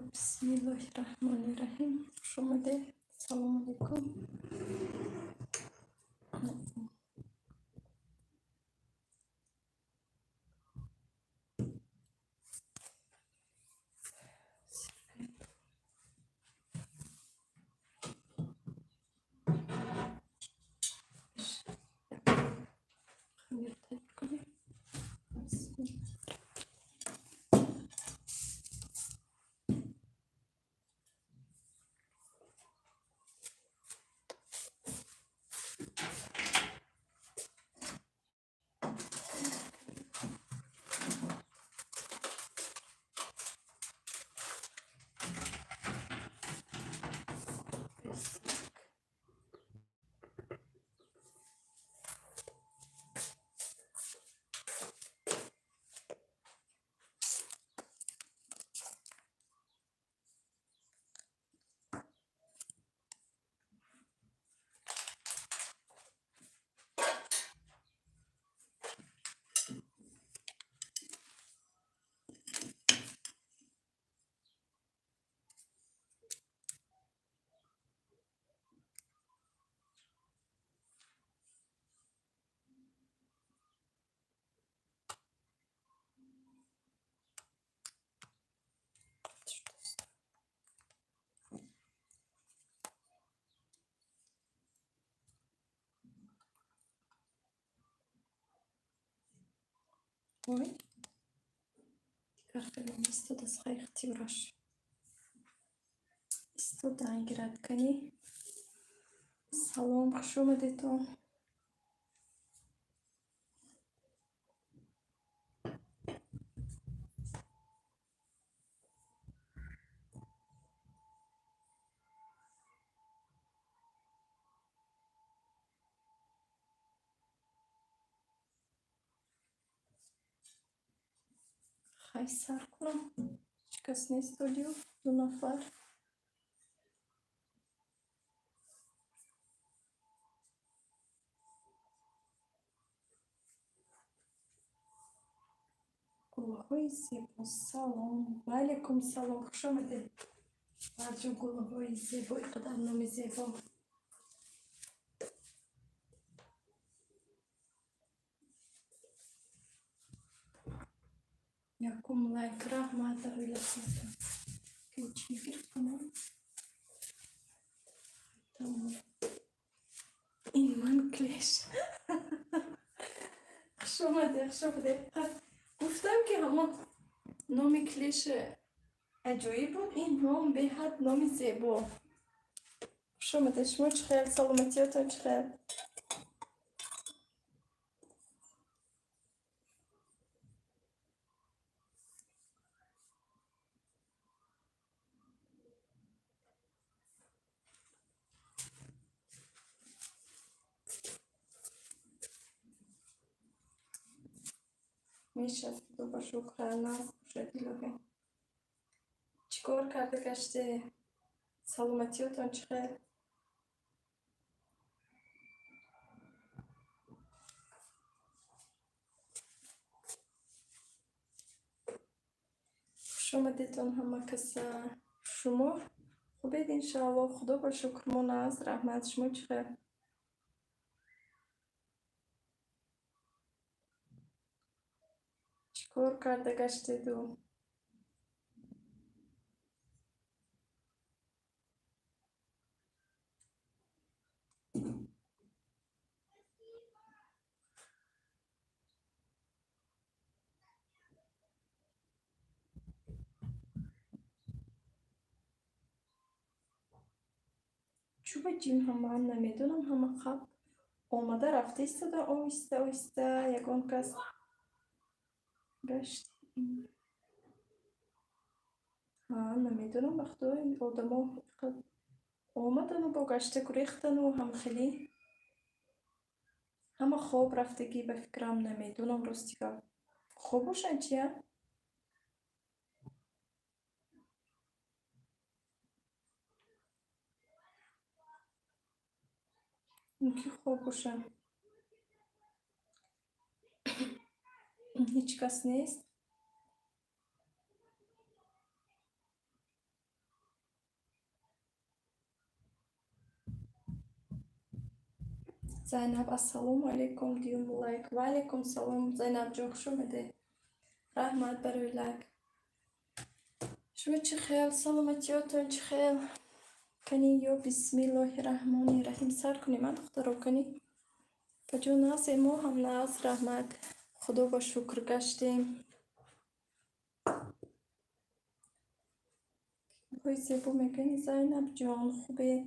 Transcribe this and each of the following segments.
Бисмиллоҳи раҳмони раҳим. Хуш омадед. Салому алайкум. Хамир тайёр кунем. Бисмилла. Ой, дигар хеле истодаст, хай, ихтиёраш. Истода гирад кани. Салом, хуш омадедон. Хай, сар кунам. Ҳеҷ кас нест олиё, ду нафар. Гулҳои зебо, салом. Ваалайкум салом, хуш омадед. Баъҷон, гулҳои зебо, ин қадар номи зебо. Якум лайк, раҳмат, оилатонатон. Чӣ гирифтам? Тамом. Ин ман клеш. Хуш омадед, хуш омадед. Гуфтам, ки ҳамон номи клеши аҷоиб буд, ин ном беҳад номи зебо. Хуш омадед. Шумо чӣ хел? Саломатиётон чӣ хел? Мешавад, худо ба шукр, нағз бошад, илоҳӣ. Чӣ кор карда гаште? Саломатиётон чӣ хел? Хуш омадедон ҳама каса. Шумо хубед, иншаалло? Худо ба шукр, мо нағз, раҳмат. Шумо чӣ хел? Чӣ кор карда гаштеду? Чӯба ҷим ҳама намедонам, ҳама қабл омада рафта истода, оҳиста оҳиста ягон кас гашт. Ҳа, намедонам, ба худо, одамо омадану бо гашта гурехтану ҳамхелӣ ҳама хоб рафтагӣ, ба фикрам, намедонам, рости гап. Хоб бошанд чия? Мумкин, хоб бошанд. Ҳеҷ кас нест. Зайнаб, ассалому алайкум, дуюм лайк. Ва алайкум салом, Зайнабҷон, хуш омадед. Раҳмат барои лайк. Шумо чӣ хел? Саломатиётон чӣ хел? Кани, ё бисмиллоҳи раҳмони раҳим, сар кунем, а, духтаро, кани. Баҷо нағзе, мо ҳам нағз, раҳмат. Худо ба шукр гаштем. Ҳои зебо мегӯянд, Зайнабҷон, хубед?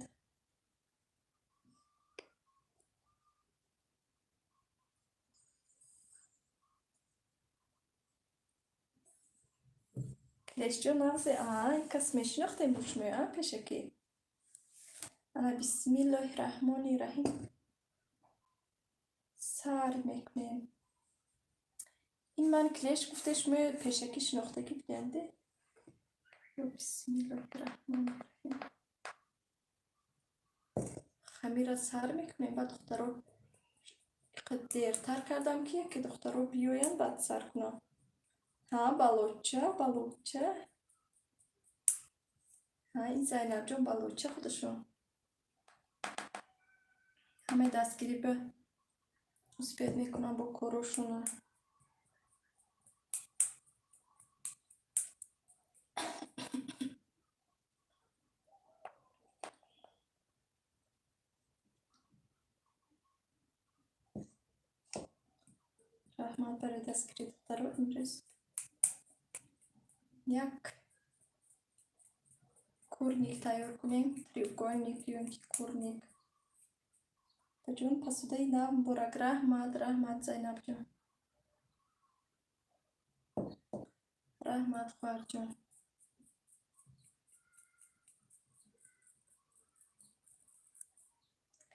Клешҷон нағзе, а, ин кас мешинохтем бо шумо, а, пешакӣ? Ана, бисмиллоҳи раҳмони раҳим. Сар мекунем. Ин ман клеш гуфте, шумо пешакӣ шинохтагӣ буденде? Ё бисмиллоҳи раҳмони раҳим. Хамира сар мекунем, баъд духтаро дертар кардам, ки яке духтаро биёянд, баъд сар кунам. Ҳа, балоча, балоча. Ҳа, ин Зайнабҷон балоча худашон. Ҳамаи дастгирӣ ба успеть мекунам бо корошона. Раҳмат барои дастгирӣ, духтаро. Имрӯз як курник тайёр кунем, треугольник ё ин ки курник. Баҷон, пасудаи нав муборак. Раҳмат, раҳмат, Зайнабҷон. Раҳмат, хоҳарҷон.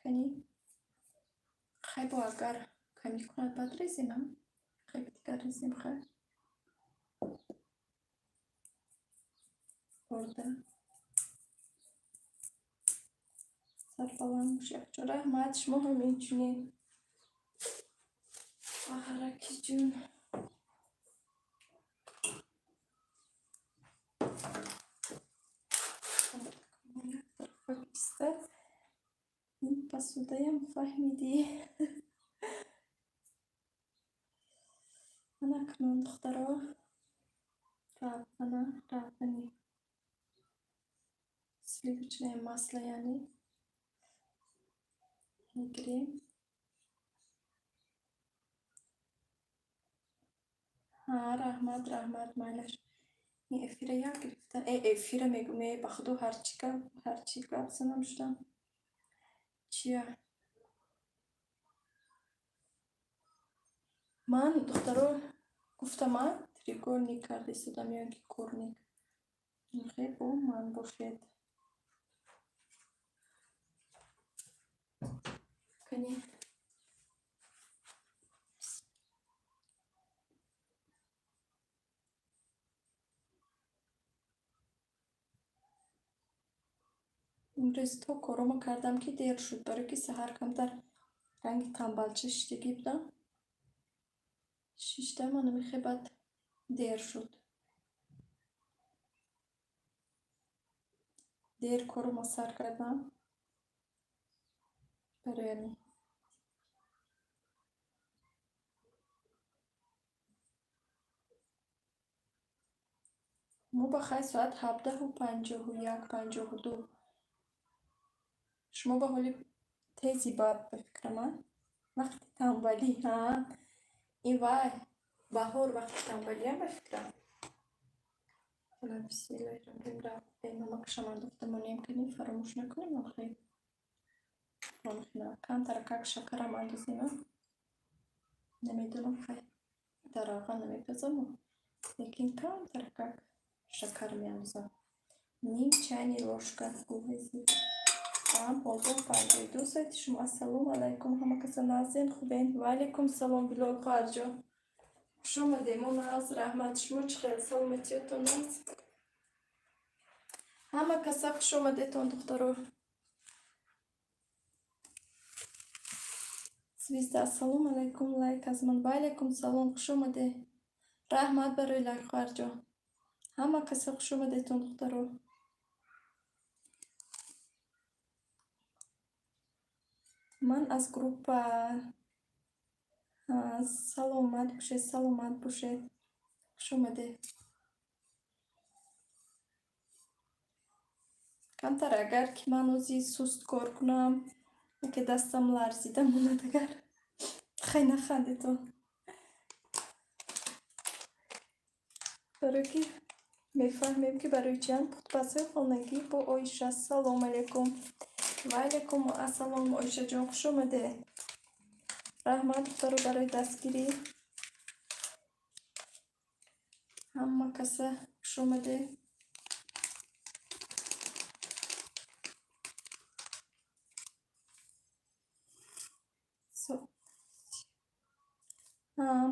Кани, хайбо, агар камӣ кунад, баъд резем, а? Хайби дигар резем, хай. Орда. Сарбаланд бош, якҷон. Раҳмат, шумо ҳам инчунин. Баҳаракиҷон. Як тарафа истад. Ин пасудаям фаҳмидӣ. Ана акнун, духтаро, равғана, равғани сливочное масло, яъне мегирем. Ҳа, раҳмат, раҳмат, майлаш. Ин эфира як гирифта. Э, эфира мегӯм, э, ба худо, ҳарчи гап занам шудам. Чия? Ман, духтаро, гуфтам, а, треугольник карда истодам ё ин ки курник. Хе, бо ман бошед. Кани. Имрӯз то коромо кардам, ки дер шуд, барои ки саҳар камтар ранги тамбалча шиштагӣ будам. Шиштам, ана мехе, баъд дер шуд. Дер коромо сар кардам. Барои ҳамин. Мо ба хай соат 17:51, 52. Шумо ба ҳоли тези ба фикрам, а? Вақти тамбалӣ, ҳа? Ин вай баҳор вақти тамбалиам, ба фикрам. Ана, бисмиллоҳи раҳмони намакашам андохта монем, кани, фаромӯш накунем охи. Камтаракак шакарам андозем, а? Намедонам, хай, дар равған намепазаму, лекин камтаракак шакар меандозам. Ним чайный ложка гувези. 15:52 соати шумо. Ассалому алайкум, ҳама каса нағзен, хубен? Ва алайкум салом, Билол хоҳарҷон. Хуш омадем, мо нағз, раҳмат. Шумо чӣ хел, саломатиётон нағз? Ҳама каса хуш омадетон, духтаро. Звезда, ассалому алайкум, лайк аз ман. Ва алайкум салом, хуш омаде. Раҳмат барои лайк, хоҳарҷон. Ҳама каса хуш омадетон, духтаро. Ман аз группа. Саломат бошед, саломат бошед. Хуш омадед. Камтар агар ки ман ози суст кор кунам, яке дастам ларзида монад агар. Хай, нахандедон. Барое ки мефаҳмем, ки барои чианд пухтупазҳои хонагӣ бо Оиша. Салом алейкум. Ва алейкум ассалом, Оишаҷон, хуш омадед. Раҳмат, духтаро, барои дастгирӣ. Ҳама каса хуш омадед.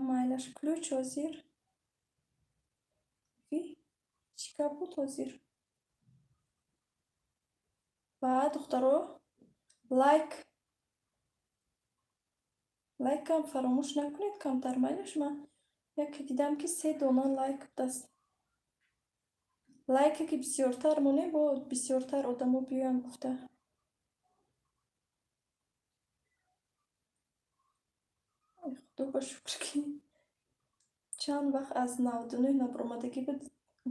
Майлаш, ключ ҳозир. Чӣ гап буд ҳозир? Ва духтаро, лайк, лайкам фаромӯш накунед камтар, майлаш. Ман яке дидам, ки се дона лайк будааст. Лайке ки бисёртар монем, бо бисёртар одамо биёянд гуфта. Худо ба шукр, ки чанд вақт аз 99 набаромадагӣ буд,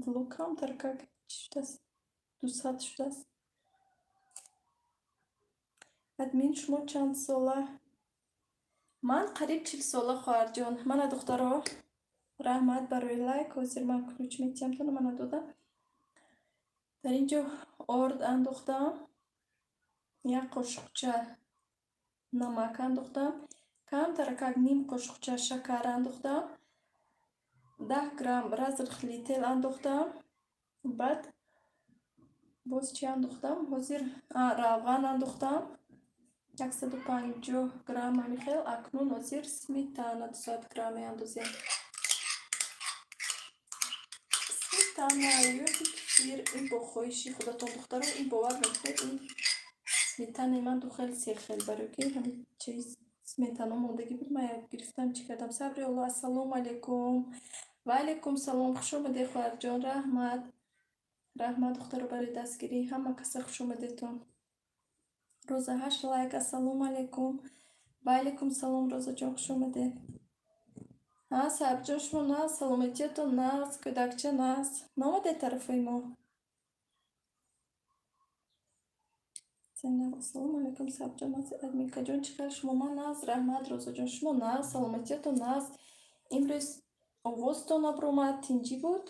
влог камтар как чӣ шудааст, 200 шудааст. Админ, шумо чанд сола? Ман қариб 40 сола, хоҳарҷон. Мана, духтаро, раҳмат барои лайк. Ҳозир ман ключ метиҳам тона, мана додам. Дар ин ҷо орд андохтам, як қошуқча намак андохтам, камтаракак ним қошуқча шакар андохтам, 10 грамм разрыхлитель андохтам. Баъд боз чӣ андохтам? Ҳозир равған андохтам, 150 грамм ҳамин хел. Акнун ҳозир сметана 200 грамм меандозем. Сметана ё ки кефир, ин бо хоҳиши худатон, духтаро. Ин бовар мекунед, ин сметанаи ман ду хел, се хел, барои ки ҳамин чиз сметано мондагӣ буд, ман як гирифтам, чӣ кардам. Сабри Алло, ассалому алайкум. Ва алайкум салом, хуш омадед, хоҳарҷон, раҳмат. Раҳмат, духтаро, барои дастгирӣ. Ҳама каса хуш омадедтон. Роза, ҳашт лайк, ассалому алайкум. Ва алайкум салом, Розаҷон, хуш омадед. Ҳа, Сабриҷон, шумо нағз, саломатиятон нағз, кӯдакча нағз. Наомадед тарафои мо? Зайнаб, ассалому алайкум, Сабриҷон, админкаҷон, чӣ хел шумо? Ман нағз, раҳмат, Розаҷон, шумо нағз, саломатиятон нағз. Имрӯз овозтон набаромад, тинҷӣ буд?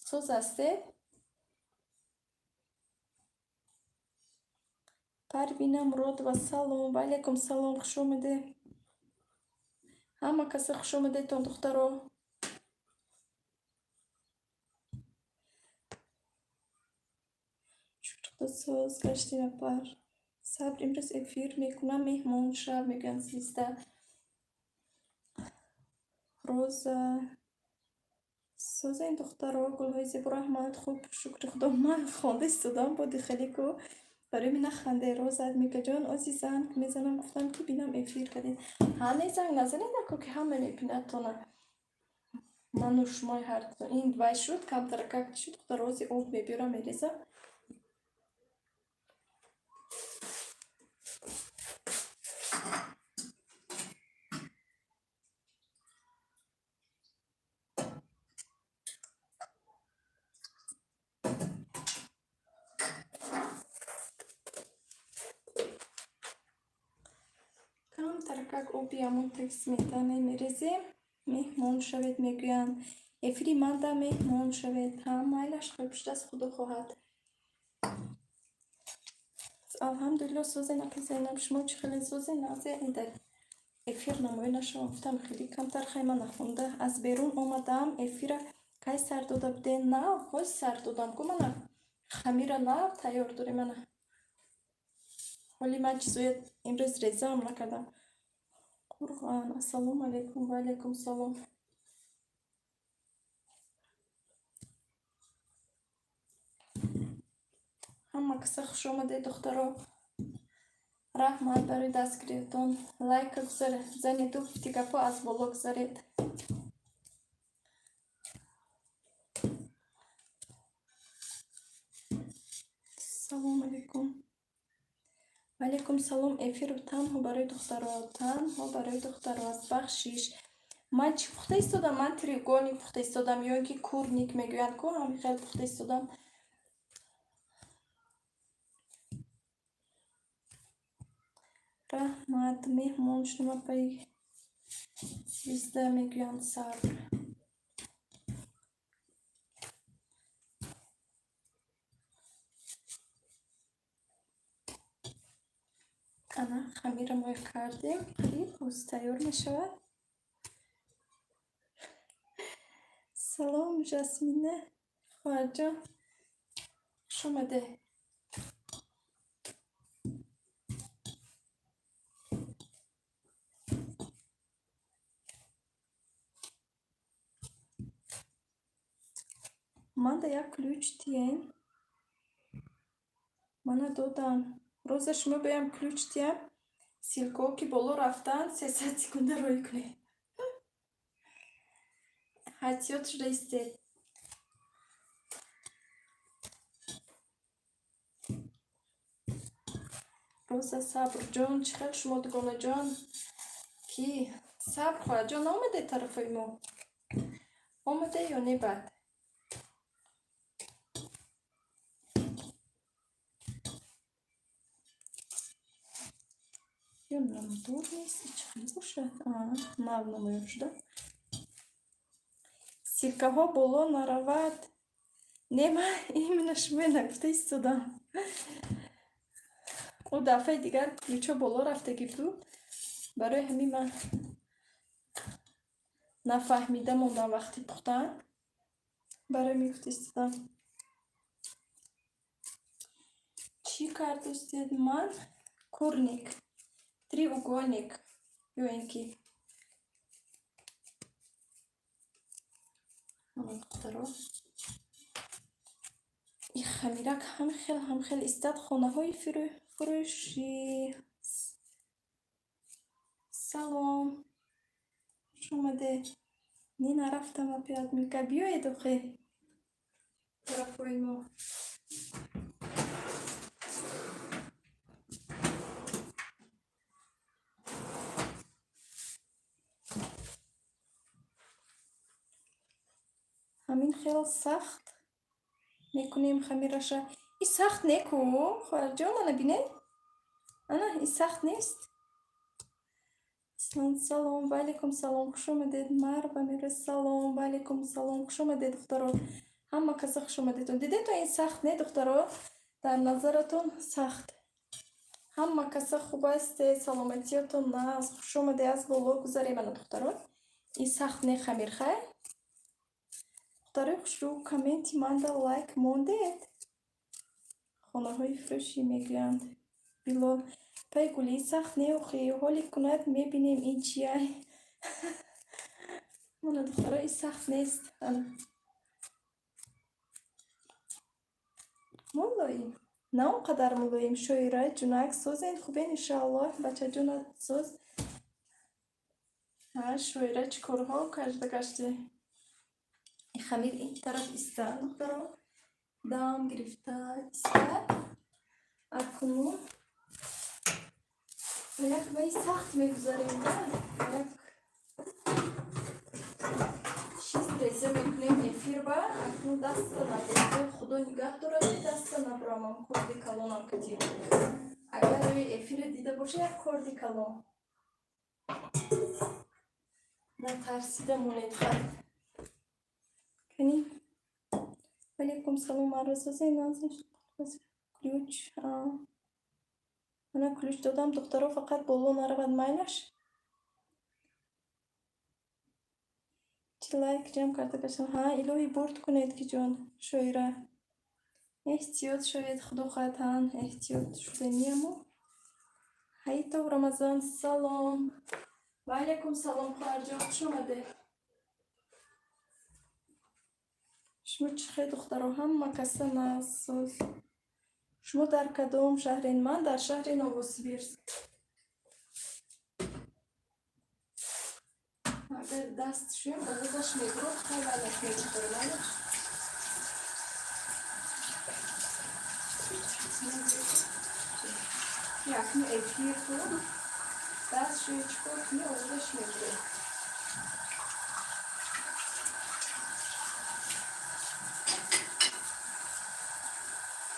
Соз ҳастед? Парвина Муродова, салом. Ва алайкум салом, хуш омадед. Ҳама каса хуш омадедтон, духтаро. Шукр, соз гаштем, апар. Сабр, имрӯз эфир мекунам, меҳмон шав, мегӯянд звезда. Роза. Созен, духтаро, гулҳои зебо, раҳмат, хуб, шукри Худо. Ман хонда истодам боди хеле ку. Барои ми наханде, Роза, адмикаҷон, ози занг мезанам, гуфтам ки бинам эфир кардед. Ҳа, не, занг назанед ако, ки ҳама мебинадтона. Ману шумои ҳардутон. Ин вай шуд, камтаракак шуд, духтаро, ози об мебиёрам, мерезам. Камтаракак оби ҳамон таги сметана мерезем. Меҳмон шавед, мегӯянд. Эфири манда меҳмон шавед. Ҳа, майлаш, хуб шудааст, Худо хоҳад. Алҳамдулилло, созен, апи Зайнаб, шумо чӣ хеле созен? Нағзе, дар эфир намоё нашавам, гуфтам хеле камтар хай ман нахонда аз берун омадам. Эфира кай сар дода будем? Нав, ҳоз сар додам ку, мана хамира нав тайёр дорем, мана. Ҳоли ман чизоя имрӯз резаам накардам. Қурғон, ассалому алайкум, ва алайкум салом. Ҳама каса хуш омадед, духтаро. Раҳмат барои дастгириятон. Лайка занеду, гапҳо аз боло гузаред. Салому алайкум. Ваалайкум салом. Эфир танҳо барои духтаро, танҳо барои духтаро аст. Бахшиш. Ман чӣ пухта истодам? Ман треугольник пухта истодам, ё ин ки курник мегӯянд ку, ҳамин хел пухта истодам. Раҳмат, меҳмон шумо, пай звезда мегӯянд, сабр. Ана, хамира мо кардем, қариб ҳоз тайёр мешавад. Салом, Жасмина хоҳарҷон, хуш омаде. Ман да як ключ тиен. Мана додам. Роза, шумо биёям ключ тиям. Ссылка ҳо ки боло рафтанд, 300 секунда рӯй кунед. Ҳатиёт шуда истед. Роза, Сабрҷон, чӣ хел шумо, дугонаҷон? Ки Сабр хоҳарҷон омаде тарафои мо? Омаде ё не баъд? Ё намдор нест, чӣ хел бошад? Нав намоён шуда. Ссылка ҳо боло наравад. Не, ман именно шумо нагуфта истодам. Ӯ дафъаи дигар ключ ҳо боло рафтагӣ буд. Барои ҳамин ман нафаҳмида мондам вақти пухтан. Барои мегуфта истодам. Чӣ кардостед? Ман курник, треугольник ё ин ки духтаро. И хамирак ҳам хел, ҳам хел истад. Хонаҳои фурӯшӣ. Салом. Хуш омадед. Не, нарафтам, опять мика. Биёед охе. Тарафҳои мо. Ҳамин хел сахт мекунем хамираша. И сахт не ку, хоҳарҷон, ана бинед. Ана, и сахт нест. Салом, ваалайкум салом, хуш омадед. Марва мегӯяд салом, ваалайкум салом, хуш омадед, духтаро. Ҳама каса хуш омадедон. Дидед, ин сахт не, духтаро? Дар назаратон сахт. Ҳама каса хуб ҳастед, саломатиятон нағз. Хуш омадед, аз боло гузарем, ана, духтаро. Ин сахт не хамир, хай? Духтарои хушрӯ, комменти манда лайк мондед. Хонаҳои фурӯшӣ мегӯянд. Билол, пай гулӣ сахт не охи, ҳоли кунад мебинем ин чия. Мана, духтаро, ин сахт нест. Ана. Мулоим. На он қадар мулоим. Шоира, ҷунак, созен, хубен, иншааллоҳ. Бачаҷонат соз. Ҳа, Шоира, чӣ корҳо карда гашти? Хамир ин тараф иста, духтаро. Дам гирифта иста. Акнун ба як ваи сахт мегузарем, да? Як чиз реза мекунем эфир ба. Акнун даста набурам. Худо нигаҳ дорад, ки даста набурамам, корди калонам кати. Агар рӯи эфира дида боша, як корди калон. Натарсида монед, хай. Кани? Алейкум салом, арзози ключ. Ана, ключ додам, духтаро, фақат боло наравад, майлаш. Чӣ лайк ҷамъ карда гаштам. Ҳа, илоҳӣ бурд кунед, ки ҷон, Шоира. Эҳтиёт шавед, худо хоҳад, ҳа, эҳтиёт шуданияму. Ҳаитов Рамазон, салом. Ва алайкум салом, хоҳарҷон, хуш омадед. Шумо чӣ хел, духтаро, ҳама каса насоз. Шумо дар кадом шаҳрен? Ман дар шаҳри Новосибирск. Агар даст шӯем, овозаш мебурад, хай вай накунед, духтаро, майлаш. Акну эфир буд, даст шӯи, чӣ кор кунӣ, овозаш мебуред.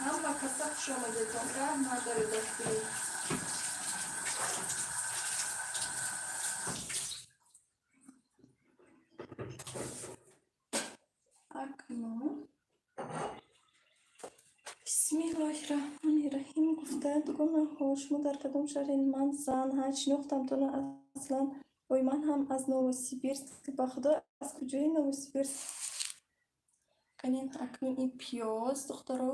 Ҳама каса хуш омадедон, раҳмат барои дастгирӣ. Акнун бисмиллоҳи раҳмони раҳим гуфта, дугонаҳо, шумо дар кадом шаҳред? Ман зан, ҳа, шинохтамтона аслан. Ой, ман ҳам аз Новосибирск. Ба худо, аз куҷои Новосибирск? Канин, акнун ин пиёз, духтаро,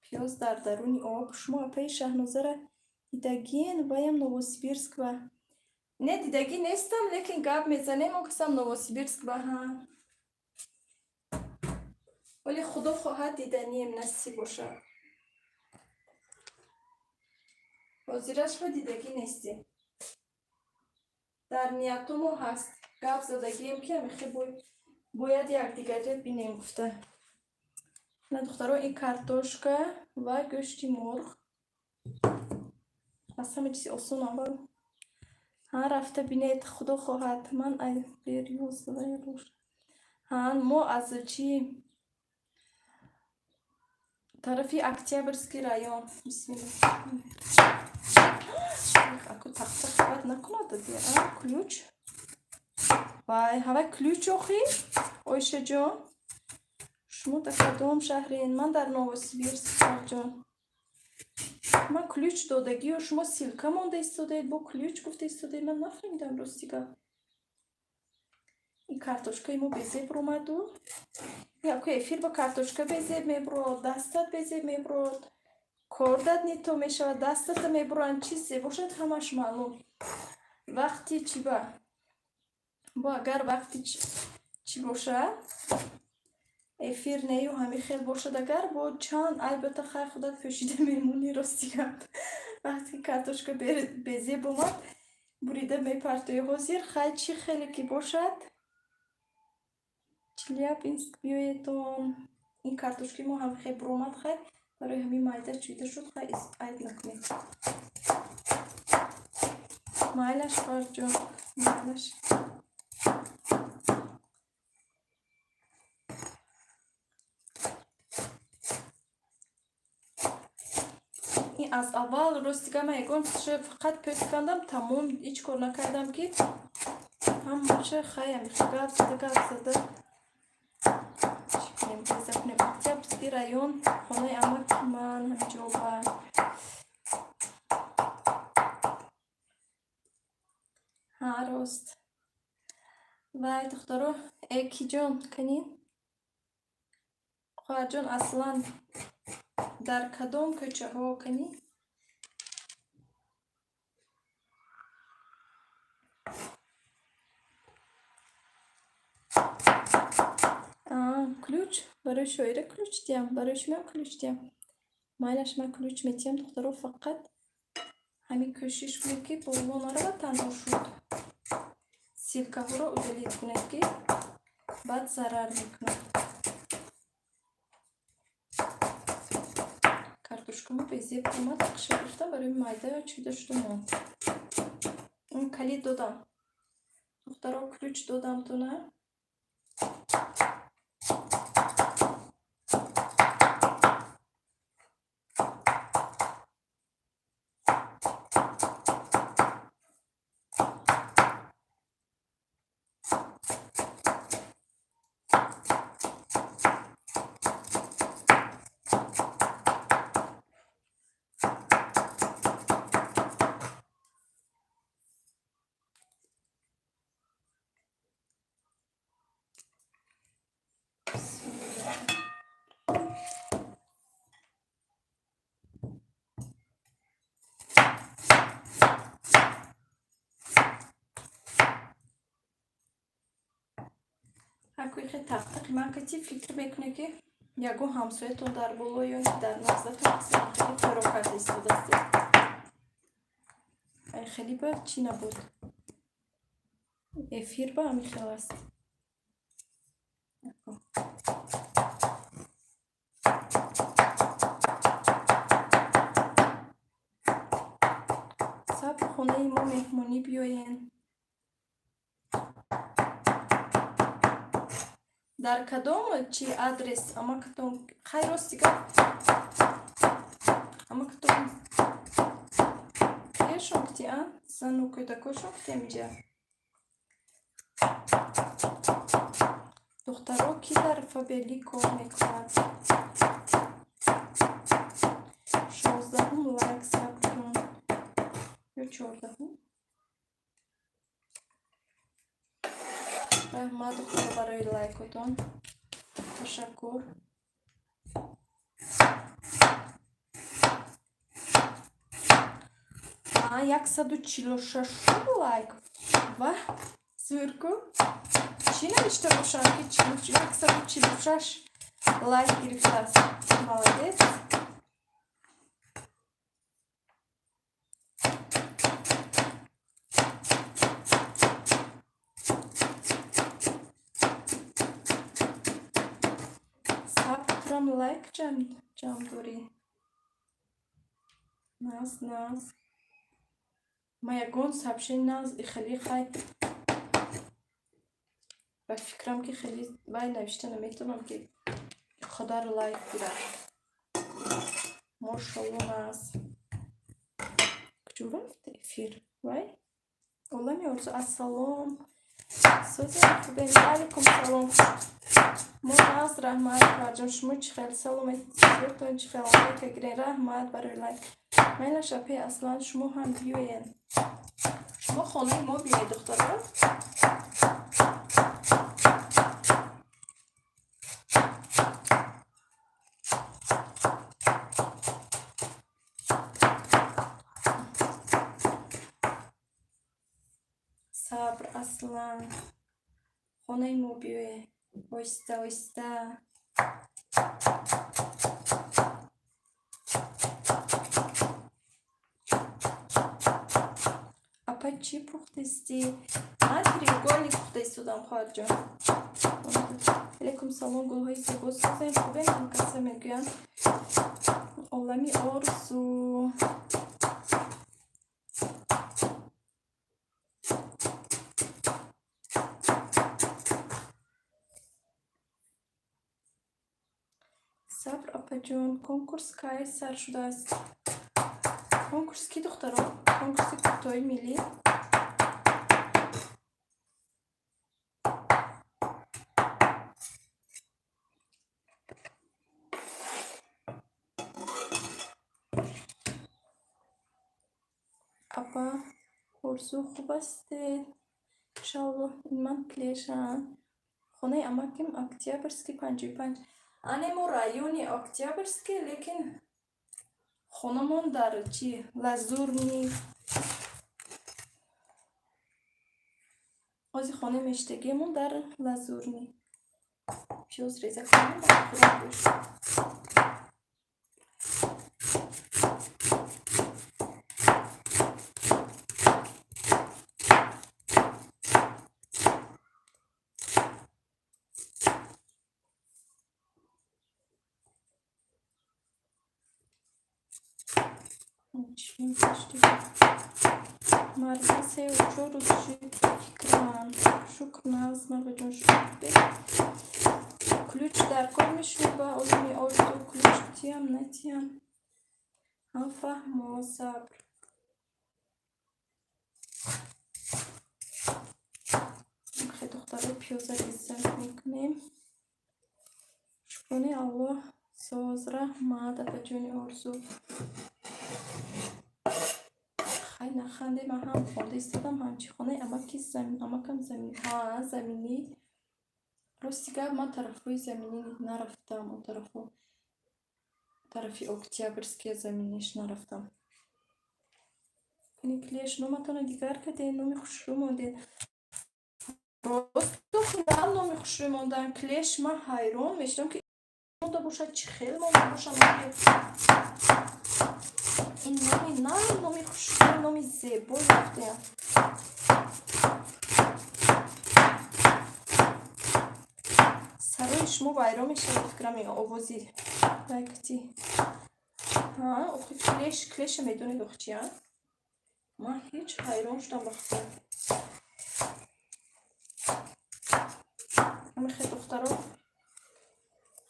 пиёз дар даруни об. Шумо апаи Шаҳнозара дидагиен? Ваям Новосибирск ва. Не, дидагӣ нестам, лекин гап мезанем, он касам Новосибирск ба, ҳа. Вале худо хоҳад, диданием, насиб бошад. Ҳозирашро дидагӣ нестем. Дар ниятумо ҳаст, гап задагием, ки амихе бояд якдигарро бинем гуфта. На, духтаро, ин картошка ва гӯшти мурғ. Аз ҳама чизи осон аввал. Ҳа, рафта бинед, худо хоҳад. Ман аз Берёзовая. Ҳа, мо аз чӣ тарафи Октябрьский район. Бисмилла. Аку тахта хабар накунад, а ключ. Вай, ҳавай ключ охи? Ойшаҷон. Шумо дар кадом шаҳрен? Ман дар Новосибирск, ҷон. Ман ключ додагиё, шумо ссылка монда истодаед, бо ключ гуфта истодаед. Ман нафаҳмидам, рости гап. Ин картошкаи мо безеб омаду. Яку эфир ба картошка безеб мебурод, дастат безеб мебурод, кордат нито мешавад, дастата мебуранд, чизе бошад, ҳамаш маълум. Вақти чӣ ба? Бо агар вақти чӣ бошад, эфир нею ҳамин хел бошад, агар бо чанд айбата хай худат пӯшида мемонӣ, рости гап. Вақте ки картошка безеб омад, бурида мепартоӣ. Ҳозир хай чӣ хеле ки бошад, Челябинск биёедон. Ин картошкаи мо ҳам хел буромад, хай барои ҳамин майда чӯида шуд, хай айб накунед. Майлаш, хоҳарҷон, майлаш. Ин аз аввал, рости гап, ман ягон чизша фақат пӯст кандам, тамом, ҳеҷ кор накардам, ки ҳамаша хай ҳамихел гап зада, гап зада чӣ кунем, реза кунем. Октябрьский район, хонаи амаки ман ҳамиҷо ба. Ҳа, рост. Вай, духтаро, э киҷон, канин? Хоҳарҷон, аслан дар кадом кӯчаҳо, канӣ? Ключ барои шоира ключ диҳам, барои шумоам ключ диҳам. Майлаш, ман ключ метиҳам, духтаро, фақат ҳамин кӯшиш кунед, ки боло наравад, танҳо шуд. Ссылкаҳоро удалить кунед, ки баъд зарар мекунад. Картошкамо безеб омад, ақша гирифтам, барои майда чӯида шуда монд. Он калид додам. Духтаро, ключ додам туна. Бисмилла. Ҳар хе тақтақи ман кати фикр мекунед, ки ягон ҳамсоятон дар боло ё ки дар наздатон касе хеле фаро карда истодаст. Ай хеле ба чӣ набуд. Эфир ба ҳамин хел аст. Ако. Хонаи мо меҳмонӣ биёен. Дар кадом чи адрес, амакатон? Хай, рости гап, амакатон киешон кути, а зану кӯдакошон кути амиҷа. Духтаро, ки дар Фаберлик кор мекунад? 16-ум лайк, сабрҷон, ё 14-ум? Раҳмат, духтаро, барои лайкотон, ташаккур. 146-ум лайк ва зӯрку. Чӣ навишта бошам, ки 146 лайк гирифтааст? Молодец. Сабрам, лайк ҷамъ дорӣ. Наз, наз. Ма ягон сообщение наз хеле, хай, ба фикрам, ки хеле вай навишта наметавонам, ки қадар лайк гирад. Мошалло, наз. Куҷо рафт эфир вай? Олами Орзу, ассалом. Созем, хубем? Алейкум салом. Мо наз, раҳмат, хоҳарҷон. Шумо чӣ хел, саломатиётон чӣ хел? Лайка гирен, раҳмат барои лайк. Майла, шапи аслан, шумо ҳам биёен. Шумо хонаи мо биёед, духтаро. Сабр, аслан, хонаи мо биёед. Оҳиста, оҳиста. Апа, чӣ пухтистӣ? Ман треугольник пухта истодам, хоҳарҷон. Алейкум салом, гулҳои зебо. Созем, хубем, ҳамкаса мегӯянд. Олами Орзу. Сабр, апаҷон, конкурс кай сар шудааст? Конкурс ки, духтаро? Конкурси куртои миллӣ? Апа Орзу, хуб ҳастед? Иншоаллоҳ. Ин ман клешам. Хонаи амаким Октябрьский, 55. Ане, мо райони Октябрьский, лекин хонамон дар чи, Лазурный. Ози хонаи мештагиамон дар Лазурный. Пиёз реза кардем, хӯрок гӯшт. Марва, 3-4 рӯз шуд, фикрам. Шукр, нағз, Марваҷон, шукр. Ключ дар кор мешуд ба Олами Орзу, ключ тиям, натиям? Ҳам, фаҳмо, сабр. Хе, духтаро, пиёза реза мекунем. Шукрони Аллоҳ, соз, раҳмат, апаҷони Орзу. Хай, наханде, ман ҳам хонда истодам, ҳам чи. Хонаи амаки амакам замин, ҳа, заминӣ. Рости гап, ман тарафҳои заминӣ нарафтам, он тарафҳо, тарафи Октябрьския заминиш нарафтам. Ини клеш, номатонро дигар кардед, номи хушрӯ мондед. Росту номи хушрӯ мондан клеш, ман ҳайрон мешудам, ки монда бошад, чӣ хел монда бошад номи ин, номи нар, номи хушрӯ, номи зебо ёфтаям. Сарои шумо вайрон мешавад, фикрам, овози лайкати. Охи, клеш, клеша медонед, охи чи, а? Ман ҳеҷ ҳайрон шудам ба худо. Ҳамихе, духтаро,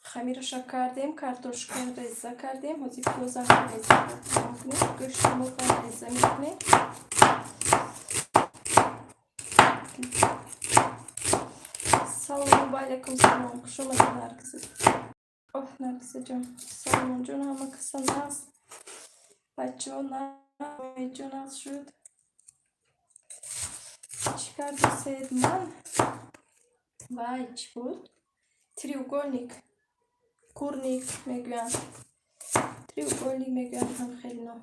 хамираша кардем, картошка реза кардем, ҳозир пиёзам реза мекунем, гӯшти мурғам реза мекунем. Салому алайкум, салом, хуш омадед, Наргиза. Оҳ, Наргизаҷон, Саломонҷон, ҳама каса нағз, бачаҳо нағз, нағз шуд. Чӣ кардисед? Ман вай, чӣ буд? Треугольник, курник мегӯянд. Треугольник мегӯянд ҳам хеле ном.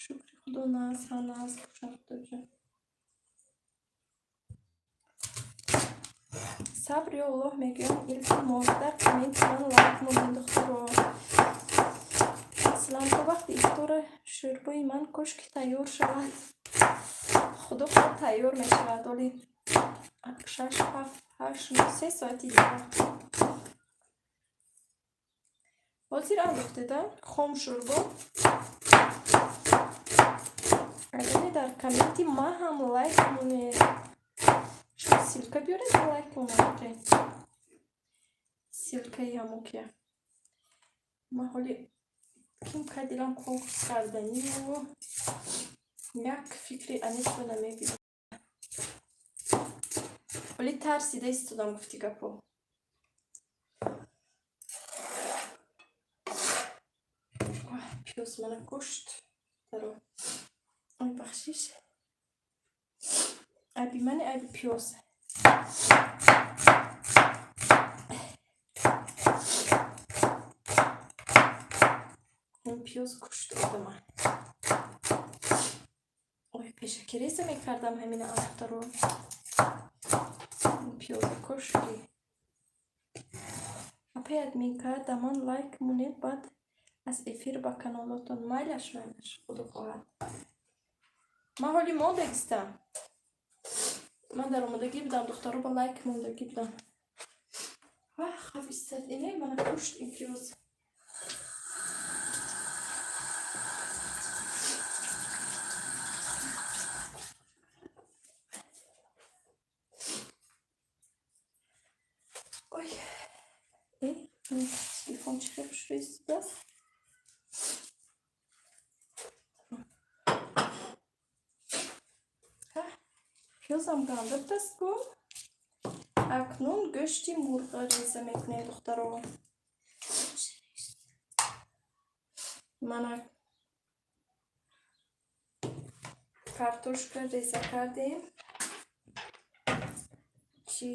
Шукри Худо, нағз, ҳа, нағз бошам, Худоҷон. Сабр ё Аллоҳ мегӯям, илтимос, дар комменти ман лайк монед, духтаро. Аслан то вақти ифтора шӯрбои ман кошки тайёр шавад. Худо хоҳад, тайёр мешавад. Оли шаш, ҳафт, ҳашт, нӯ, 3 соати дигар. Ҳозир андохтеда хом шӯрбо. Агар дар комменти ман ҳам лайк монед. Шумо ссылка биёред, лайк монед. Ссылкаи ҳамокия. Ман ҳоли ким кадилам конкурс карданию як фикри аниқро намебинам. Ҳоли тарсида истодам, гуфти гапо. Пиёз мана кушт. Даро. Ой, бахшиш. Айби мани, айби пиёз. Ин пиёз кушт одама. Ой, пешаки реза мекардам ҳамина духтаро. Ин пиёза кушти. Апай админка, да ман лайк монед, баъд аз эфир ба каналотон. Майлаш, майлаш, Худо хоҳад. Ман ҳоли мондагистам. Ман дар омодагӣ будам, духтаро, ба лайк мондагӣ будам. Вах, хафисад, ине мана кушт ин пиёз. Ой, телефон чӣ хел хушрӯ истодааст? Пиёзам ганда будаст ку. Акнун гӯшти мурға реза мекунем, духтаро. Мана картошка реза кардем. Чи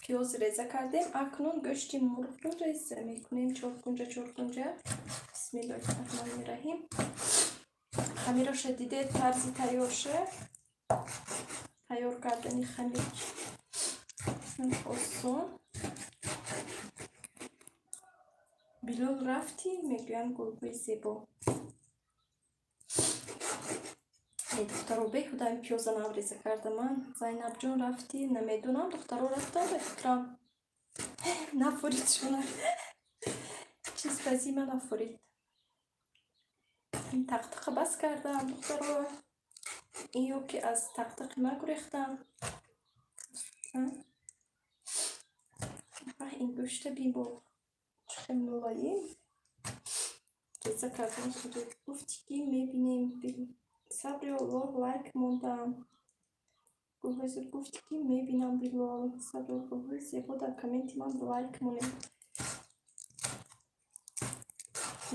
пиёз реза кардем. Акнун гӯшти мурғро реза мекунем чоркунҷа, чоркунҷа. Бисмиллоҳи раҳмони раҳим. Хамираша дидед, тарзи тайёрша. Тайёр кардани хамир осон. Билол, рафтӣ, мегӯянд, гулҳои зебо. Э, духтаро, беҳуда ин пиёза нав реза карда ман. Зайнабҷон, рафтӣ? Намедонам, духтаро, рафтам ба фикрам. Нафурид шуна. Чизпазӣ ма нафурид. Ин тақтиқа бас кардам, духтаро. Ин ё ки аз тақтиқи ман гурехтам. Ин гӯшта бин, бо чӣ хел мулоим реза кардам. Гуфти ки мебинем. Сабри Аллоҳ, лайк мондам. Гулҳои зебо, гуфти ки мебинам, Билол. Сабри, гулҳои зебо, дар комменти ман лайк монед.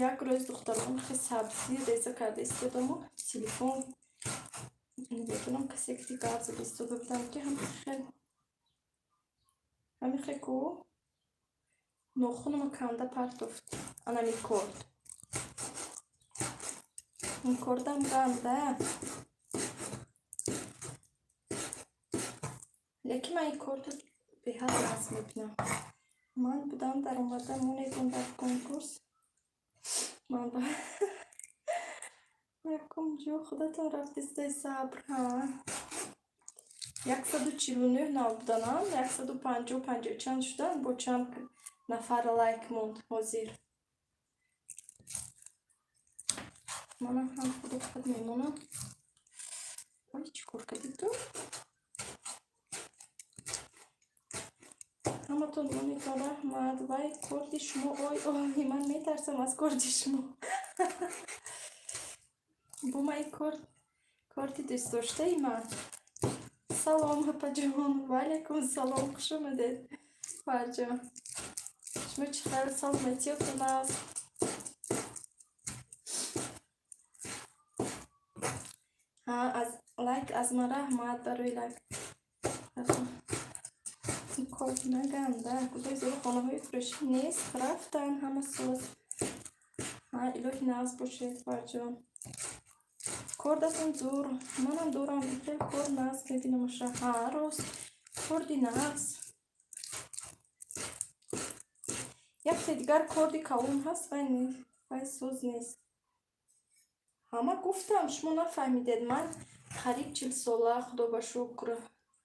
Як рӯз, духтарон, хе сабзӣ реза карда истодаму телефон намедонам, касе ки гап зада истода будам, ки ҳамихе ку нохунама канда партофт. Анами корд. Ин кордам ганда. Лекин ман ин кордро беҳад нағз мебинам. Ман будам, даромада монедам дар конкурс. Ман ба якум ҷо худатон рафтистай, Сабр, ҳа. 149 нав буданам, 150, панҷоҳу чанд шудан, бо чанд нафар лайк монд ҳозир. Манам ҳам худо худ мемонам. Ой, чӣ кор кардӣ ту? Ҳаматон монитон, раҳмат. Вай, корди шумо, ой, ой, ман метарсам аз корди шумо. Бо ма ин корд, корди дӯстдоштаи ман. Салом, апаҷон, ваалайкум салом, хуш омадед, хоҳарҷон. Шумо чӣ хел, саломатиётон аст? Ҳа, аз лайк аз ман, раҳмат барои лайк. Корд наганда, куҷои зури хонаҳои фурӯшӣ нест, рафтан ҳама соз. Ҳа, илоҳи нағз бошед, хоҳарҷон. Кордатон зур, манам дорам, хел кор нағз мебинамаша. Ҳа, рост, корди нағз. Якте дигар корди калон ҳаст, вай не, вай соз нест. Ҳама гуфтам, шумо нафаҳмидед, ман қариб 40-сола, худо ба шукр.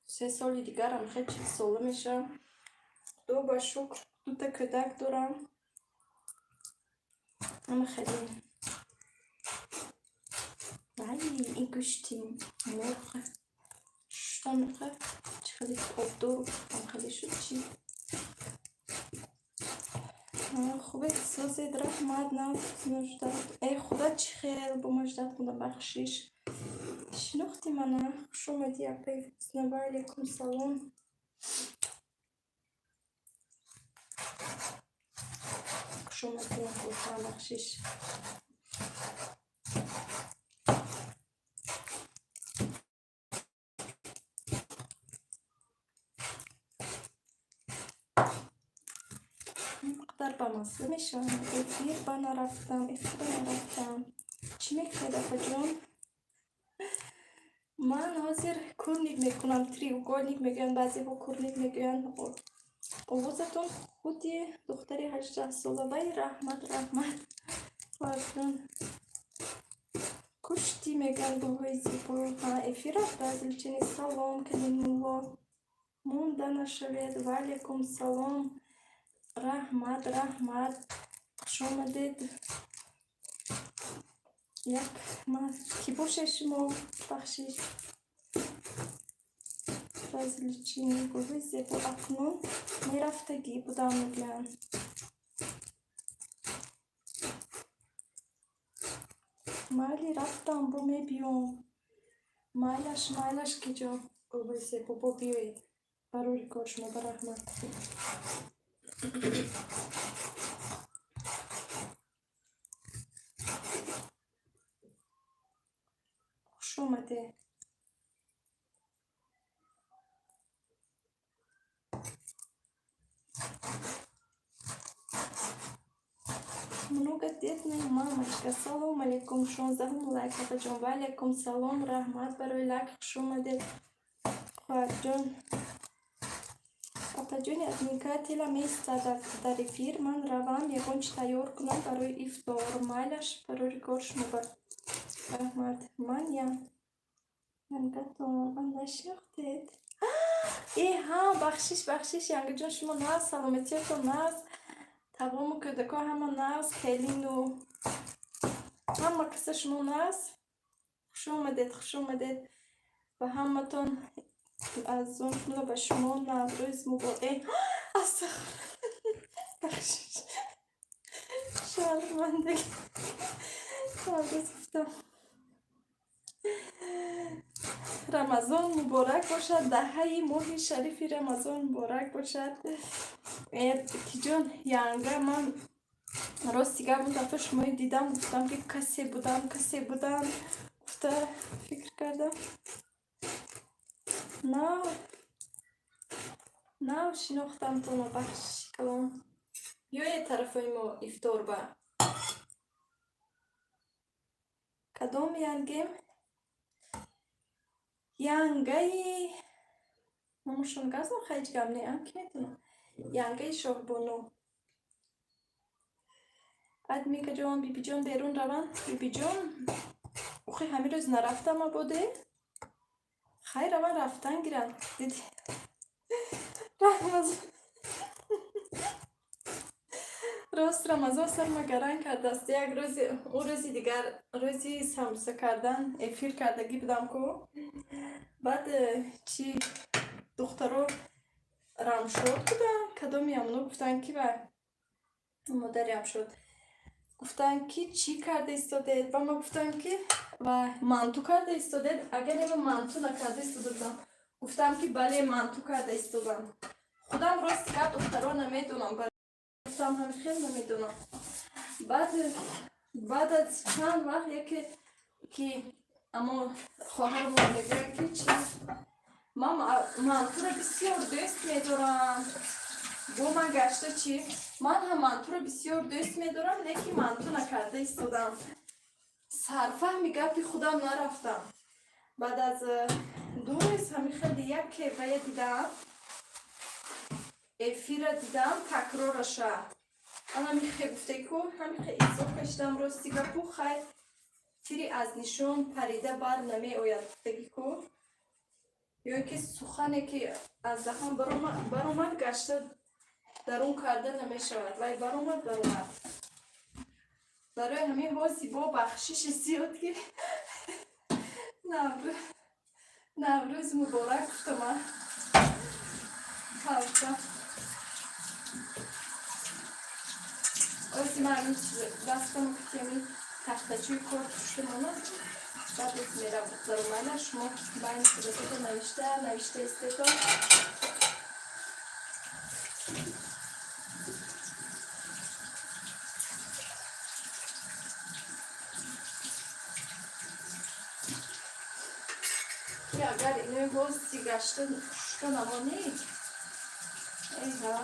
3 соли дигарам хел 40-сола мешавам. Худо ба шукр, дута кӯдак дорам. Ҳама хеле. Вай, ин гӯшти мурғ шуштан мехоҳад, чӣ хеле обдор хеле шуд чӣ? Хубе, созед, раҳмат, наждат. Э, худо, чӣ хел бо маждат кунда, бахшиш. Шинохти мана, хуш омадӣ, апаи Ҳусна, ваалайкум салом. Хуш омадӣ, гуфтам, бахшиш. Қадар бамазза мешавад. Эфир ба нарафтам, эфир ба нарафтам. Чӣ мекунед, апаҷон? Ман ҳозир курник мекунам, треугольник мегӯянд, баъзеҳо курник мегӯянд. Овозатон худи духтари 18-сола. Вай, раҳмат, раҳмат, хоҳарҷон. Куштӣ мегӯянд, гулҳои зебо. Ҳа, эфир рафта, зилчини, салом, калимулло. Монда нашавед, ваалайкум салом. Раҳмат, раҳмат. Хуш омадед. Як ман кӣ бошед шумо, бахшиш? Различини гулҳои зебо, акнун мерафтагӣ будам, мегӯянд. Майли, рафтам, бо мебиём. Майлаш, майлаш, ки ҷо, гулҳои зебо, бо биёед. Барори кор шумо ба, раҳмат. Хуш омадед. Многодетная мамочка. Салом алейкум, 16-ум лайк, апаҷон. Ваалайкум салом, раҳмат барои лайк, хуш омадед, хоҳарҷон. Апаҷони админка тела меистад дар эфир, ман равам ягон чи тайёр кунам барои ифтор. Майлаш, барори кор шумо ба, раҳмат. Ман я янгатон нашинохтед? Э, ҳа, бахшиш, бахшиш, янгаҷон, шумо нағз, саломатиятон нағз, тавому кӯдако ҳама нағз, келину ҳама каса шумо нағз. Хуш омадед, хуш омадед ба ҳаматон, аз он ҷумла ба шумо Наврӯз муборак. Э, астағфирулло, бахшиш, шармандагӣ, Наврӯз гуфтам. Рамазон муборак бошад, даҳаи моҳи шарифи Рамазон муборак бошад. Э, киҷон, янга, ман рости гап, он дафъа шумои дидам, гуфтам, ки касе будам, касе будам, гуфта фикр кардам. Нав нав шинохтамтоно, бахшиши калон. Биёед тарафҳои мо ифтор ба. Кадом янгем? Янгаи номашон газам, ҳеҷ гап не, ки метавонам. Янгаи Шоҳбону. Адмикаҷон, бибиҷон берун раванд. Бибиҷон, охи ҳамин рӯз нарафтам абоде. Хайр, аввал рафтан гиранд. Диди, рост, Рамазон сарма гаранг кардааст. Як рӯзи, ӯ рӯзи дигар, рӯзи самбуса кардан эфир кардагӣ будам ку. Баъд чи духтаро Рамшод буданд, кадоми амно гуфтанд, ки ва модари Рамшод гуфтанд, ки чӣ карда истодед? Ва ман гуфтам, ки ва манту карда истодед. Агар ева манту накарда истода будам, гуфтам, ки бале, манту карда истодам. Худам, рости гап, духтаро, намедонам, гуфтам, ҳами хел намедонам. Баъд аз чанд вақт яке ки амо хоҳармон мегӯяд, ки чи ман мантуро бисёр дӯст медорам. Бо ман гашта чӣ, ман ҳам мантуро бисёр дӯст медорам, лекин манту накарда истодам. Сарфаҳми гапи худам нарафтам. Баъд аз 2 рӯз ҳами хеле яке вая дидам, эфира дидам, такрораша. Ана михе гуфте ку, ҳамихе изо кашидам. Рости гапу, хайр, тири аз нишон парида бар намеояд, гуфтагӣ ку, ё ки сухане ки аз даҳан баромад, гашта дарун карда намешавад. Вай баромад, баромад. Барои ҳамин ҳози бо бахшиши зиёд, ки Наврӯз муборак гуфтама. Ҳавта ози ман ҳамин дастам кутеми тахтачӯи кор пушта монад, баъд оз мерам. Духтаро, майла, шумо байни худатото навишта навишта истетон. Ки агар инои ҳози гашта пушта намонӣ, эҳа,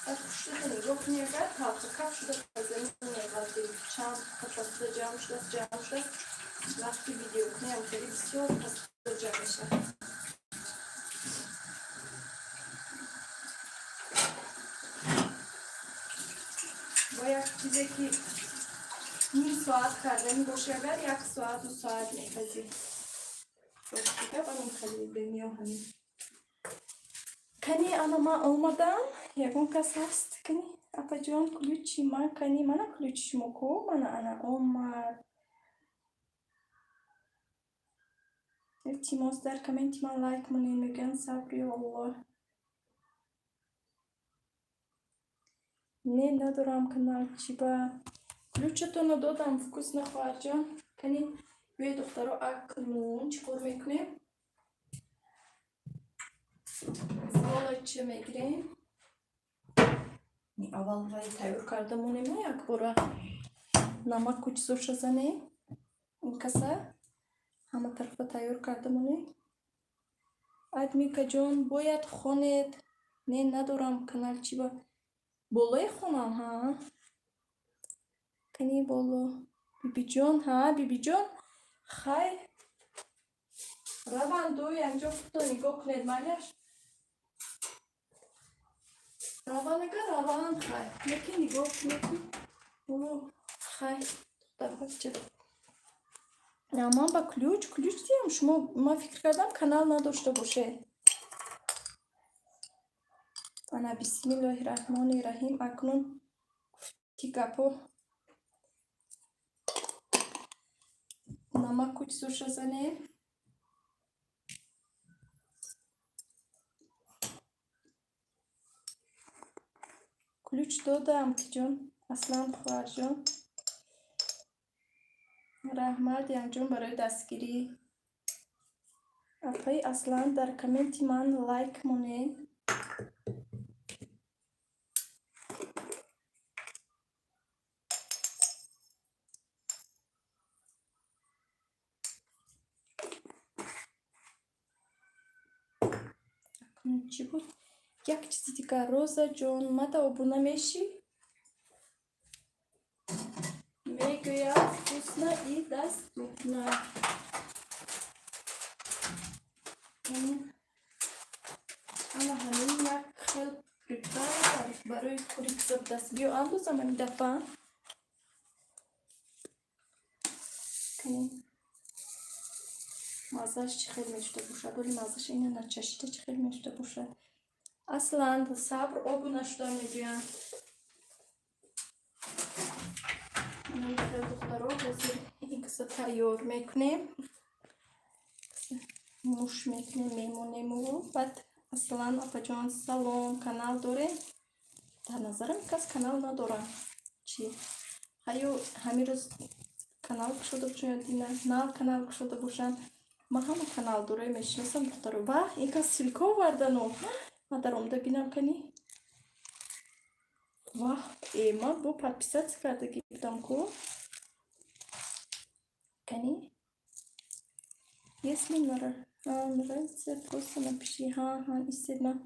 баъд пуштата нигоҳ кунӣ, агар талхакап шуда замин меғалтӣ, чанд пасуда ҷамъ шудааст, ҷамъ шудааст. Вақти видео куниам хеле бисёр пасуда ҷамъ мешавад. Бо як чизе ки ним соат кардани боши, агар як соат, 2 соат мепазӣ. Ростига, хеле бемиё ҳамин. Кани, ана ман омадам. Ягон кас ҳаст? Кани, апаҷон, ключи ман кани? Мана ключи шумо ку, мана, ана омад. Илтимос, дар комменти ман лайк монед, мегӯянд. Сабри Аллоҳ. Не, надорам канал. Чиба ключатонро додам? Вкусно, хоҳарҷон. Кани, биёед, духтаро, акнун чӣ кор мекунем? Сволоча мегирем. Аввал вай тайёр карда монем, якбора намаку чизоша занем. Ин каса ҳама тарафа тайёр карда монем. Адмикаҷон, бояд хонед. Не, надорам канал. Чиба болои хонам? Ҳа, кани боло, бибиҷон. Ҳа, бибиҷон, хайр, раванду якҷо худто нигоҳ кунед, майлаш. Раванага раванд, хай, лекин нигоҳ кунед ки боло. Хай, духтарбача, ман ба ключ диҳам шумо. Ман фикр кардам, канал надошта бошед. Ана, бисмиллоҳи раҳмони раҳим. Акнун гуфти гапо, намаку чизоша занем. Ключ додам, киҷон. Аслан, хоҳарҷон, раҳмат якҷон барои дастгирӣ. Апаи Аслан, дар комменти ман лайк монед. Акнун чӣ буд? Як чизи дигар, Розаҷон, мада обуна мешӣ? Мегӯяд, вкусно и доступно. Ана ҳамин як хел приправа барои курица даст. Биё, андозам ҳамин дафъа. Кани. Маззааш чӣ хел мешуда бошад? Оли маззаша ина начашида чӣ хел мешуда бошад? Аслан сабр обу нашуда мегӯянд. Духтаро, ҳозир ин киса тайёр мекунем, муш мекунем, мемонему. Баъд аслан апаҷон, салом, канал дорем? Дар назарам кас канал надорам. Чӣ ҳаё, ҳамин рӯз канал кушода бошанд ё дина нав канал кушода бошанд. Ман ҳама каналдорое мешиносам, духтаро. Ваҳ, ин кас ссылка овардану ман даромада бинам. Кани, ваҳ, э, ман бо подписаться кардагӣ будам ку. Кани, если нравится, просто напиши. Ҳа, ҳа, истед, ман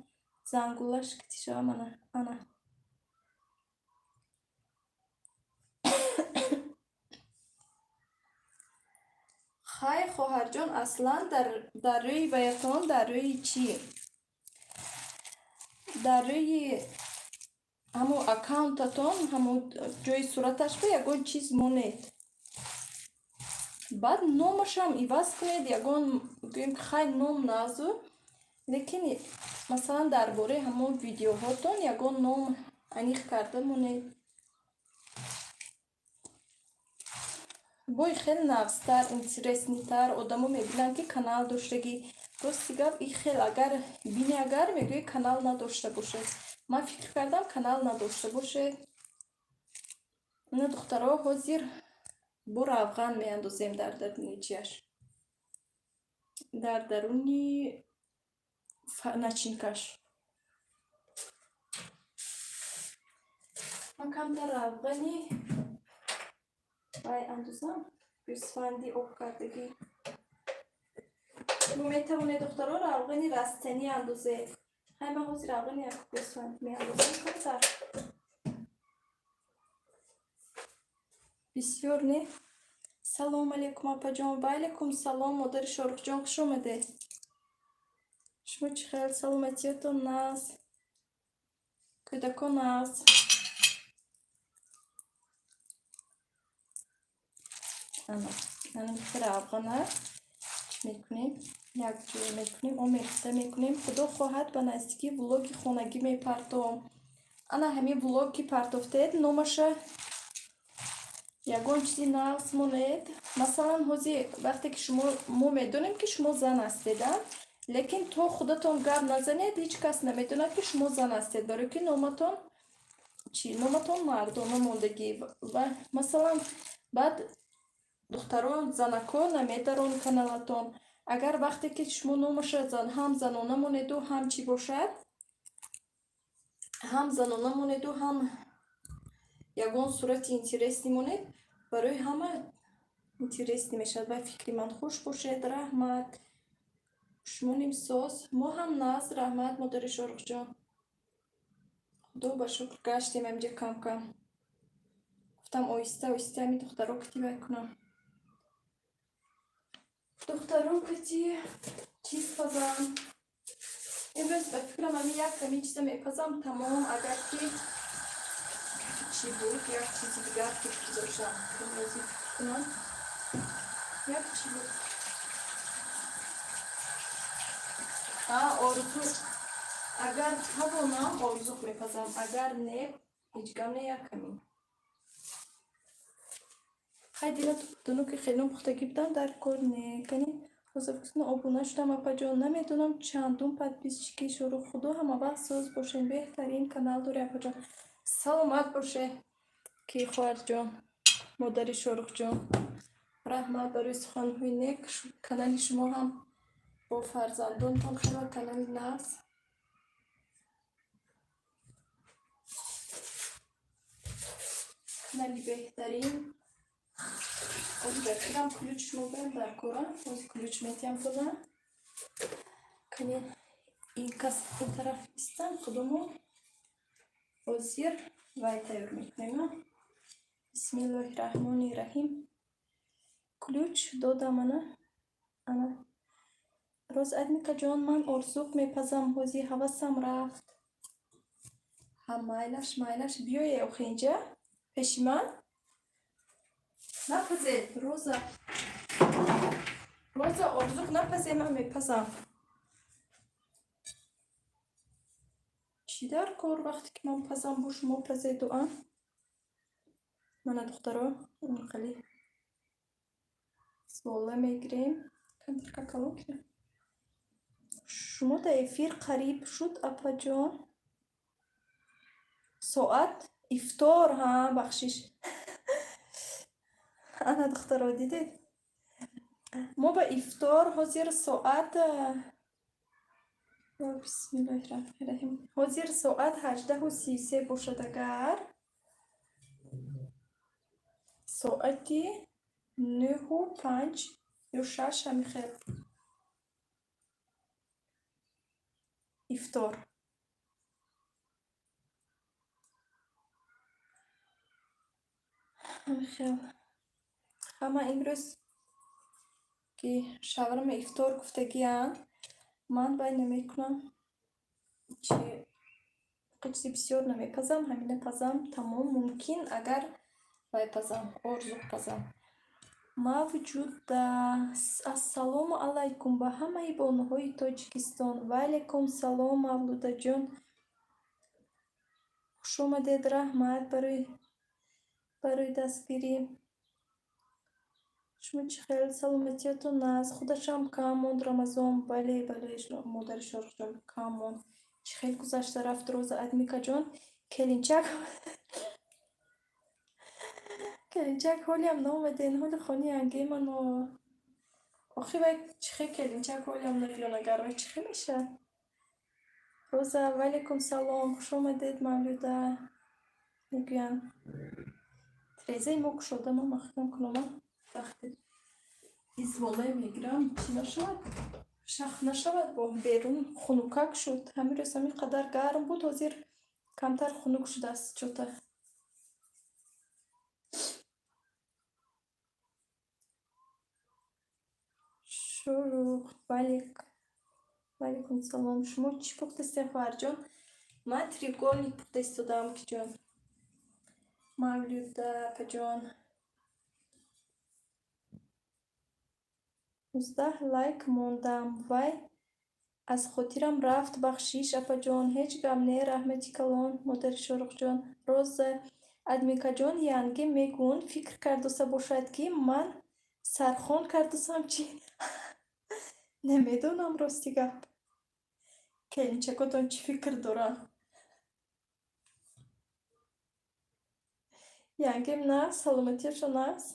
зангулаш китишава. Мана, ана. Хай, хоҳарҷон, аслан дар рӯи ваятон, дар рӯи чӣ, дар рӯи ҳамун аккаунтатон, ҳамун ҷои сураташ ба ягон чиз монед, баъд номашам иваз кунед. Ягон, гӯем ки, хай, ном назу, лекин масалан дар бораи ҳамон видеоҳотон ягон ном аниқ карда монед. Бой хеле нағзтар, интересный тар, одамо мебинанд, ки канал доштагӣ. Рости гап, и хел агар бини, агар мегӯӣ, канал надошта бошед. Ман фикр кардам, канал надошта бошед. Ина, духтаро, ҳозир бо равған меандозем дар даруни чиаш, дар даруни начинка ш. Ман камтар равғани вай андозам, гӯсфанди об кардагӣ. Шумо метавонед, духтаро, равғани растанӣ андозед. Ҳай, ман ҳозир равғани як гӯсфанд меандозам, камтар, бисёр не. Салом алейкум, апаҷон. Ва алейкум салом, модари Шорухҷон, хуш омадед. Шумо чӣ хел, саломатиятон нағз, кӯдакон нағз? Ана, равғана мекунем, якҷоя мекунем, омехта мекунем. Худо хоҳад, ба наздикӣ влоги хонагӣ мепартом. Ана ҳамин влог ки партофтед, номаша ягон чизи нағз монед. Масалан, ҳозир вақте ки шумо, мо медонем, ки шумо зан ҳастед, а лекин то худатон гап назанед, ҳеҷ кас намедонад, ки шумо зан ҳастед, барои ки номатон чӣ, номатон мардона мондагӣ. Ва масалан, баъд духтарон, занако намедарон каналатон. Агар вақте ки шумо номаша ҳам занона монеду, ҳам чӣ бошад, ҳам занона монеду, ҳам ягон сурати интересный монед, барои ҳама интересный мешавад, ба фикри ман. Хуш бошед, раҳмат. Шумо нимсоз, мо ҳам нағз, раҳмат, модари Шорухҷон. Худо ба шукр, гаштем амҷа кам-кам. Гуфтам, оҳиста оҳиста ами духтаро китивай кунам, духтаро кити чиз пазам. Имрӯз ба фикрам, ами як ами чиза мепазам, тамом. Агар ки чӣ буд, як чизи дигар фикр доштам, имрӯзи фикр кунам, як чӣ буд. А орзу, агар тавонам, орзуқ мепазам, агар не, ҳеҷ гам не, як ҳамин. Хай, дила тупдуну ки хелон пухтагӣ будам, дар кор не. Кани, ҳозир обуна шудам, апаҷон. Намедонам, чандум подписчики шурӯъ. Худо ҳама вақт соз бошед, беҳтарин канал дорӣ, апаҷон. Саломат боше, ки хоҳарҷон, модари Шорухҷон, раҳмат барои суханҳои нек. Канали шумо ҳам бо фарзандонтон хеле канали нағз, канали беҳтарин. Ҳозир ба фикрам, ключ шумо боям дар кора. Ҳозир ключ метиҳам тона. Кани, ин кас ин тараф истам, худомо ҳозир вай тайёр мекунем. Бисмиллоҳи раҳмони раҳим. Ключ додам, ана, ана. Роз Адмикаҷон, ман орзуқ мепазам, ҳозир ҳавасам рафт. Ҳа, майлаш, майлаш, биёе охи инҷа пеши ман напазед, Роза. Роза, орзуқ напазе, ман мепазам. Чӣ дар кор, вақте ки ман пазам, бо шумо пазеду, а? Мана, духтаро, хеле свола мегирем. Камтарка калон кунем. Шумо дар эфир қариб шуд, апаҷон. Соат ифтор, ҳа, бахшиш. Ана, духтаро, дидед? Мо ба ифтор ҳозир соат, бисмиллоҳи раҳмони раҳим, ҳозир соат 18:33 бошад, агар соати 9:05 ё 6 ҳамин хел ифтор. Ҳамин хел. Ҳама имрӯз ки шаврама ифтор гуфтагиянд, ман вай намекунам. Чи чизи бисёр намепазам, ҳамина пазам, тамом. Мумкин, агар вай пазам, орзуқ пазам. Мавҷуда. Ассалому алайкум ба ҳамаи бонуҳои Тоҷикистон. Ва алайкум салом, Мавлудаҷон. Хушомадед, раҳмат барои дастгирӣ. Шумо чӣ хел, саломатиятон аст? Худашам кам монд Рамазон. Бале, бале, модари Шоҳрухҷон, кам монд. Чӣ хел гузашта рафт, Роза Адмикаҷон. Келинчак, келинчак ҳолиам наомаден, ҳоли хони ангемано. Охи вай чӣ хел келинчак ҳолиам набиён, агар вай чӣ хел мешавад? Роза, ва алайкум салом, хушомадед, Мавлюда мегӯянд. Тирезаи мо кушода, ман маҳкам кунам, вақте изволае мегирам, чӣ нашавад? Шах нашавад, бо берун хунукак шуд. Ҳамин рӯз ҳамин қадар гарм буд, ҳозир камтар хунук шудааст чота. Шуруқ, валейкум салом. Шумо чӣ пухтастед, хоҳарҷон? Ман треугольник пухта истодаам, киҷон. Мавлюда апаҷон. 19 лайк мондам, вай аз хотирам рафт, бахшиш, апаҷон. Ҳеҷ гап не, раҳмати калон, модари Шоҳрухҷон. Роза Адмикаҷон, янге мегӯн, фикр кардоса бошад, ки ман сархон кардосам чӣ? Намедонам, рости гап. Келинчакотон чӣ фикр доранд? Янгем нағз, саломатиашон нағз.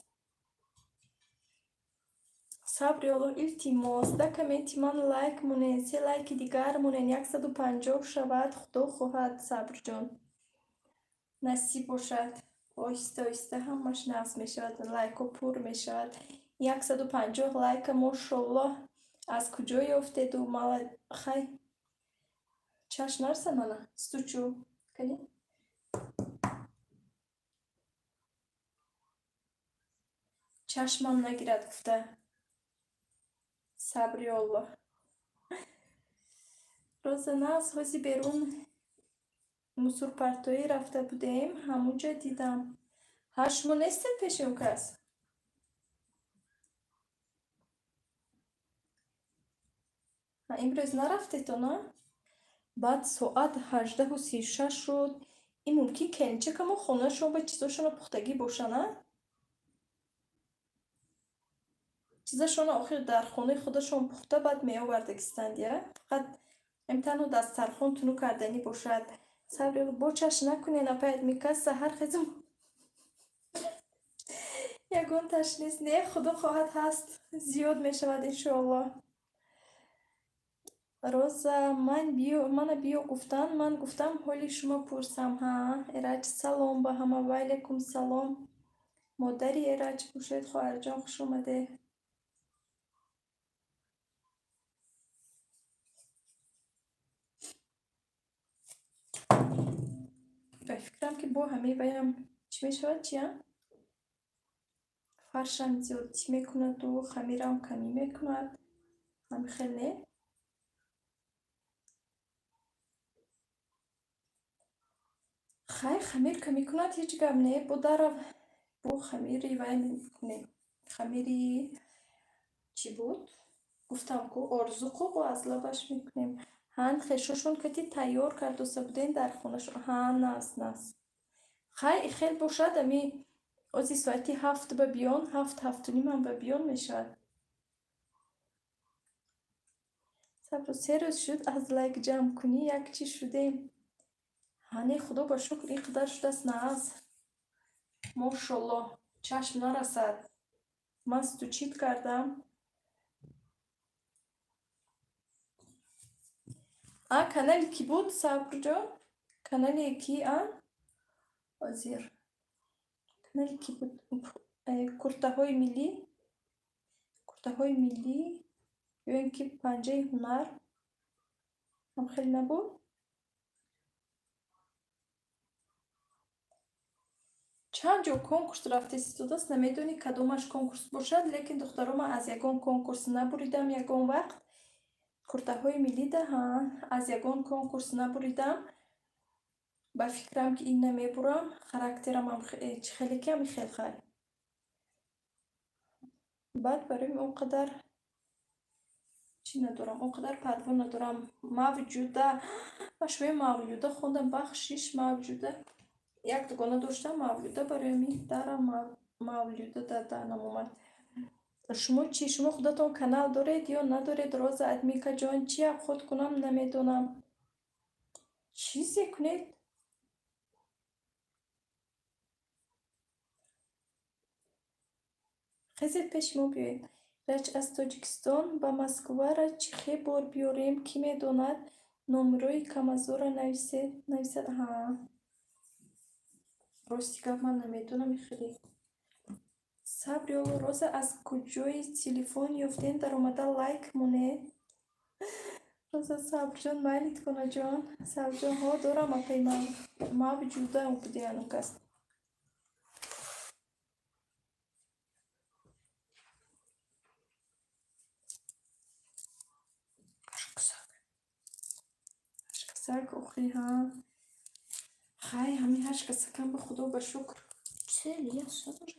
Сабри Аллоҳ, илтимос, да комменти ман лайк монед, се лайки дигар монед, 150 шавад, Худо хоҳад, Сабрҷон. Насиб бошад. Оҳиста оҳиста ҳамаш нағз мешавад, лайкҳо пур мешавад. 150 лайка, мошоаллоҳ, аз куҷо ёфтеду? Мала, хай, чашм нарса, мана, стучу. Кани? Чашмам нагирад гуфта. Сабри Аллоҳ. Роза, нағз, ҳози берун мусурпартоӣ рафта будем, ҳамунҷа дидам. Ҳа, шумо нестед пеши он кас? Ҳа, имрӯз нарафтето, на? Баъд соат 18:36 шуд. Ин мумкин келинчакамо хонаашон ба чизошонро пухтагӣ боша, на? Чизашонро охир дар хонаи худашон пухта, баъд меовардагистанд, я? Фақат ам танҳо дастархон тунук карданӣ бошад. Сабри бо чашм накунед, апай Адмика, саҳар хезум. Ягон ташвиш не, Худо хоҳад, ҳаст, зиёд мешавад, иншоаллоҳ. Роза, ман биё, мана биё гуфтан, ман гуфтам ҳоли шумо пурсам. Ҳа, Эраҷ, салом ба ҳама, ва алайкум салом. Модари Эраҷ бошед, хоҳарҷон, хуш омадед. Ба фикрам, ки бо ҳамаи ваям чӣ мешавад, чия? Фаршам зиёдтӣ мекунаду хамирам камӣ мекунад. Ҳамин хел не? Хай, хамир камӣ кунад, ҳеҷ гап не, бо дара бо хамири вай мекунем. Хамири Чӣ буд? Гуфтам ку, орзу ку, бо аз лабаш мекунем. Ҳан, хешошон кати тайёр кардоса буден дар хонашон. Ҳа, нас, нас. Хай, хел бошад, ами ози соати 7 ба биён, 7, 7:30-ам ба биён мешавад. Сабру, 3 рӯз шуд, аз лайк ҷамъкунӣ як чиз шудем. Ҳане, худо ба шукр, ин қадар шудааст, нағз. Мошоллоҳ, чашм нарасад. Ман стучить кардам. А канали кӣ буд, Сабрҷон? Канали ки, а? Ҳозир. Канали кӣ буд? Куртаҳои миллӣ? Куртаҳои миллӣ ё ин ки панҷаи ҳунар? Ҳам хеле набуд? Чанд ҷо конкурс рафта истодааст, намедонӣ, кадомаш конкурс бошад, лекин, духтаро, ман аз ягон конкурс набуридам ягон вақт. Куртаҳои миллида, ҳа, аз ягон конкурс набуридам. Ба фикрам, ки ин намебурам, характерамам чӣ хеле ки ҳами хел хай. Баъд барои он қадар чӣ надорам, он қадар парво надорам. Мавҷуда, ма шумои Мавлюда хондам, бахшиш, Мавҷуда. Як дугона доштам Мавлюда, барои ҳамин дарам Мавлюда дар даҳнам омад. Шумо чӣ, шумо худатон канал доред ё надоред, Роза Адмикаҷон? Чӣ обход кунам, намедонам. Чизе кунед. Хезед, пеши мо биёед. Рач аз Тоҷикистон ба Москвара чӣ хел бор биёрем, кӣ медонад? Номерои Камазора нависед, нависад. Ҳа. Рости гап, ман намедонам хеле. Сабри Олло, Роза, аз куҷои телефон ёфтем, даромада лайк монед. Роза Сабрҷон, майли, Тиконаҷон. Сабрҷон, ҳо, дорам, апаи Мавҷуда буди ан кас. Ҳашкасак, охи, ҳа. Хай, ҳамин ҳашкасакам ба худо ба шукр. Сел як соат уже.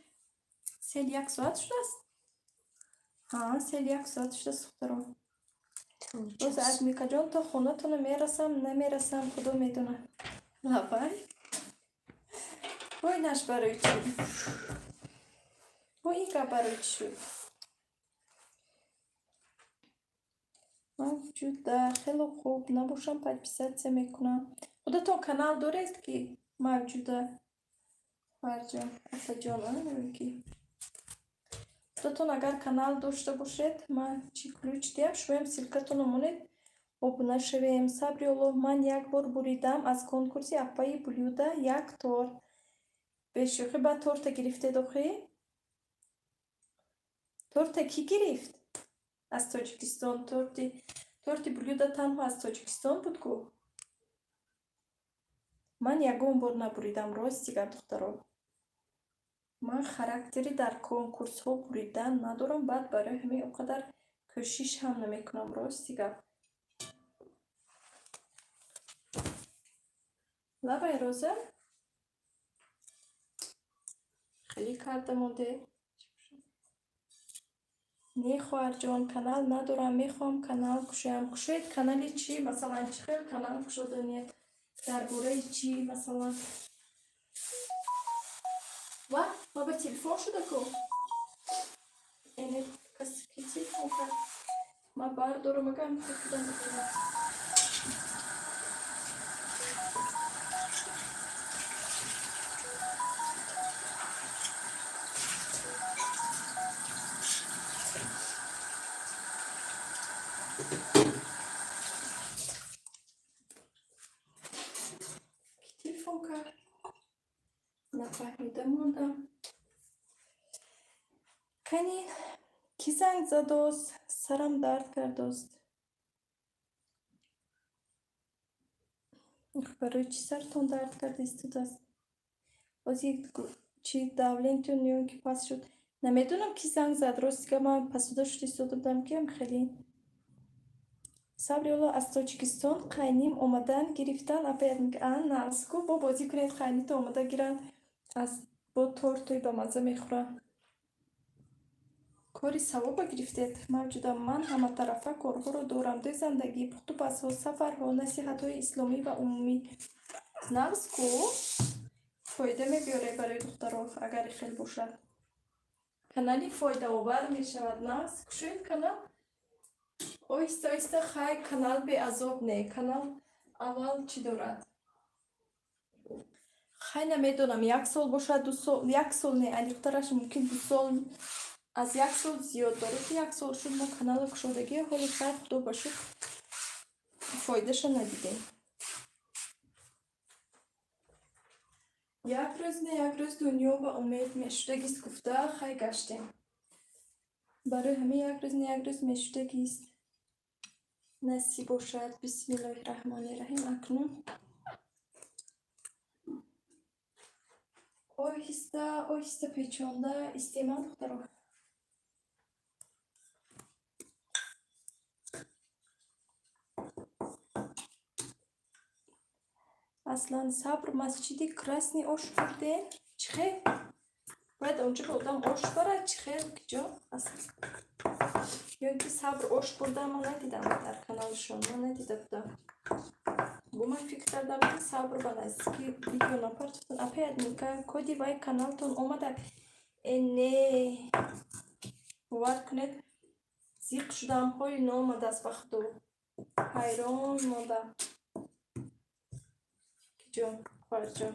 Сел як соат шудааст? Ҳа, сел як соат шудааст, духтаро. Роза Адмикаҷон, то хонатона мерасам, намерасам, худо медонад. Лабай. Вой, наш барои чӣ? Во, ин гап барои чӣ шуд? Мавҷуда, хело хуб, набошам, подписаться мекунам. Худатон канал доред ки, Мавҷуда? Хоҳарҷон, апаҷон, ки? Худатон агар канал дошта бошед, ман чӣ ключ диҳам, шумоям ссылкатонро монед, обуна шавем. Сабри Оллоҳ, ман як бор буридам аз конкурси апаи Блюда як торт. Бешӯхӣ, баъд торта гирифтед охӣ? Торта кӣ гирифт? Аз Тоҷикистон торти Блюда танҳо аз Тоҷикистон буд ку? Ман ягон бор набуридам, рости гап, духтаро. Ман характери дар конкурсҳо буридан надорам, баъд барои ҳамин он қадар кӯшиш ҳам намекунам, рости гап. Лабай, Роза? Хеле карда монде. Не, хоҳарҷон, канал надорам, мехоҳам канал кушоям. Кушоед, канали чӣ? Масалан, чӣ хел канал кушоданият? Дар бораи чӣ, масалан? Ва, ма ба телефон шуда ку? Эне, касе ки телефон кард? Ма бардорам, агар худам медонам. Ки телефон кард? Нафаҳмида мондам. Кани, кӣ занг задост? Сарам дард кардост. Барои чӣ саратон дард карда истодааст? Боз як чи давление-тон ё ин ки паст шуд? Намедонам, кӣ занг зад. Рости гап, ман пасуда шуда истода будам, ки хеле. Сабри Оллоҳ, аз Тоҷикистон қайним омадан гирифтан, апаят мега, а нағз ку, бо бозӣ кунед, қайнито омада гиранд, аз бо тортои бамазза мехӯранд. Кори савоба гирифтед, Мавҷуда. Ман ҳаматарафа корҳоро дорам: дӯзандагӣ, пухтупазҳо, сафарҳо, насиҳатҳои исломӣ ва умумӣ. Нағз ку, фоида мебиёред барои духтаро, агар хел бошад. Канали фоидаовар мешавад. Нағз, кушоед канал. Оҳиста оҳиста, хай, канал беазоб не. Канал аввал чӣ дорад? Хай, намедонам, як сол бошад, 2 сол, як сол не, аниқтараш мумкин 2 сол, аз як сол зиёд. Барои ки як сол шуд мо канала кушодагӣ, ҳоли хай, худо ба шукр, фоидаша надидем. Як рӯз не, як рӯз дунё ба умед мешудагист гуфта, хай, гаштем. Барои ҳамин як рӯз не, як рӯз мешудагист. Насиб бошад. Бисмиллоҳи раҳмони раҳим. Акнун оҳиста оҳиста печонда истеъмол, духтаро. Аслан, сабр, масҷиди Красный ош бурдем. Чӣ хел? Бояд онҷо ба одам ош барад, чӣ хел, киҷо? Ё ин ки сабр ош бурда, ман надидам дар каналшон, ман надида будам. Бо ман фикр кардам, ки сабр ба наздикӣ видео напартофтан. Апай админка, коди вай каналтон омада? Э, не, бовар кунед, зиқ шудам, ҳоли наомадааст ба худо. Ҳайрон мондам. Киҷо, хоҳарҷон?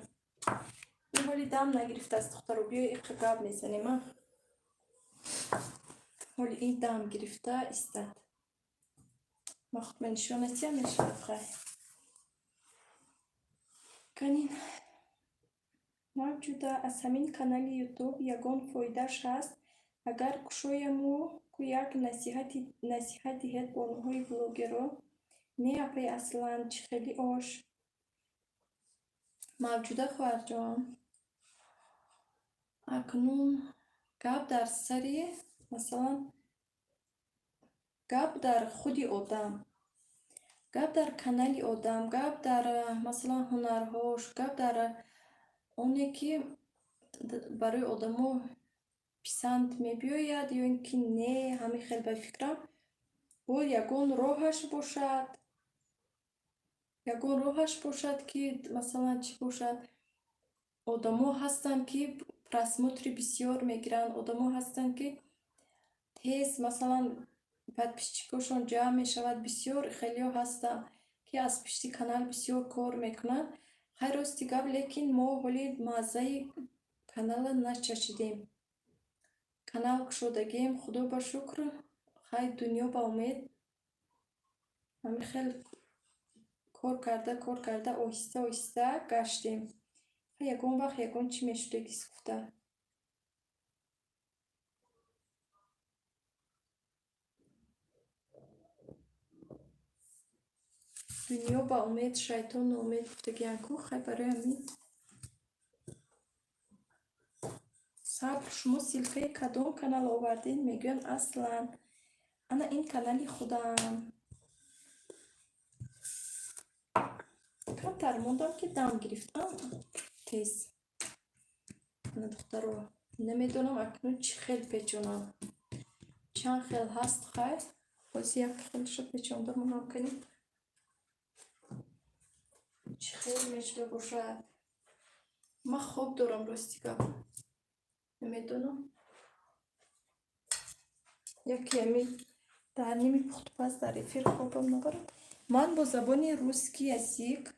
Ин ҳоли дам нагирифтааст, духтаро, биё иқа гап мезанем, а? Ҳоли ин дам гирифта истад. Ма худма нишонатиям мешавад, хай. Канин. Мавҷуда, аз ҳамин канали Ютуб ягон фоидааш ҳаст? Агар кушояму ку як насиҳат диҳед бонуҳои блогерро. Не, апай Аслан, чӣ хели ош? Мавҷуда хоҳарҷон. Акнун гап дар сари, масалан, гап дар худи одам, гап дар канали одам, гап дар, масалан, ҳунарҳош, гап дар оне ки барои одамо писанд мебиёяд ё ин ки не, ҳамин хел ба фикрам, бояд ягон роҳаш бошад, ки, масалан, чӣ бошад, одамо ҳастанд, ки просмотри бисёр мегиранд, одамо ҳастанд, ки тез, масалан, подписчикошон ҷамъ мешавад, бисёр хелеҳо ҳастанд, ки аз пишти канал бисёр кор мекунанд. Хай, рости гап, лекин мо ҳоли маззаи канала начашидем. Канал кушодагием, худо ба шукр, хай, дунё ба умед, ҳамин хел кор карда, кор карда, оҳиста оҳиста гаштем. Ягон вақт ягон чӣ мешудагист гуфта. Дунё ба умед, шайтон ноумед гуфтагиянд ку, хай, барои ҳамин. Сабр, шумо ссылкаи кадом канал овардед, мегӯянд Аслан. Ана ин канали худам. Камтар мондам, ки дам гирифтам тез. Ана, духтаро, намедонам акнун чӣ хел печонам. Чанд хел ҳаст, хай, боз як хелашо печонда монам, кунем. Чӣ хел мешуда бошад? Ман хоб дорам, рости гап. Намедонам. Яке ами дар ними пухтупаз дар эфир хобам набарад. Ман бо забони русский язык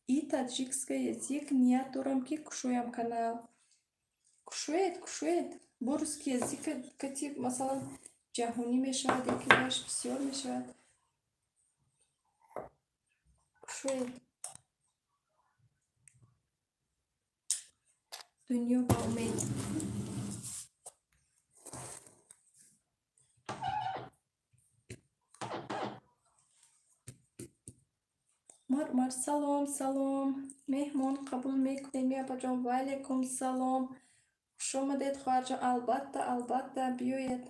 и таджикский язык ният дорам, ки кушоям канал. Кушоед, кушоед. Бо русский язык кати, масалан, ҷаҳонӣ мешавад, яки ваш бисёр мешавад. Кушоед. Дунё ба умед. Умар, Умар, салом, салом. Меҳмон қабул мекунем, апаҷон. Ва алайкум салом. Хуш омадед, хоҳарҷон. Албатта, албатта, биёед.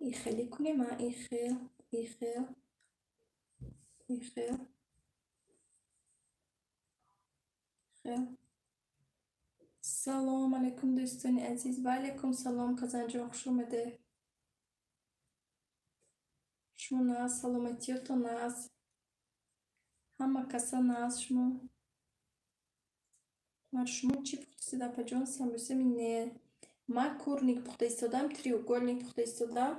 И хеле кунем, а и хел, и хел, и хел, хел. Салом алайкум, дӯстони азиз. Ва алайкум салом, Казанҷон, хуш омадед. Шумо нағз, саломатиётон нағз, ҳама каса нағз. Шумо шумо чӣ пухтасед, апаҷон? Самбусами? Не, ман курник пухта истодам, треугольник пухта истодам.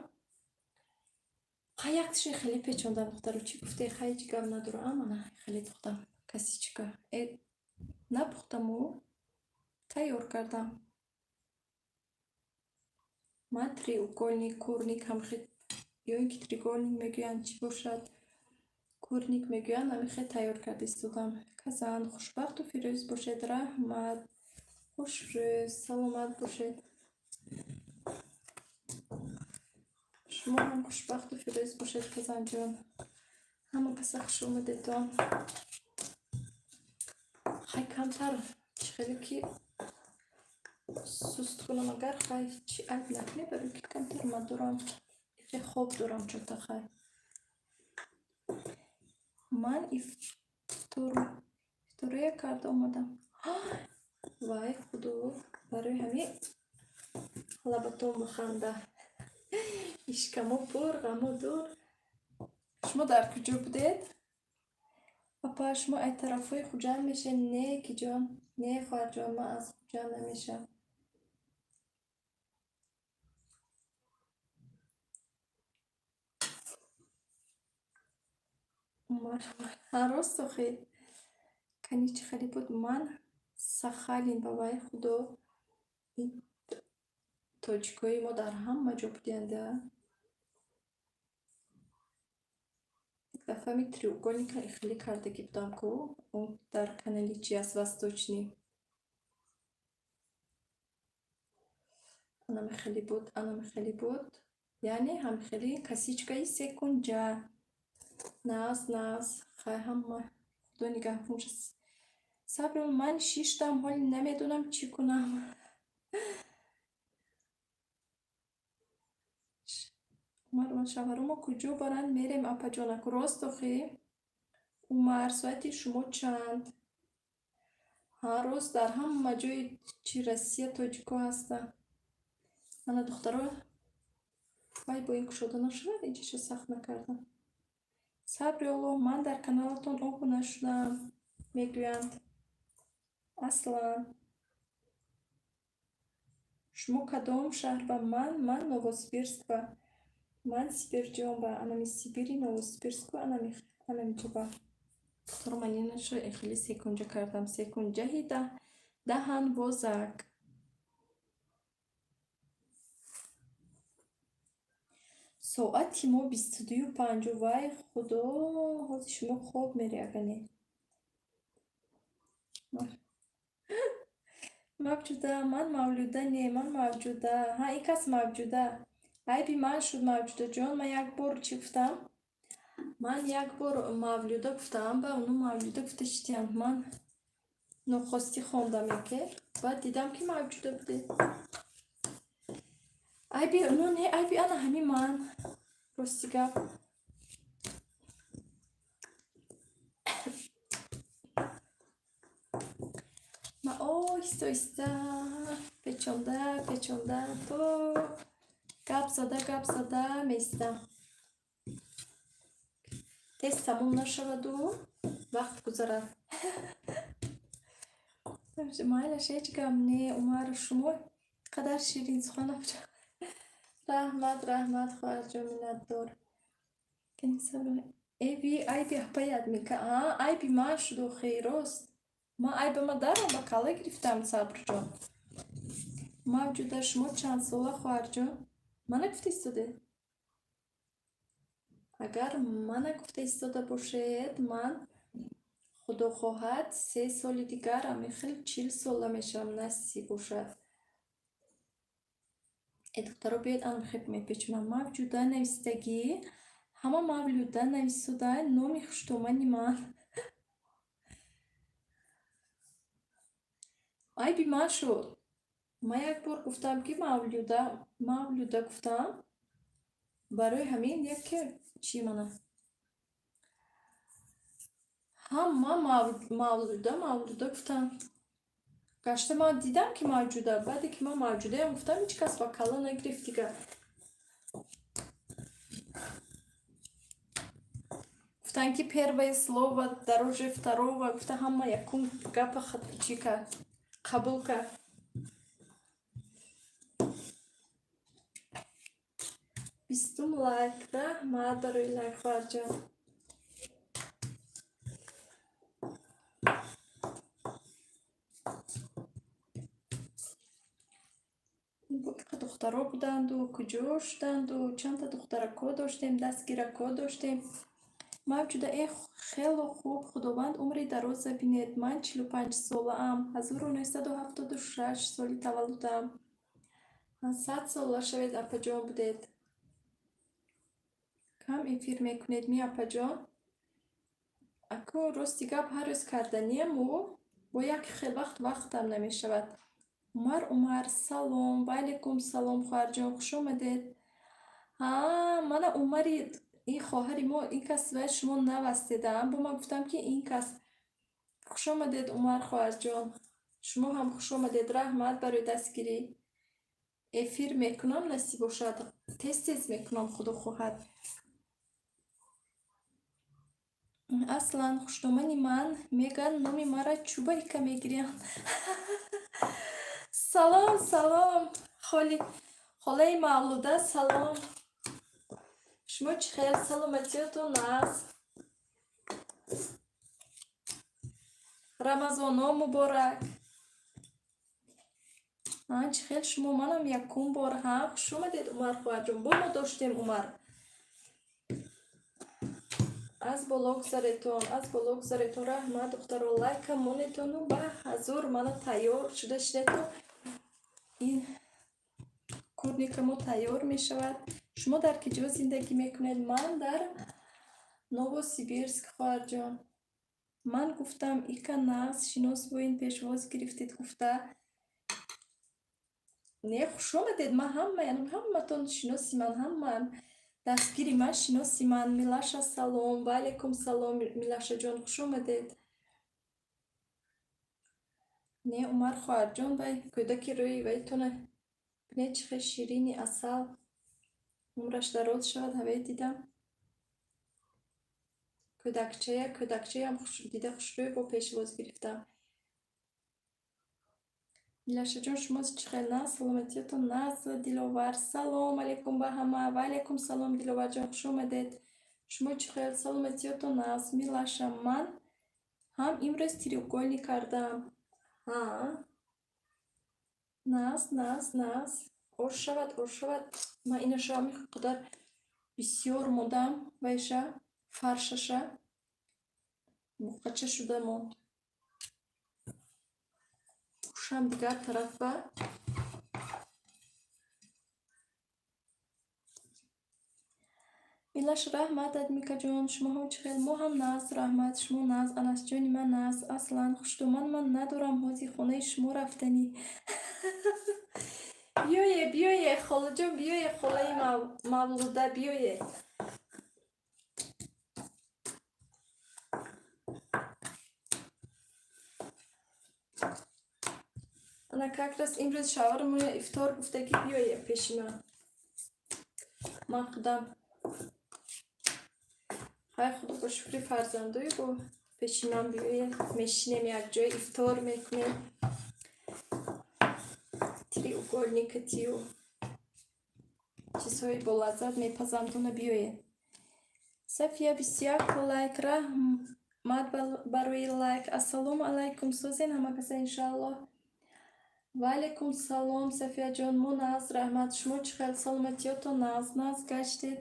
Хай, якташи хеле печондам, духтаро. Чӣ гуфте? Хай, ҳеҷ гап надорам. Амана хеле пухтам косичка. Напухтаму, тайёр кардам. Ман треугольник, курник ҳамхе, ё ин ки треугольник мегӯянд, чӣ бошад, курник мегӯянд, ҳамихе тайёр карда истодам. Казан, хушбахту фирӯз бошед, раҳмат, хушрӯз, саломат бошед. Шумо ҳам хушбахту фирӯз бошед, Казанҷон. Ҳама каса хуш омадедон. Хай, камтар чӣ хеле ки суст кунам, агар хай чӣ айб накунӣ, барои ки камтар ма дорам, хе хоб дорам чота, хай. Ман ифтория карда омадам. Вай, худо, барои ҳамин лабатон биханда. Ишкамо пур, ғамо дур. Шумо дар куҷо будед? Апа, шумо ай тарафҳои Хуҷанд мешавед? Не, киҷон, не, хоҳарҷон, ман аз Хуҷанд намешавам. Ҳа, рост охи. Кани, чӣ хеле буд? Ман Сахалин ба. Вай, худо, ин тоҷикои мо дар ҳама ҷо будиянд-а. Як дафъа ми треугольника хеле кардагӣ будам ку, дар канали чи аст, Восточный. Анами хеле буд, анами хеле буд. Яъне ҳамхели косичкаи секунҷа. Нағз, нағз, хай, ҳама худо нигаҳбон. Сабр, ман шиштам, ҳоли намедонам чӣ кунам. Умар, шавҳаро мо куҷо баранд, мерем, апаҷонак. Рост охи. Умар, соати шумо чанд? Ҳа, рост, дар ҳама ҷои чи Россия тоҷико ҳастанд. Ана, духтаро, вай, бо ин кушода нашавад, инҷаша сахт накардам. Сабри Аллоҳ, ман дар каналатон обуна шудам, мегӯянд. Аслан. Шумо кадом шаҳр ба? Ман Новосибирск ба. Ман Сибирҷон ба. Анами Сибири Новосибирску, анамиҷо ба. Духтаро, ман инаша хеле секунҷа кардам. Секунҷаҳи даҳанбозак. Соати мо 22:50. Вай, худо, ҳозир шумо хоб мерӣ, ага не. Мавҷуда, ман Мавлюда не, ман Мавҷуда. Ҳа, ин кас Мавҷуда. Айби ман шуд, Мавҷудаҷон. Ман як бор чӣ гуфтам? Ман як бор Мавлюда гуфтам, ба оно Мавлюда гуфта шитиянд. Ман нохостӣ хондам яке. Баъд дидам, ки Мавҷуда буде. Айби оно не, айби ана ҳамин ман. Рости гап. Ман оҳиста оҳиста печонда, печонда, то гап зада, гап зада меистам. Тез тамом нашаваду вақт гузарад. Майлаш, ҳеҷ гап не, Умар, шумо қадар ширинсухан. Раҳмат, раҳмат, хоҳарҷон, миннатдор. Эви, айби апаят мека. А, айби ман шуд охи, рост. Ман айбама даром ба калла гирифтам, Сабрҷон. Мавҷуда, шумо чанд сола, хоҳарҷон? Мана гуфта истодед? Агар мана гуфта истода бошед, ман, худо хоҳад, 3 соли дигар амихел 40 сола мешавам, насиб бошад. Э, духтаро, биёед, анамхеб мепечонам. Мавҷуда навистагӣ, ҳама Мавлюда нависода, номи хуштомани ман. Айби ман шуд. Ман як бор гуфтам, ки Мавлюда, Мавлюда гуфтам. Барои ҳамин яке чӣ мана. Ҳама Мавлюда, Мавлюда гуфтам. Гашта ман дидам, ки мавҷуда. Баъде ки ман мавҷудаям гуфтам, ҳеҷ кас ба калла нагирифт дига. Гуфтанд, ки первое слово дороже второго. Гуфта, ҳама якум гапа чӣ кард, қабул кард. 20-ум лайк. Раҳмат барои лайк, хоҳарҷон. Духтаро буданду, куҷо шуданду? Чандта духтаракҳо доштем, дастгиракҳо доштем. Мавҷуда, э, хело хуб, Худованд умри дароза бинед. Ман 45-солаам, 1976 соли таваллудам. 100 сола шавед, апаҷон, будед. Кам эфир мекунед ми, апаҷон? Аку, рости гап, ҳар рӯз карданияму бо як хел вақт вақтам намешавад. Умар, Умар, салом. Ваалайкум салом, хоҳарҷон, хуш омадед. Ҳа, мана Умари ин хоҳари мо, ин кас вай шумо навастеда. Бо ман гуфтам, ки ин кас. Хуш омадед, Умар хоҳарҷон. Шумо ҳам хуш омадед. Раҳмат барои дастгирӣ. Эфир мекунам, насиб бошад. Тез тез мекунам, Худо хоҳад. Аслан хушномани ман меган, номи мара чӯбайка мегиранд. Салом, салом, холаи Мавлуда, салом. Шумо чӣ хел, саломатиётон аст? Рамазоно муборак. Чӣ хел шумо? Манам якум бор. Ҳа, хуш омадед, Умар хоҳарҷон. Бо мо доштем Умар. Аз боло гузаретон, аз боло гузаретон. Раҳмат, духтаро, лайка монетону ба ҳазур мана тайёр шуда шидету ин курника мо тайёр мешавад. Шумо дар куҷо зиндагӣ мекунед? Ман дар Новосибирск, хоҳарҷон. Ман гуфтам, ика нағз шинос бо ин пешвоз гирифтед гуфта. Не, хуш омадед. Ман ҳамаям, ҳаматон шиноси ман, ҳамаам дастгири ман, шиноси ман. Милаша, салом. Ваалайкум салом, Милашаҷон, хуш омадед. Не, Умар хоҳарҷон, вай кӯдаки рӯи вайтона бинед, чӣ хел ширини асал. Умраш дароз шавад, ҳаве дидам. Кӯдакчая, кӯдакчаям дида хушрӯй бо пешвоз гирифтам. Милашаҷон, шумо чӣ хел, на саломатиятон нағз? Диловар, салом алейкум ба ҳама. Ваалайкум салом, Диловарҷон, хуш омадед. Шумо чӣ хел, саломатиятон нағз? Милаша, ман ҳам имрӯз треугольник кардам. Ҳа, нағз, нағз, нағз. Ош шавад, ош шавад. Ман инаша ҳамин қадар бисёр мондам, вайша фаршаша буққача шуда монд. Ушам дигар тараф ба. Милаш, раҳмат, Адмикаҷон, шумоҳо чӣ хел? Мо ҳам нағз, раҳмат, шумо нағз, Анасҷони ман нағз. Аслан хушдоман ман надорам, ҳозир хонаи шумо рафтанӣ. Биёе, биёе, холаҷон, биёе, холаи Мавлуда, биёе. Ана как раз имрӯз шавҳарам ифтор гуфта, ки биёе пеши ман. Ман худам хай, худо ба шукри, фарзандои бо пеши ман биёе, мешинем, якҷоя ифтор мекунем. Треугольника тию чизҳои болаззат мепазам, туна биёед. Сафия, 21 лайк, раҳмат барои лайк. Ассалому алайкум, созен ҳама каса, иншааллоҳ. Ваалайкум салом, Сафияҷон, мо нағз, раҳмат. Шумо чӣ хел, саломатиётон нағз? Нағз гаштед.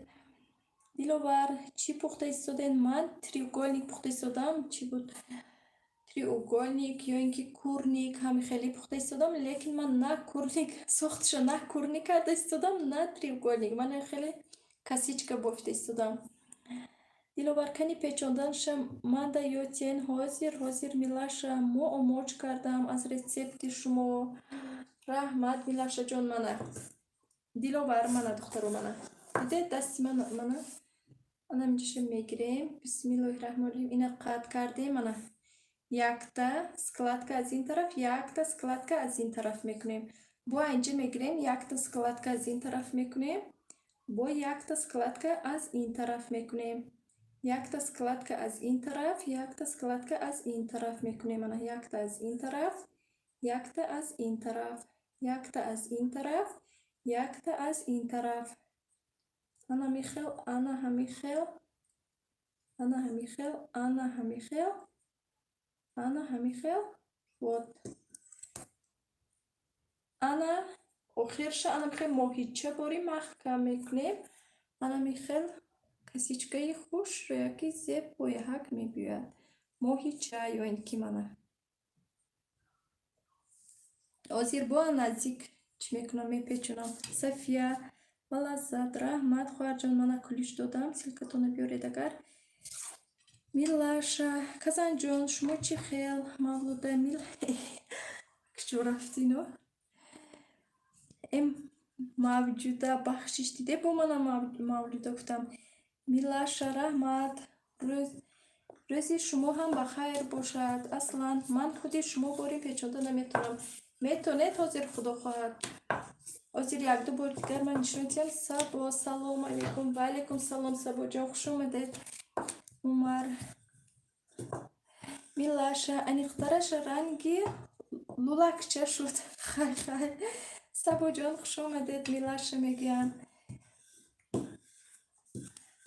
Диловар, чӣ пухта истодед? Ман треугольник пухта истодам. Чӣ буд? Треугольник ё ин ки курник, ҳами хеле пухта истодам, лекин ман на курник сохташа, на курник карда истодам, на треугольник. Ман хеле косичка бофта истодам. Диловар, кани печонданша манда ётен? Ҳозир, ҳозир, Милаша, мо омоҷ кардам аз рецепти шумо. Раҳмат, Милашаҷон, мана. Диловар, мана, духтаро, мана. Дидед дасти ман, мана? Ана инҷаша мегирем. Бисмиллоҳи раҳмони раҳим. Ина қатъ кардем, мана. Якта складка аз ин тараф, якта складка аз ин тараф мекунем. Бо инҷа мегирем, якта складка аз ин тараф мекунем, бо якта складка аз ин тараф мекунем, якта складка аз ин тараф, якта складка аз ин тараф мекунем. Ана, якта аз ин тараф, якта аз ин тараф, якта аз ин тараф, якта аз ин тараф. Ана ҳамихел, ана ҳамихел, ана ҳамихел, ана ҳамихел, ана ҳамихел. Вот, ана охирша ана михел моҳича бори маҳкам мекунем. Ана михел косичкаи хушрӯяки зебояҳак мебиёяд, моҳича ё ин ки. Мана, ҳозир бо наздик чӣ мекунам, мепечонам. Сафия, балаззат, раҳмат, хоҳарҷон. Мана, кулиш додам, ссылкатонро биёред агар. Милаша, Казанҷон, шумо чӣ хел? Мавлуда, мил куҷо рафтино? Эм, Мавҷуда, бахшиш, диде, бо мана Мавлуда гуфтам. Милаша, раҳмат, рӯзи шумо ҳам ба хайр бошад. Аслан ман худи шумо бори печонда наметавонам. Метавонед ҳозир, худо хоҳад. Ҳозир якду бор дигар ман нишон диҳам. Сабо, салому алайкум. Ва алайкум салом, Сабоҷон, хуш омадед. Умар, Милаша, аниқтараш ранги лулакча шуд. Хай, хай. Сабоҷон, хуш омадед, Милаша мегӯянд.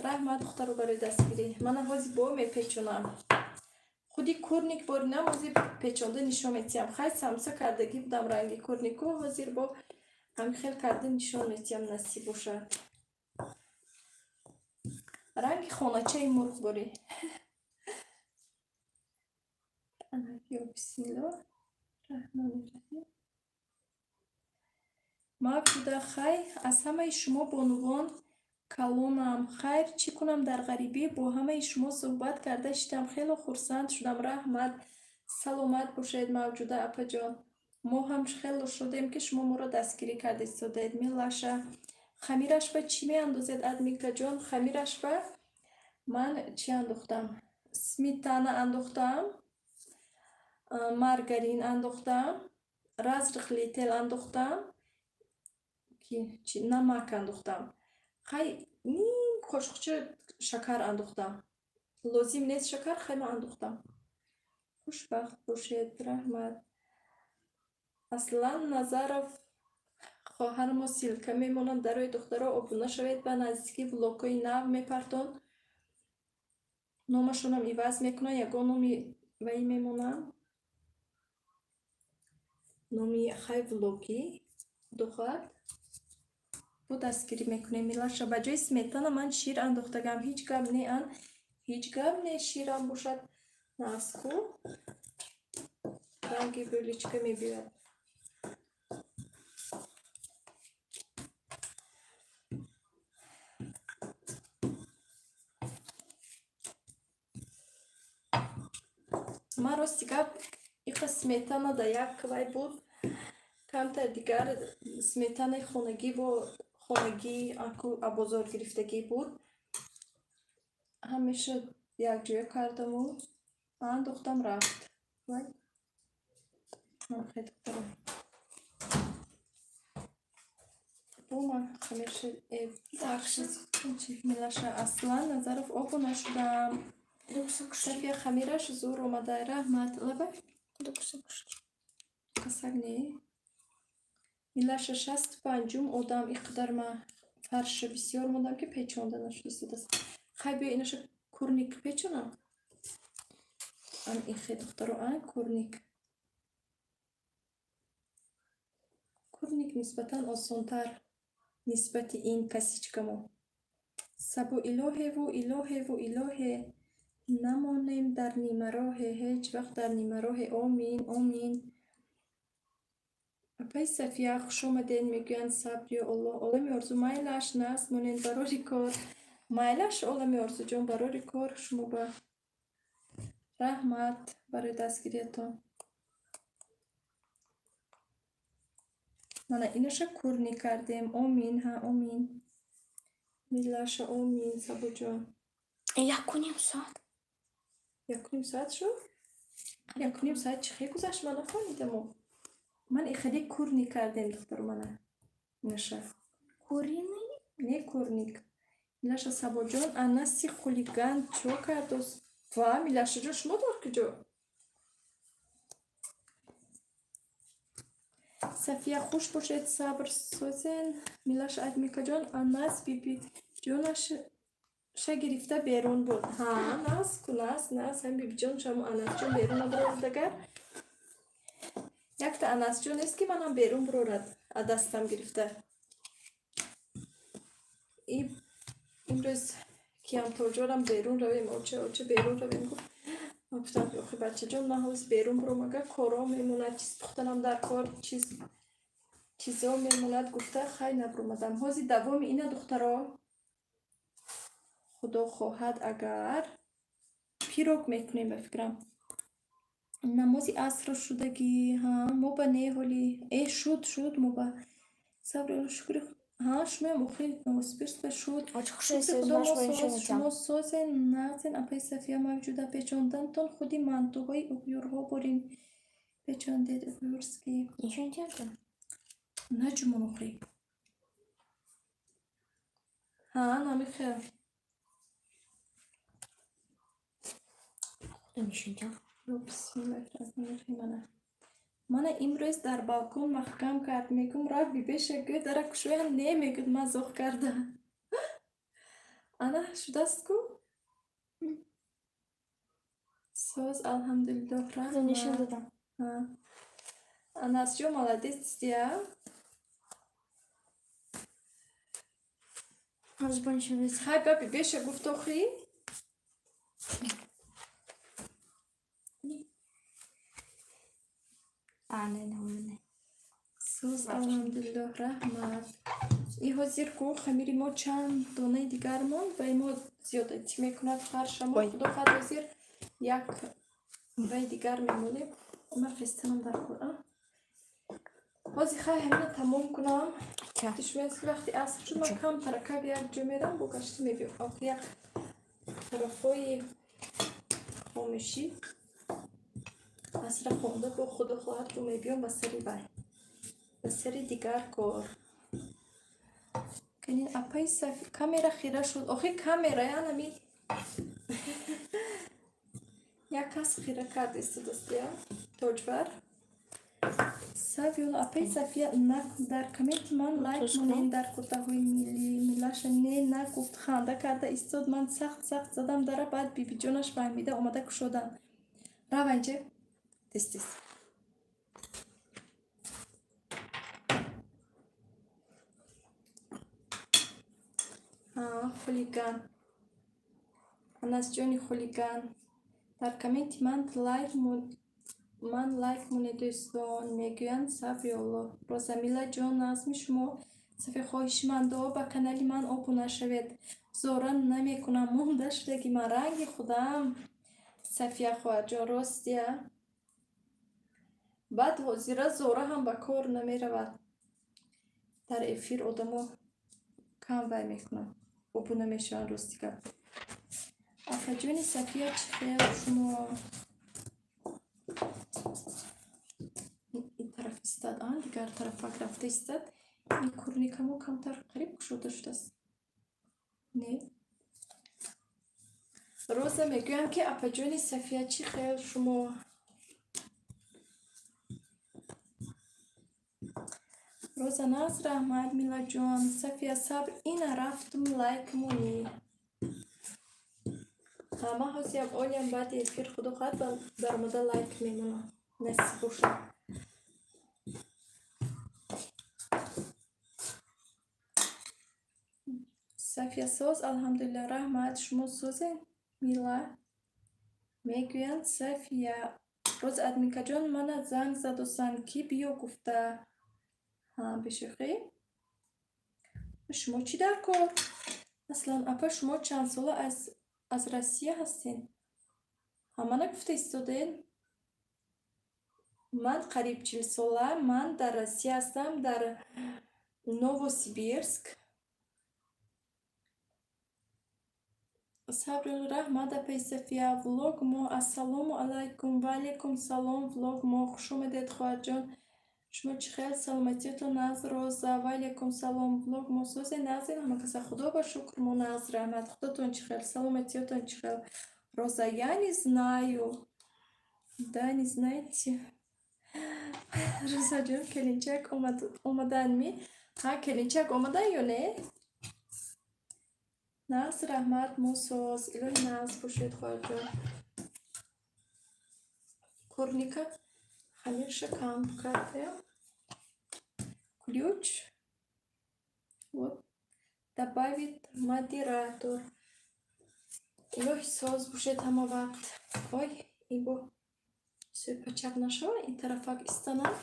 Раҳмат, духтаро, барои дастгирӣ. Мана, ҳозир бо мепечонам. Худи курник боринам, ҳозир печонда нишон метиҳам. Хай, самса кардагӣ будам ранги курнику, ҳозир бо ҳамин хел карда нишон метиҳам, насиб бошад. Ранги хоначаи мурғ борӣ. Ё бисмиллоҳ раҳмони раҳим. Мавҷуда, хай, аз ҳамаи шумо бонувон калонам. Хайр, чӣ кунам, дар ғарибӣ бо ҳамаи шумо суҳбат карда шидам, хело хурсанд шудам. Раҳмат, саломат бошед, Мавҷуда апаҷон. Мо ҳам хело шодем, ки шумо моро дастгирӣ карда истодаед. Милаша, хамираш ба чӣ меандозед, админкаҷон? Хамираш ба ман чӣ андохтам? Сметана андохтам, маргарин андохтам, разрыхлитель андохтам, намак андохтам, хай, ним қошуқча шакар андохтам. Лозим нест шакар, хай, ман андохтам. Хушбахт бошед, раҳмат. Аслан Назаров хоҳармо ссылка мемонад. Дарои, духтаро, обуна шавед, ба наздики влогҳои нав мепартон. Номашонам иваз мекунам, ягон номи вай мемонам, номи хай влогӣ. Худо хоҳад, бо дастгирӣ мекунем. Милаша, ба ҷои сметана ман шир андохтагам. Ҳеҷ гап не, ан ҳеҷ гап не, ширам бошад, наску ранги бӯличка мебиёяд. Ман, рости гап, иқа сметана да як вай буд, камтар дигар сметанаи хонагӣ, бо хонагӣ бозор гирифтагӣ буд. Ҳамеша якҷоя кардаму андохтам, рафт. Вай, духтарам, бо ман ҳамеша. Милаша, Аслан Назаров, обуна шудам. Сафия, хамираш зур омада, раҳмат. Лабай, касак не. Милаша, 65-ум одам, иқадар ман фарша бисёр мондам, ки печонда нашуда истодааст. Хай, биё, инаша курник печонам. Ан ихе, духтаро, а курник. Курник нисбатан осонтар нисбати ин косичкамо. Сабо, илоҳеву, илоҳеву, илоҳе, намонем дар нимароҳе, ҳеҷ вақт дар нимароҳе. Омин, омин. Апаи Сафия, хушомадед мегӯянд. Сабр, ё Аллоҳ. Олами Орзу, майлаш, насб монед, барори кор. Майлаш, Олами Орзуҷон, барори кор. Шумо ба раҳмат барои дастгириятон. Мана, инаша курник кардем. Омин, ҳа, омин. Милаша, омин, Сабоҷон. 1,5 соат. 1,5 соат шуд? 1.5 соат чӣ хел гузашт, ман нафаҳмидаму. Ман ихеле курник кардем, духтару, мана. Наша. Куриный? Не, курник. Милаша Сабоҷон, Анаси хулиган чо кардос? Ва, Милашаҷон, шумо дар куҷо? Сафия, хуш бошед, сабр, созен. Милаша Адмикаҷон, Анас бибиҷонаша гирифта берун буд. Ҳа, нас ку нас, нас, ҳам бибиҷон шамо Анасҷон берун набурорад агар. Якта Анасҷон нест, ки манам берун бурорад, аз дастам гирифта. И имрӯз киямторҷонам берун равем, оча, оча, берун равем гуфт. Ман гуфтам, ки охи, бачаҷон, ман ҳоз берун буром агар, коро мемонад, чиз пухтанам дар кор, чиз чизо мемонад гуфта, хай, набуромадам. Ҳози давоми ина, духтаро, худо хоҳад агар, пирог мекунем, ба фикрам. Намози асрро шудагӣ, ҳа, мо ба не ҳоли э шуд, шуд, мо ба сабри шукри, ҳа, шумоям охи Новосибирск ба шуд. Очень хорошо, Шукри если худо, мо знаешь, соз, ничего не шумо созен, нағзен, апаи Сафия, мавҷуда печондантон худи мантуҳои уғюрҳо борин печондед, уғюрский. Ничего не делаешь? Наҷумон, охи. Ҳа, намихел. Откуда ничего не делал? Бисмиллаҳи. Мана. Мана имрӯз дар балкон маҳкам кард. Мегӯм, рав бибеша, гӯ, дара кушоян, не, мегӯд, ман зоғ карда. Ана шудааст ку? Соз, алҳамдулиллоҳ, Нишон раҳмат. додам. Ҳа. Анасҷон, молодец, я. Ҳозир бо нишон додам. Хай, ба бибеша гуфт охи. А, не, не, не. Соз, алҳамдулиллоҳ, раҳмат. И ҳозир ку хамири мо чанд донаи дигар монд ва мо зиёдатӣ мекунад фаршамо. Ой. Худо хоҳад, ҳозир як вай дигар мемонем. Ман хестанам дар кор, а? Ҳозир хай ҳамина тамом кунам. Ча? Душман вақти аср шуд, ман кам таракак як ҷо мерам, бо гашта мебиём. Охи як тарафҳои хомӯшӣ асра хонда, бо худо хоҳад, бо мебиём ба сари вай. Ба сари дигар кор. Канин апаи Сафи, камера хира шуд. Охи камера янами як кас хира кард истодааст, я? Тоҷвар. Савиёла, апаи Сафия, на, дар комменти ман лайк Туз монен кун. Дар куртаҳои миллӣ Милаша не нагуфт, ханда карда истод. Ман сахт сахт задам дара, баъд бибиҷонаш фаҳмида омада кушоданд. Рав анҷа. Тез, тез. Ҳа, хулиган. Анасҷони хулиган. Дар комменти ман лайк ман лайк монед, дӯстон, мегӯянд Сабриолло. Розамила ҷон, назми шумо. Сафия, хоҳишмандо, ба канали ман обуна шавед. Зора намекунам, монда шудаги ман ранги худам. Сафия хоҳарҷон, ростия. Баъд ҳозира зора ҳам ба кор намеравад. Дар эфир одамо кам вай мекунанд. Обуна мешаванд, рости гап. Апаҷони Сафия, чӣ хел шумо? Ин тараф истад, а дигар тарафак рафта истад. Ин курникамо камтар қариб кушода шудааст. Не? Роза, мегӯям, ки апаҷони Сафия, чӣ хел шумо? Роза наз, раҳмат, Милаҷон. Сафия сабр, ина рафтум, лайк монӣ. Ҳама ҳозиям олиям, баъди эфир худо хоҳад, баромада лайк мемонам. Насиб бошад. Сафия соз, алҳамдулиллоҳ, раҳмат. Шумо созед, Мила? Мегӯянд Сафия. Роза админкаҷон, мана занг задосанд, ки биё гуфта. Ҳа, бешӯхӣ? Шумо чӣ дар кор? Аслан, апа, шумо чанд сола аз Россия ҳастед? Ҳама нагуфта истодед? Ман қариб 40 сола, ман дар Россия ҳастам, дар Новосибирск. Сабри, раҳмат, апаи Сафия. Влог мо, ассалому алайкум. Ва алайкум салом, Влог мо, хуш омадед, хоҳарҷон. Шумо чӣ хел, саломатиятон нағз? Роза, ва алайкум салом. Влог мо, созе, нағзен ҳама каса? Худо ба шукр, мо нағз, раҳмат. Худотон чӣ хел, саломатиятон чӣ хел? Роза, я не знаю. Да, не знаете. Розаҷон, келинчак омадан ми? Ҳа, келинчак омадан ё не? Нағз, раҳмат, мо соз. Илоҳи нағз бошед, хоҳарҷон. Курника хамирша кам кардем. Ключ. Вот. Добавить модератор. Илоҳи соз бошед ҳама вақт. Ой, ибо сӯйпачақ нашава, ин тарафак истанам.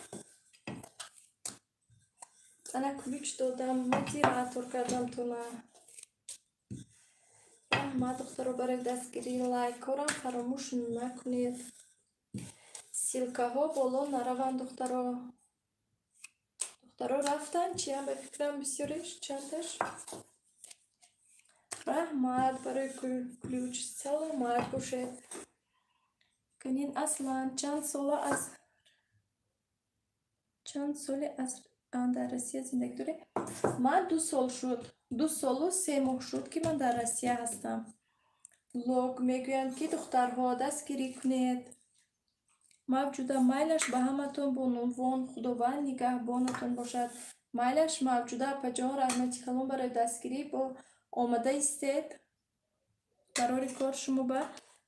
Ана, ключ додам, модератор кардам туна. Раҳмат, духтаро, барои дастгирӣ. Лайкҳорам фаромӯш накунед. Ссылкаҳо боло нараванд, духтаро. Духтаро рафтанд, чиям, ба фикрам, бисёреш, чандаш. Раҳмат барои ключ, саломат бошед. Канин, Аслан, чанд соле аз дар Россия зиндагӣ доред? Ман 2 сол шуд, 2 солу 3 моҳ шуд, ки ман дар Россия ҳастам. Влог мегӯянд, ки духтарҳо, дастгирӣ кунед. Мавҷуда, майлаш ба ҳаматон, бонувон, Худованд нигаҳбонатон бошад. Майлаш, Мавҷуда апаҷон, раҳмати калон барои дастгирӣ. Бо омада истед. Барори кор шумо ба.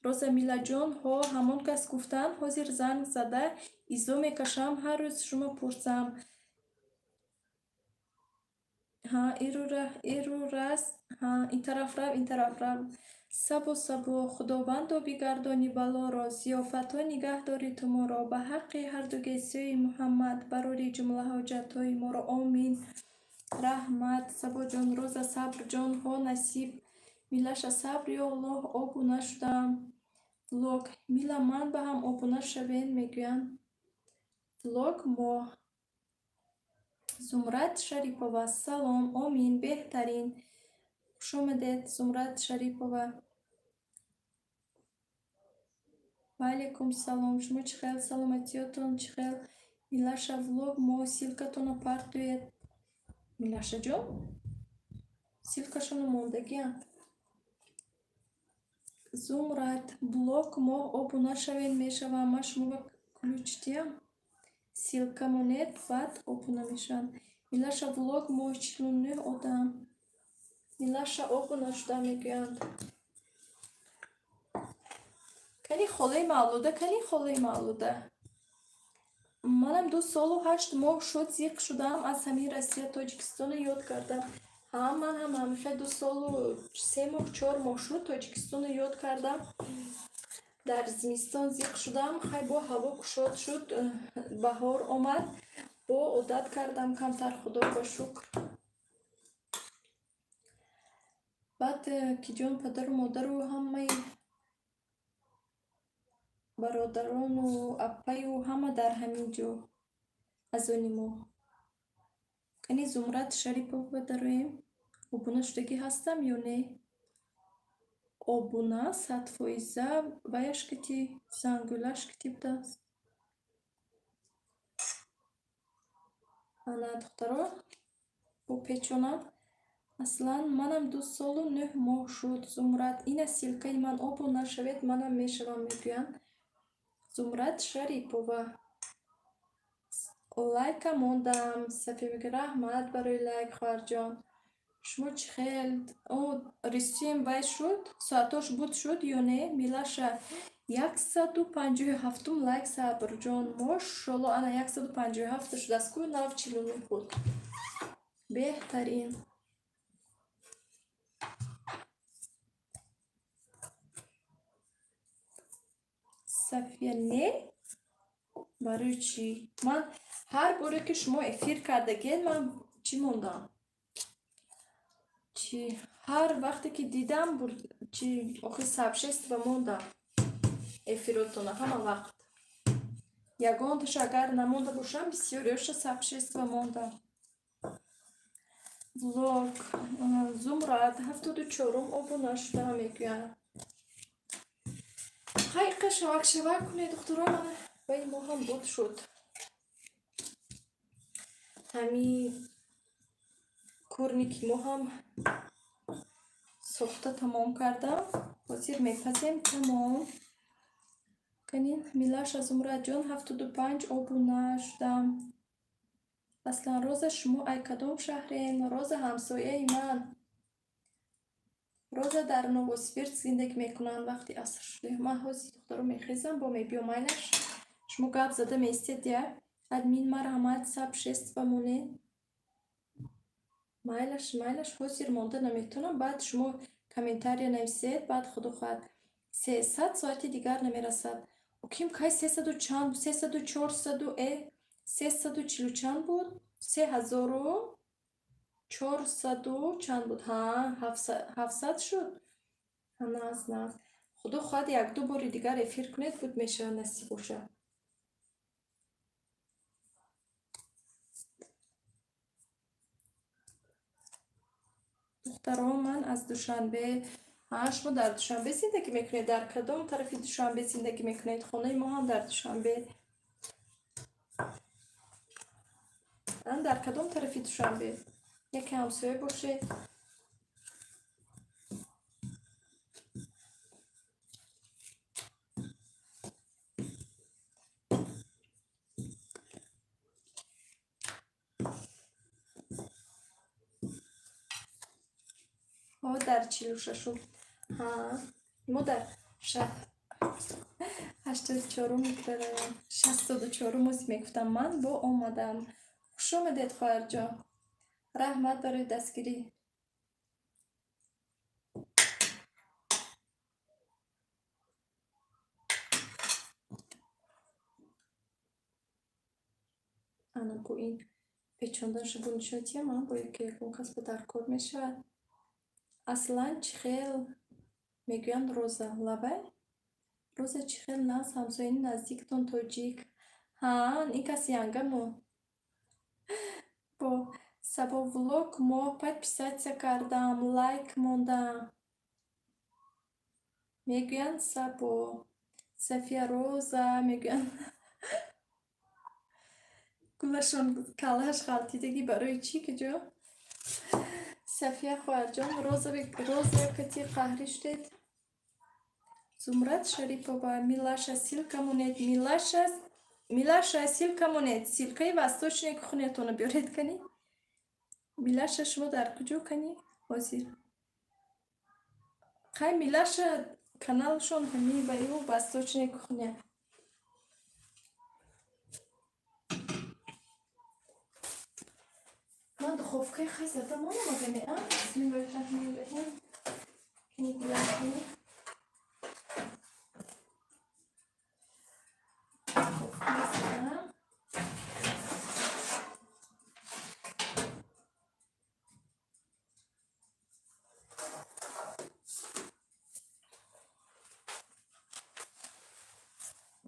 Роза Милаҷон, ҳо, ҳамон кас гуфтанд, ҳозир занг зада изо мекашам, ҳар рӯз шумо пурсам. Ҳа, иру раст, ҳа, ин тараф рав, ин тараф рав. Сабо, Сабо, Худовандо, бигардони балоро, зиёфатҳо нигаҳ дори ту моро, ба ҳаққи ҳарду гесӯи Муҳаммад, барори ҷумла ҳоҷатҳои моро, омин. Раҳмат, Сабоҷон. Роза Сабрҷон, ҳо, насиб. Милаша Сабр, ё Аллоҳ, обуна шудам. Влог Мила, ман ба ҳам обуна шавен, мегӯянд. Влог мо. Зумрад Шарипова, салом, омин, беҳтарин. Хушомадед, Зумрад Шарипова. Ва алайкум салом. Шумо чӣ хел, саломатиётон чӣ хел? Милаша, влог мо, ссылкатонро партоед. Милашаҷон, ссылкашонро мондагиам. Зумрад, блог мо, обуна шавед, мешавам. Ман шумо ба ключ диҳам. Ссылка монед, баъд обуна мешаванд. Милаша, влог мо, 49 одам. Милаша, обуна шуда, мегӯянд. Кани холаи Мавлуда, кани холаи Мавлуда? Манам 2 солу 8 моҳ шуд, зиқ шудам аз ҳамин Россия, Тоҷикистоно ёд кардам. Ҳа, ман ҳам ҳамеша 2 солу 3 моҳ, 4 моҳ шуд, Тоҷикистоно ёд кардам. Дар зимистон зиқ шудам, хай, бо ҳаво кушод шуд, баҳор омад, бо одат кардам камтар, Худо ба шукр. Баъд ки ҷон, падару модару ҳамаи бародарону апаю ҳама дар ҳамин ҷо аз они мо. Кани Зумрад Шарипова дароем. Обуна шудагӣ ҳастам ё не? Обуна 100%, ваяш кити, зангӯлаш кити будааст. Ана, духтаро, бо печонам. Аслан, манам 2 солу 9 моҳ шуд. Зумрад, ина ссылкаи ман, обуна шавед, манам мешавам, мегӯянд. Зумрад Шарипова. Лайка мондам. Сафия мегӯяд, раҳмат барои лайк, хоҳарҷон. Шумо чӣ хел? О, рисуем вай шуд? Соатош буд шуд ё не? Милаша, 157-ум лайк, Сабрҷон. Мошолло, ана, 157 шудааст ку, нав 49 буд. Беҳтарин. Сафия, не? Барои чӣ? Ман ҳар боре ки шумо эфир кардагед, ман чӣ мондам? Чӣ, ҳар вақте ки дидам, чӣ, охир сообщество мондам эфиротона ҳама вақт. Ягонташа агар намонда бошам, бисёриёша сообщество мондам. Влог. Зумрад 74-ум обуна шуда, мегӯянд. Хайқа шавак шавак кунед, духтуро, мана вай мо ҳам буд шуд. Ҳами курники мо ҳам сохта тамом кардам. Ҳозир мепазем, тамом. Канин Милаша, Зумрадҷон, 75 обуна шудам. Аслан, Роза, шумо ай кадом шаҳрен? Роза ҳамсояи ман. Роза дар Новосибирск зиндагӣ мекунанд. Вақти аср шуда. Ман ҳозир, духтаро, мехезам, бо мебиём, майлаш. Шумо гап зада меистед, я? Админ, марҳамат, саб шества монед. Майлаш, майлаш, ҳозир монда наметавонам. Баъд шумо комментария нависед, баъд худо хоҳад. 300 соати дигар намерасад. Ким кай сесаду чанд, сесаду чорсаду 340 чанд буд? 3400 чанд буд? Ҳа, 700 шуд. Наз, наз. Худо хоҳад, якду бори дигар эфир кунед, буд мешавад, насиб бошад. Духтаро, ман аз Душанбе. Ҳа, шумо дар Душанбе зиндагӣ мекунед? Дар кадом тарафи Душанбе зиндагӣ мекунед? Хонаи мо ҳам дар Душанбе. Дар кадом тарафи Душанбе? Яке ҳамсоя бошед. Ҳо, дар 46-ум. Ҳа, мо дар 84-ум микрорайон. 64-ум ози мегуфтам. Ман бо омадам. Хуш омадед, хоҳарҷон. Раҳмат барои дастгирӣ. Ана бо ин печонданаша бо нишон диҳам, бо яке ягон кас ба даркор мешавад. Аслан, чӣ хел мегӯянд, Роза? Лабай? Роза, чӣ хел нағз, ҳамсояни наздиктон тоҷик. Ҳа, ин кас янгамо. Бо Сабо влог мо подписаться кардам, лайк мондам. Мегӯянд Сабо. Сафия, Роза мегӯянд. Гулашон каллааш ғалтидагӣ барои чӣ, куҷо? Сафия хоҳарҷон, Роза, Роза кати қаҳрӣ шудед? Зумрад Шарипова, Милаша, ссылка монед, Милаша, Милаша, ссылка монед, ссылкаи восточная кухнятонро биёред кани. Милаша, шумо дар куҷо кани? Ҳозир. Хай, Милаша, каналшон ҳами ба ю восточная кухня. Ман духовкаи хай зада монам агаме, а? Бисмиллоҳи раҳмони раҳим. Кани гулам кани. Духовкаи задам.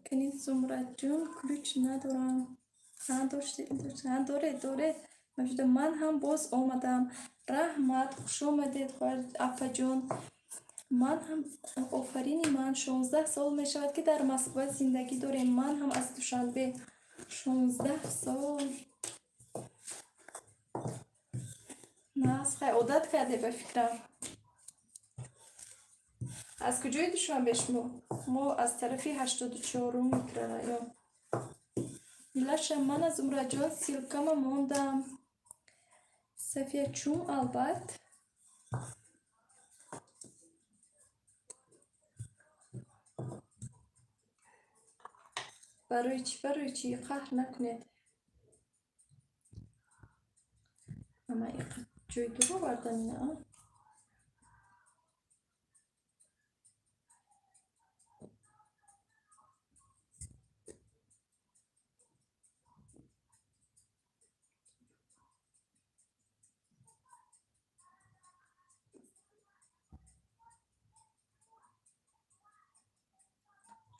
Кани, Зумрадҷон, ключ надорам. Ҳа, доштед, ҳа, доред, доред. Мавҷуда, ман ҳам боз омадам. Раҳмат, хуш омадед, хоҳар, апаҷон. Ман ҳам офарини ман, 16 сол мешавад, ки дар Москва зиндагӣ дорем. Ман ҳам аз Душанбе. 16 сол. Нағз, хай, одат карде ба фикрам. Аз куҷои Душанбе шумо? Мо аз тарафи 84-ум микрорайон. Милаша, ман аз Зумраҷон ссылкама мондам. Сафия, чум, албат. Барои чӣ, барои чӣ? Қаҳр накунед. Ама иқа ҷои дур овардам ина, а?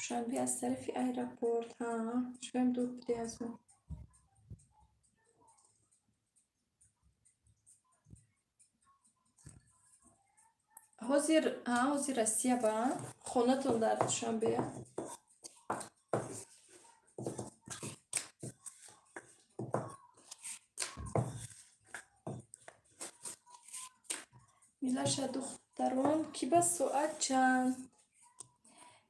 Душанбе аз тарафи аэропорт. Ҳа, шуям дур буде аз мо. Ҳозир, ҳозир Россия ба хонатон дар Душанбе. Милаша, духтарон, ки ба соат чанд?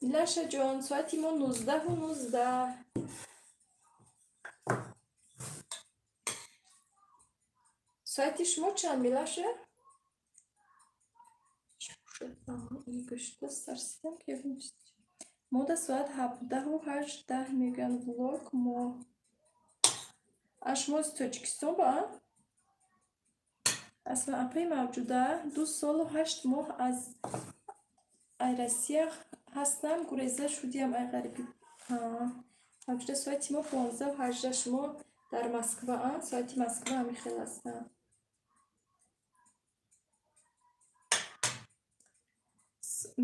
Милашаҷон, соати мо 19:19. Соати шумо чанд, Милаша? Мода соат 17:18 мегӯянд, влог мо. А шумо аз Тоҷикистон ба? Аслан, апаи Мавҷуда, 2 солу 8 моҳ аз ай Россия ҳастам, гуреза шудиям ай ғарибӣ. Мавҷуда, соати мо 15:18. Шумо дар Москва, соати Москва ҳамин хел ҳастанд.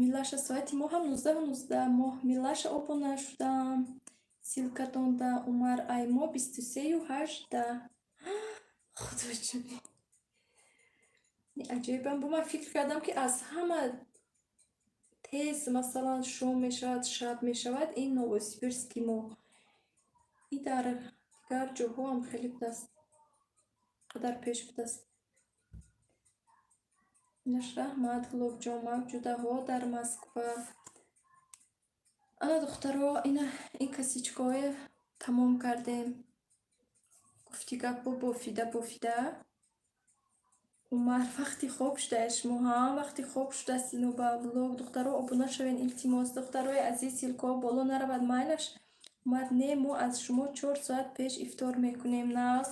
Милаша, соати мо ҳам 19:19. Моҳ Милаша, обуна шудам. Ссылка тонда, Умар, ай мо 23:18. Худоҷони. Аҷоибам, бо ман фикр кардам, ки аз ҳама тез, масалан, шом мешавад, шаб мешавад, ин Новосибирски мо. И дар дигар ҷоҳо ҳам хеле будааст. Қадар пеш будааст. Инаш раҳмат, Гулобҷон, Мавҷудаҳо дар Москва. Ана, духтаро, ина ин косичка ҳое тамом кардем. Гуфти гапҳо бофида бофида. Умар, вақти хоб шудаи шумо, ҳа, вақти хоб шудааст ино ба влог. Духтаро, обуна шавед, илтимос. Духтарои азиз, ссылка ҳо боло наравад, майлаш. Умар, не, мо аз шумо 4 соат пеш ифтор мекунем. Нағз.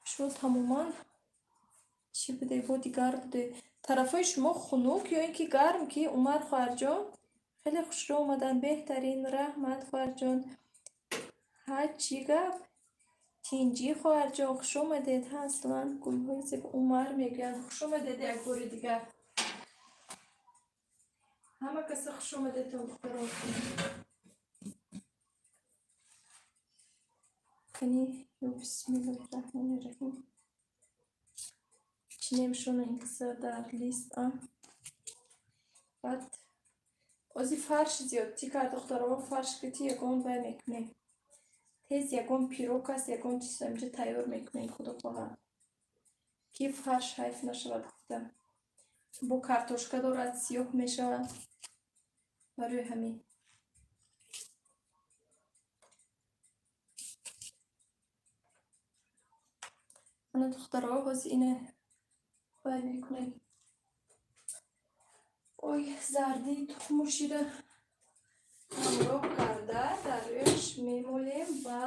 Шумо тамоман чӣ буде, бо дигар буде. Тарафҳои шумо хунук ё ин ки гарм ки, Умар хоҳарҷон? Хеле хушрӯ омаданд, беҳтарин, раҳмат, хоҳарҷон. Ҳа, чӣ гап? Тинҷӣ, хоҳарҷон, хуш омадед. Ҳа, аслан гулҳои зебо, Умар мегӯянд. Хуш омадед як бори дигар. Ҳама каса хуш омадедтон, духтаро. Кани, ё бисмиллоҳи раҳмони раҳим. Чинемшона ин каса дар лист, а? Баъд ози фарш зиёдтӣ кард, духтаро, фарш кити ягон вай мекунем. Тез ягон пирог аст, ягон чиз инҷа тайёр мекунем, худо хоҳад. Ки фарш ҳайф нашавад гуфта. Бо картошка дорад, сиёҳ мешавад. Барои ҳамин. Ана, духтаро, ҳозир ина вай мекунем. Ой, зардии тухму шира ҳамроҳ карда дар рӯяш мемолем ва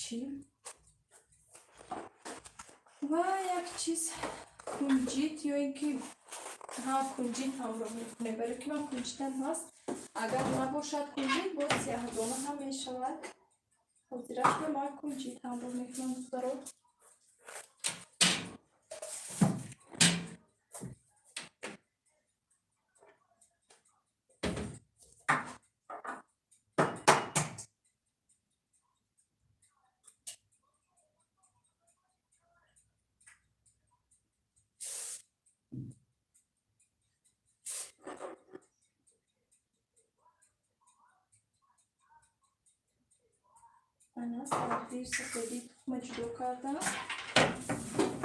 чӣ? Ва як чиз кунҷит ё ин ки, ҳа, кунҷит ҳамроҳ мекунем. Барои ки ман кунҷитам ҳаст. Агар набошад кунҷит, боз сиёҳдона ҳам мешавад. Ҳозирашро ман кунҷит ҳамроҳ мекунам, духтаро. Ана, зардию сафедии тухма ҷудо кардам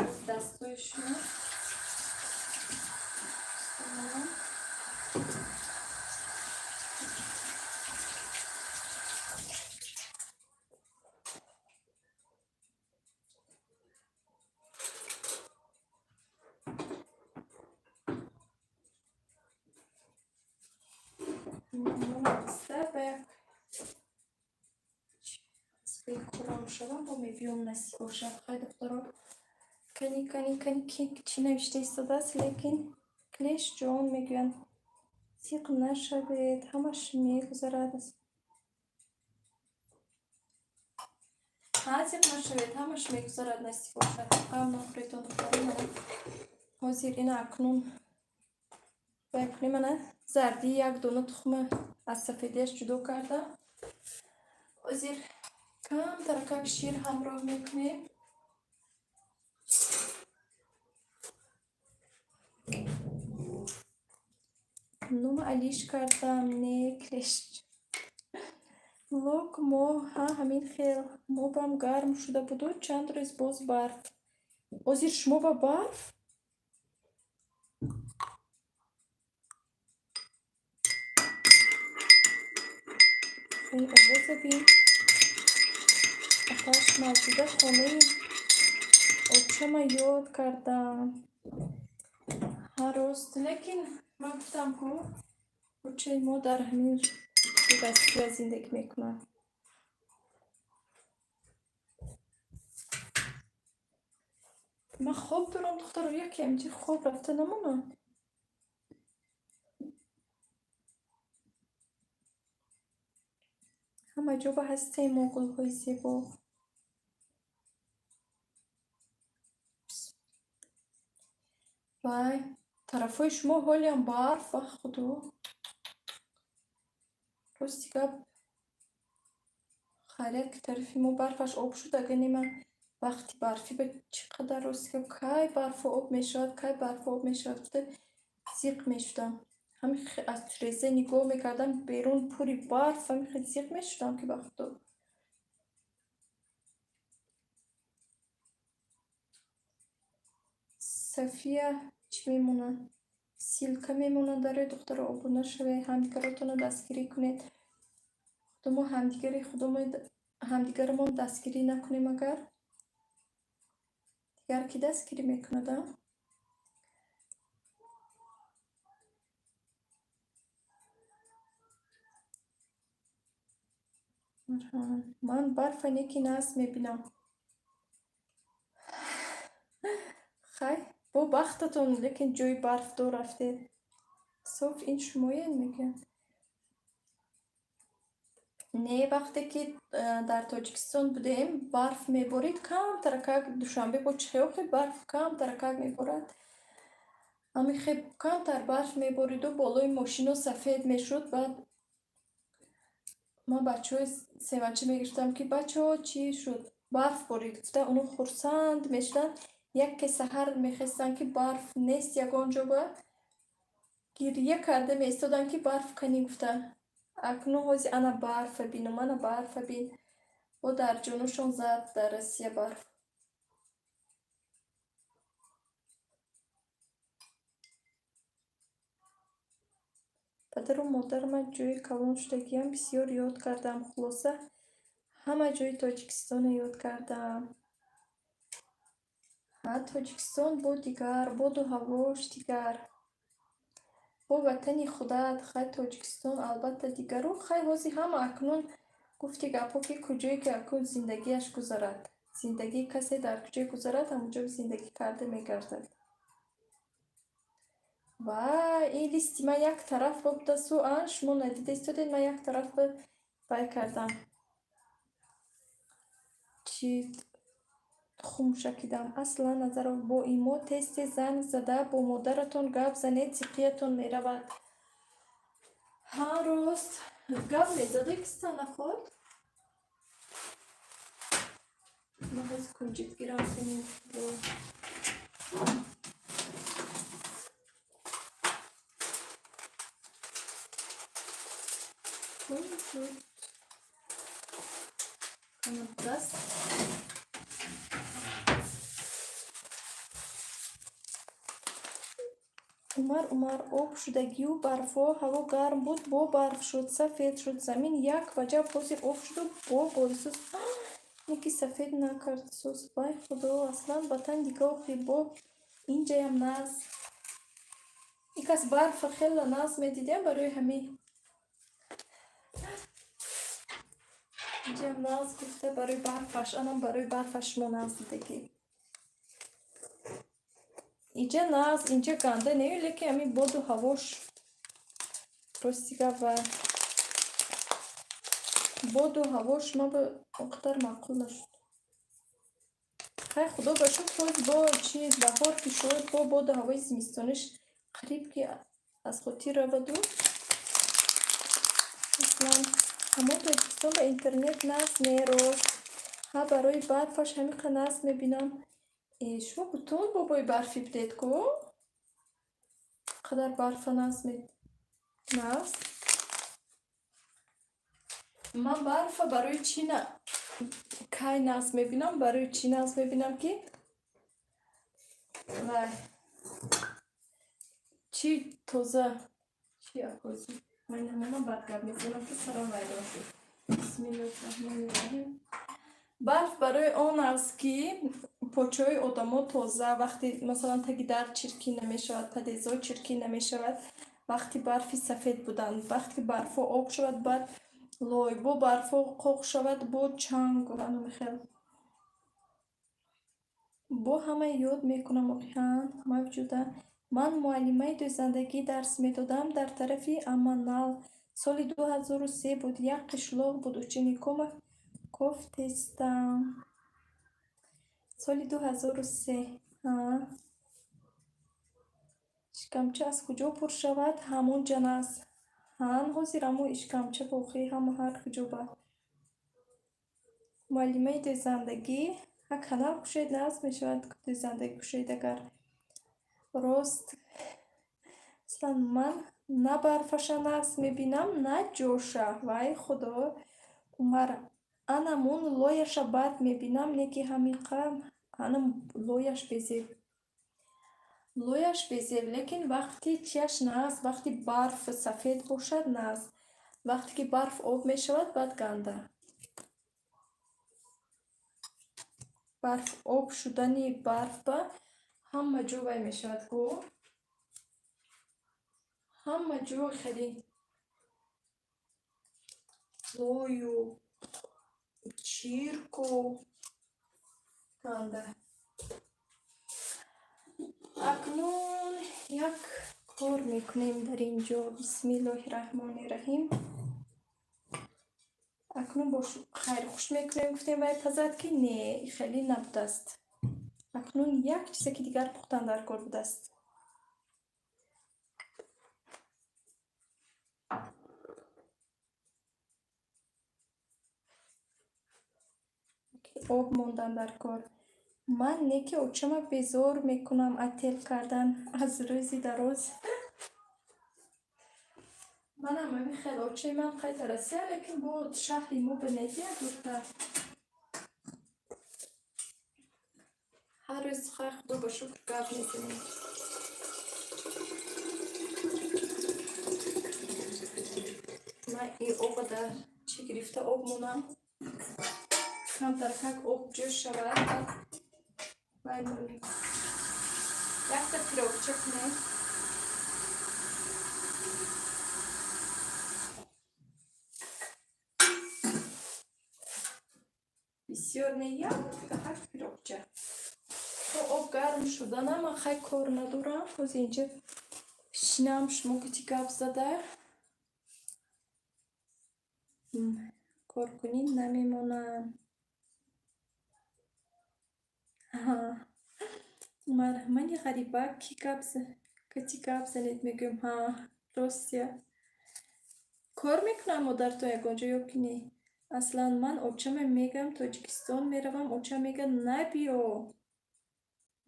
аз дастҳои шумо. Ба як шавам, бо мебиём, насиб бошад. Хай, духтаро, кани, кани, кани, ки чӣ навишта истодааст, лекин Клешҷон мегӯянд, зиқ нашавед, ҳамаш мегузарад. Ҳа, зиқ нашавед, ҳамаш мегузарад, насиб бошад. Ғам нахӯредон, духтаро. Мана, ҳозир ина акнун вай кунем. Ана, зардии як дона тухма аз сафедиаш ҷудо кардам. Ҳозир камтаракак шир ҳамроҳ мекунем. Нома алиш кардам, не клещ. Лок мо ҳа ҳамин хел. Мобам гарм шуда буду, чанд рӯз боз барф. Ҳозир шумо ба барф? Ин овоза бин. Аташ мавҷуда хонаи отчама ёд кардам. Ҳа, рост, лекин ман гуфтам, ку очаи мо дар ҳамин Россия зиндагӣ мекунад. Ман хоб дорам, духтаро, яке ҳаминҷи хоб рафта намонам. Ҳама ҷо ба ҳастем мо, гулҳои зебо. Вай, тарафҳои шумо ҳолиам барф, ва худо. Рости гап, хайрият, ки тарафи мо барфаш об шуд, агар не, ман вақти барфӣ ба чӣ қадар, рости гап, кай барфу об мешавад, кай барфу об мешавад гуфта зиқ мешудам. Ҳамин аз тиреза нигоҳ мекардам, берун пури барф, ҳамин хел зиқ мешудам, ки ба худо. София чӣ мемонад? Ссылка мемонад дарои, духтаро, обуна шавед, ҳамдигаротонро дастгирӣ кунед. Худо мо ҳамдигари худомо ҳамдигарамон дастгирӣ накунем агар, дигар кӣ дастгирӣ мекунад, а? Ман барфа неки нағз мебинам. Хай, бо бахтатон, лекин ҷои барфдор рафтед. Соф, ин шумоед, мегӯянд. Не, вақте ки дар Тоҷикистон будем, барф меборид камтаракак. Душанбе бо чӣ охи барф камтаракак меборад. Ҳамин хел камтар барф мебориду болои мошино сафед мешуд. Баъд ман бачаҳои семача мегирифтам, ки бачаҳо, чӣ шуд? Барф борид гуфта, оно хурсанд мешуданд. Яке саҳар мехестанд, ки барф нест ягон ҷо, ба гирья карда меистоданд, ки барф канӣ гуфта. Акнун ҳози ана барфа бинум, ана барфа бин. Бо дар ҷонушон зад дар Россия барф. Падару модарама, ҷои калон шудагиам бисёр ёд кардам. Хулоса, ҳама ҷои Тоҷикистонро ёд кардам. Ҳа, Тоҷикистон бо дигар, боду ҳавош дигар. Бо ватани худат, хай, Тоҷикистон албатта дигару. Хай, ҳозир ҳама акнун гуфти гапҳо, ки куҷое ки акнун зиндагиаш гузарад. Зиндагии касе дар куҷое гузарад, ҳамонҷо зиндагӣ карда мегардад. Вай, ин листи ман як тараф будасу, а шумо надида истодед, ман як тараф вай кардам. Чӣ хумшакидам. Аслан Назаров, бо имо тез-тез занг зада бо модаратон гап занед, зиқиятон меравад. Ҳа, рост. Гап мезаде киста наход? Ман ҳозир кунҷит гирам кунем. Кунҷут. Даст. Умар, Умар, об шудагию барфҳо, ҳаво гарм буд, бо барф шуд, сафед шуд замин, як ваҷаб ҳозир об шуду бо борисус. Неки сафед накард сус. Вай худо, аслан ватан дига охи, бо инҷаям нағз. Ин кас барфа хеле нағз медидем, барои ҳамин. Инҷаям нағз гуфта барои барфаш, анам барои барфаш шумо нағз дидагӣ. Инҷа нағз, инҷа ганда не, лекин ҳамин боду ҳавош, рости гап, ва боду ҳавош ма ба он қадар маъқул нашуд. Хай, худо ба шукр, боз бо чиз баҳор ки шуд, бо боду ҳавои зимистониш қариб ки аз хотир раваду. Аслан ҳамон Тоҷикистон ба интернет нағз мерост. Ҳа, барои барфаш ҳамин қадр нағз мебинам. Э, шумо бутун бобои барфӣ будед ку? Қадар барфа нағз. Нағз. Ман барфа барои чӣ на кай нағз мебинам? Барои чӣ нағз мебинам, ки вай чӣ тоза чӣ акози ман ҳамона бад гап мезанам, ки сарам вайрон шуд. Бисмиллоҳи раҳмони раҳим. Барф барои он аст, ки почаҳои одамо тоза, вақте масалан таги дар чиркин намешавад, подъездҳо чиркин намешавад, вақти барфи сафед буданд. Вақте барфҳо об шавад, баъд лой, бо барфҳо қоқ шавад, бо чанг аномихел. Бо ҳама ёд мекунам охиан мавҷуда. Ман муаллимаи дӯзандагӣ дарс медодам дар тарафи Аманал. Соли 2003 буд. Як қишлоқ буд. Ученикома кофтестам. Соли 2003. Ишкамча аз куҷо пур шавад, ҳамон ҷан аст. Ҳан ҳозир амо ишкамча боқӣ ҳама ҳар куҷо ба. Муаллимаи дӯзандагӣ ҳа канал кушоед, нағз мешавад дӯзандагӣ кушоед агар. Рост, масалан, ман на барфаша нағз мебинам, на ҷоша. Вай худо, Умар, анамун лояша бад мебинам, не ки ҳамиқа анам лояш безеб. Лояш безеб, лекин вақти чиаш нағз, вақти барф сафед бошад нағз. Вақте ки барф об мешавад, баъд ганда. Барф об шудани барф ба ҳама ҷо вай мешавад гӯ. Ҳама ҷо хеле лою чирку ганда. Акнун як кор мекунем дар ин ҷо. Бисмиллоҳи раҳмони раҳим. Акнун бо хайрхуш мекунем, гуфтем вай пазад, ки не, хеле набудааст. Акнун як чизе ки дигар пухтан дар кор будааст. Об мондан дар кор. Ман не ки очама безор мекунам отел кардан аз рӯзи дароз. Манам ҳамин хел очаи ман қайта Россия, лекин бо шаҳри мо ба недия дуртар. Ҳар рӯз хай худо ба шукр гап мезанем. Ман ин оба дар чӣ гирифта об монам. Камтаркак об ҷӯш шавад, баъд вай монем. Якта пирогча кунем. Бисёр не, як пирогча. То об гарм шуданам, ман хай кор надорам. Ҳозир инҷа шинам шумо кати гап зада. Кор кунӣ намемонам. Мани ғарибак ки кати гап занед мегӯям. Ҳа, ростя. Кор мекунам модаратон ягон ҷо ё ки не? Аслан ман очама мегӯям Тоҷикистон меравам, очам мегӯяд набиё.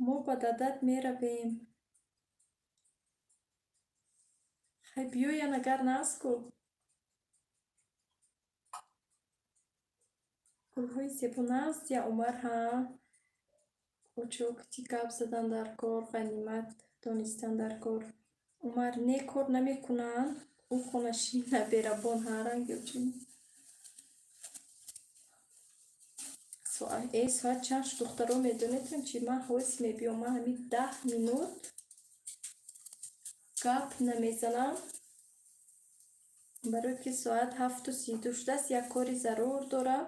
Мо ба дадат меравем. Хай биёян агар нағз ку. Гулҳои зебо нағз я Умар, ҳа. Очо кати гап задан дар кор, ғанимат донистан дар кор. Умар не кор намекунанд, ӯ хонашин наберабон ҳа ранги очами. Соат чанд шуд духтаро медонедтон чӣ? Ман ҳоз мебиём, ман ҳамин 10 минут гап намезанам. Барои ки соат 7:32 шудааст, як кори зарур дорам.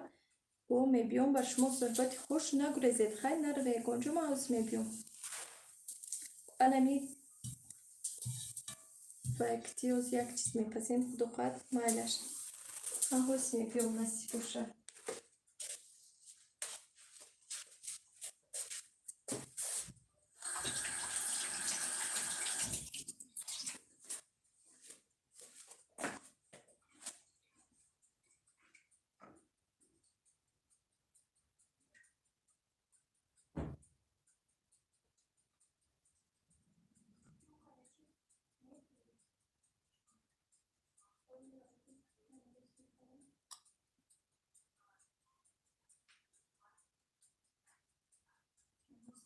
Бо мебиём ба шумо суҳбати хуш нагурезед. Хай нараве ягон ҷо, ман ҳоз мебиём. Анами ба якти ҳоз як чиз мепазем, худо хоҳад, майлаш. Ман ҳоз мебиём, насиб бошад.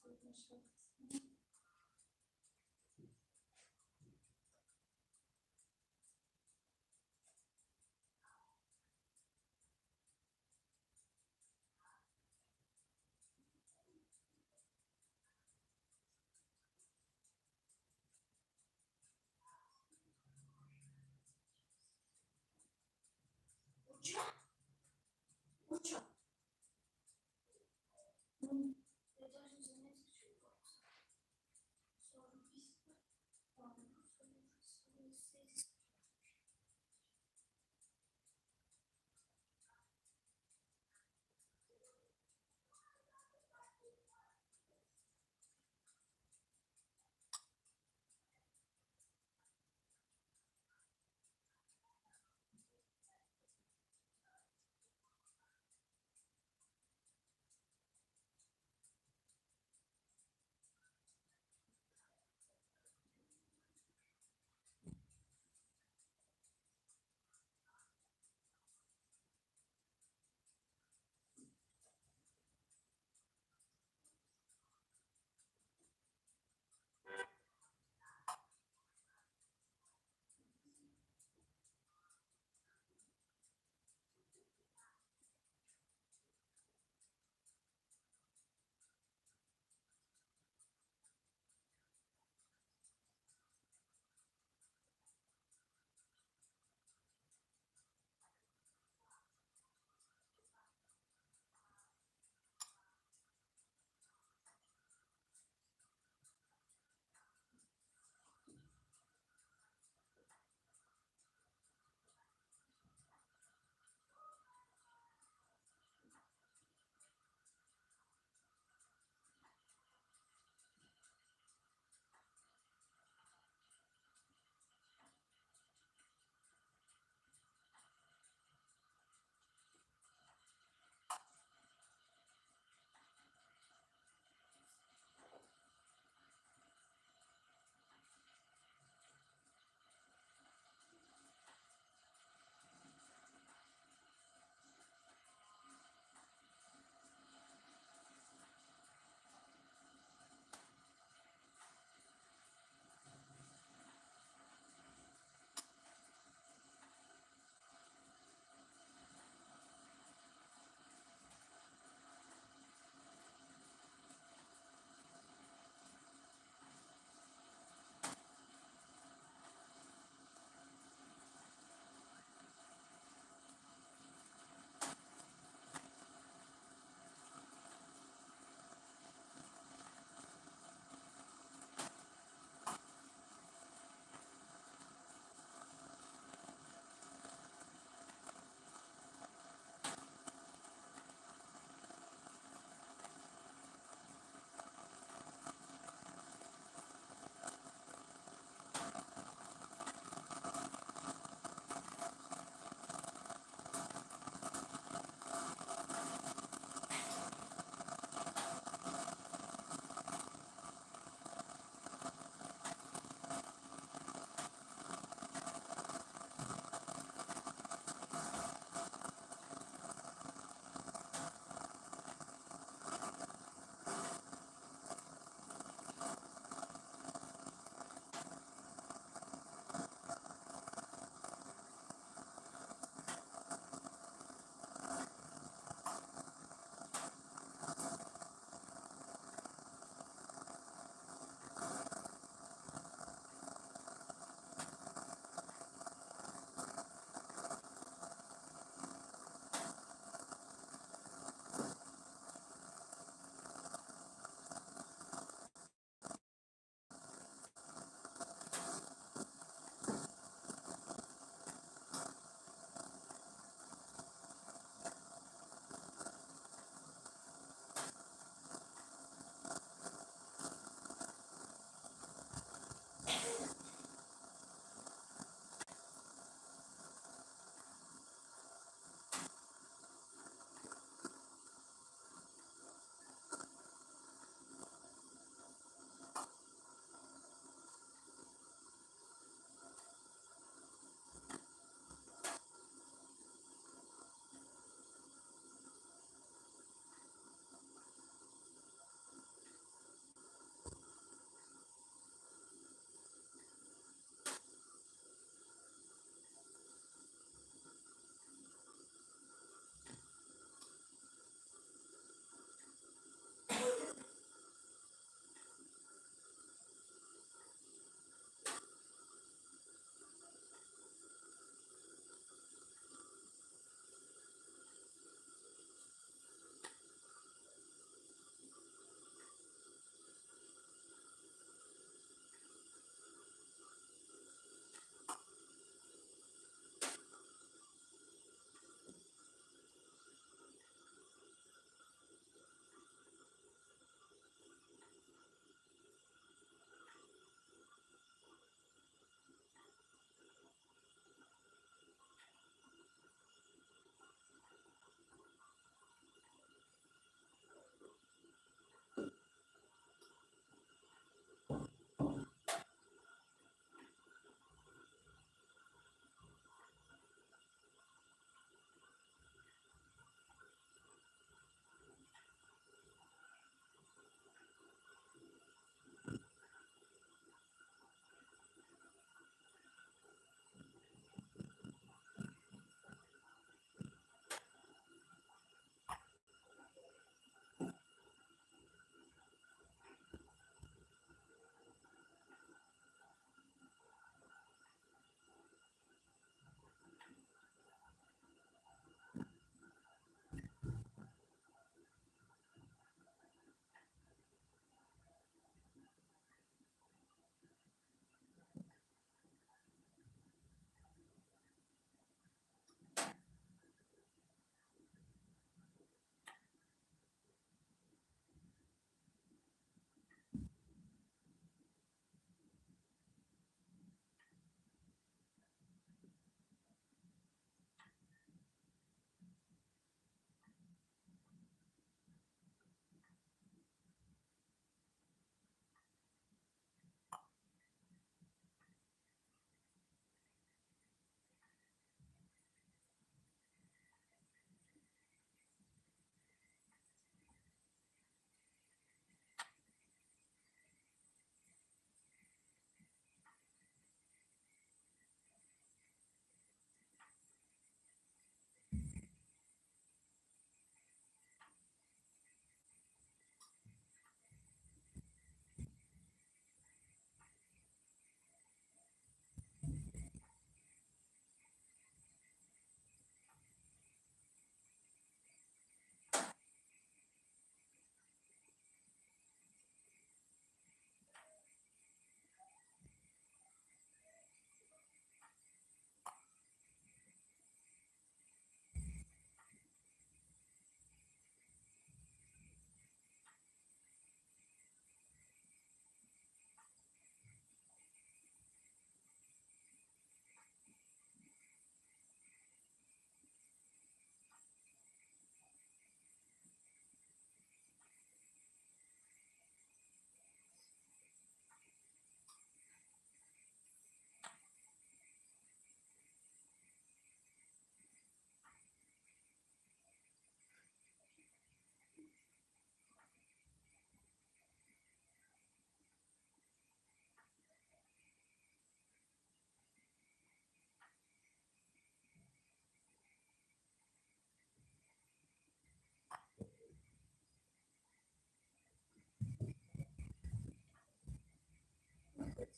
Зуд мешавад.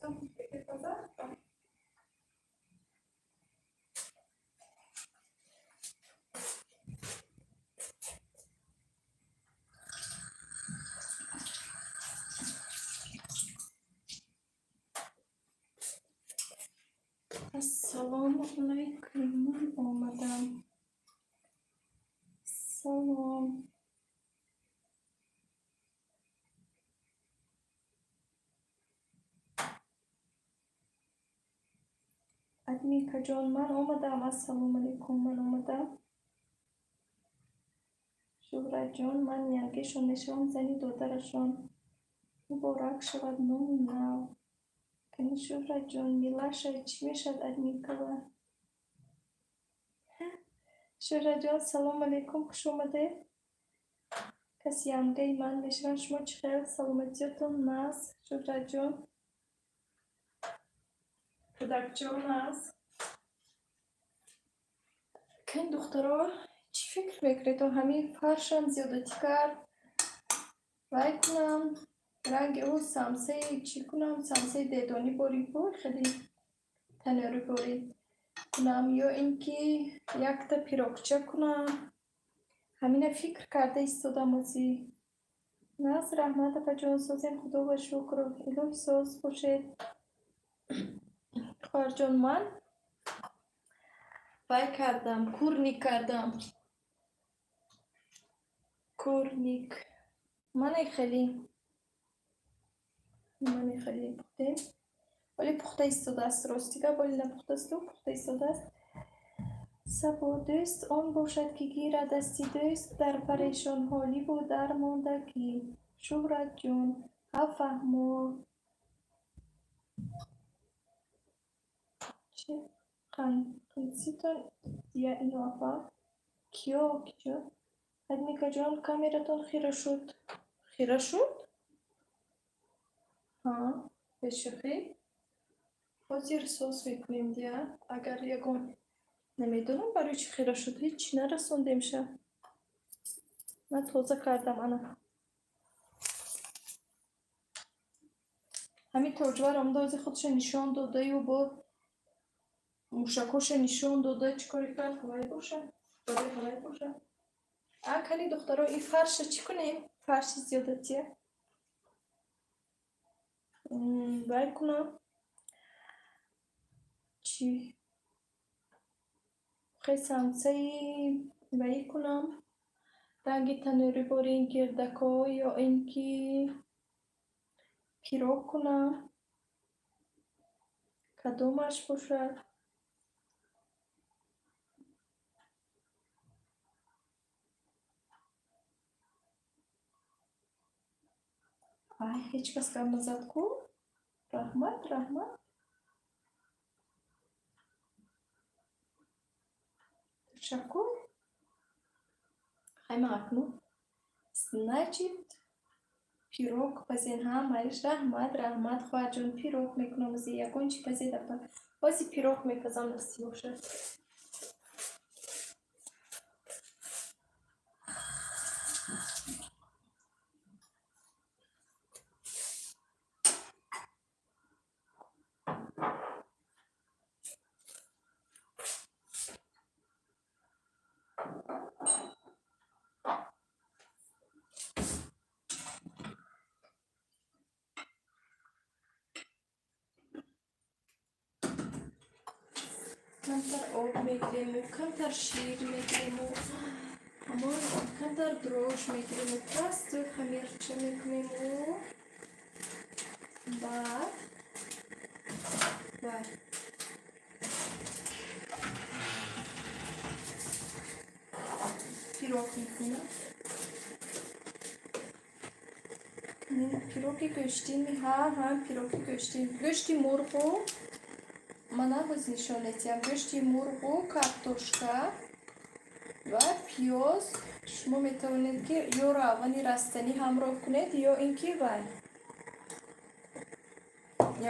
Гуфтам, бепазад. Ассалому алайкум, ман омадам. Салом. Адмикаҷон, ман омадам. Ассалому алайкум, ман омадам. Шуҳратҷон, ман янгишон мешавам, зани додарашон. Муборак шавад номи нав. Кани, Шуҳратҷон, Милаша чӣ мешавад админкава? Шуҳратҷон, салому алайкум, хуш омадед. Кас янгаи ман мешаванд. Шумо чӣ хел? Саломатиётон нағз, Шуҳратҷон? Кӯдакҷон нағз? Кани, духтаро, чӣ фикр мекунед? Ҳамин фаршам зиёдатӣ кард. Вай кунам, ранги ӯ самсаи чӣ кунам, самсаи дедонӣ борин ку, хеле танӯрӣ борин кунам ё ин ки якта пирогча кунам. Ҳамина фикр карда истодам озӣ. Нағз, раҳмат, апаҷон, созем, худо шукр. Илоҳи соз бошед. Хоҳарҷон, ман вай кардам, курник кардам. Курник. Мане хеле пухтем. Вале пухта истодааст, рости гап, вале напухтасту, пухта истодааст. Сабо дӯст он бошад, ки гирад дасти дӯст дар парешонҳоливу дармондагӣ. Шуҳратҷон, ҳа, фаҳмо. Чи қанситон я ино апа? Киё, киҷо? Адмикаҷон, камератон хира шуд. Хира шуд? Ҳа, бешӯхӣ? Ҳозир соз мекунем дия. Агар ягон намедонам барои чӣ хира шуд, ҳеҷ нарасондем ша. Ман тоза кардам ана. Ҳамин тоҷвар омада ози худша нишон додаю бо мушакҳоша нишон дода, чӣ коре кард, ҳавай боша, барои ҳавай боша. А кани, духтаро, ин фарша чӣ кунем? Фарши зиёдатия. Вай кунам. Чӣ? Хе самсаи ваӣ кунам. Ранги танӯрӣ борин гирдако ё ин ки пирог кунам. Кадомаш бошад? Ай, ҳеҷ кас гап назад ку? Раҳмат, раҳмат. Ташаккур. Хайма акнун. Значит, пирог пазен, ҳа, майлиш, раҳмат, раҳмат, хоҳарҷон, пирог мекунам ози, ягон чӣ пазед, апа. Ози пирог мепазам, насиб бошад. Камтар об мегирему, камтар шир мегирему, ҳамон камтар дрожж мегирему, пасту хамирча мекунему. Баъд вай пирог мекунам. Пироги гӯштин, ҳа, ҳа, пироги гӯштин. Гӯшти мурғу мана ҳоз нишон медиҳам. Гӯшти мурғу, картошка ва пиёз. Шумо метавонед, ки ё равғани растанӣ ҳамроҳ кунед, ё ин ки вай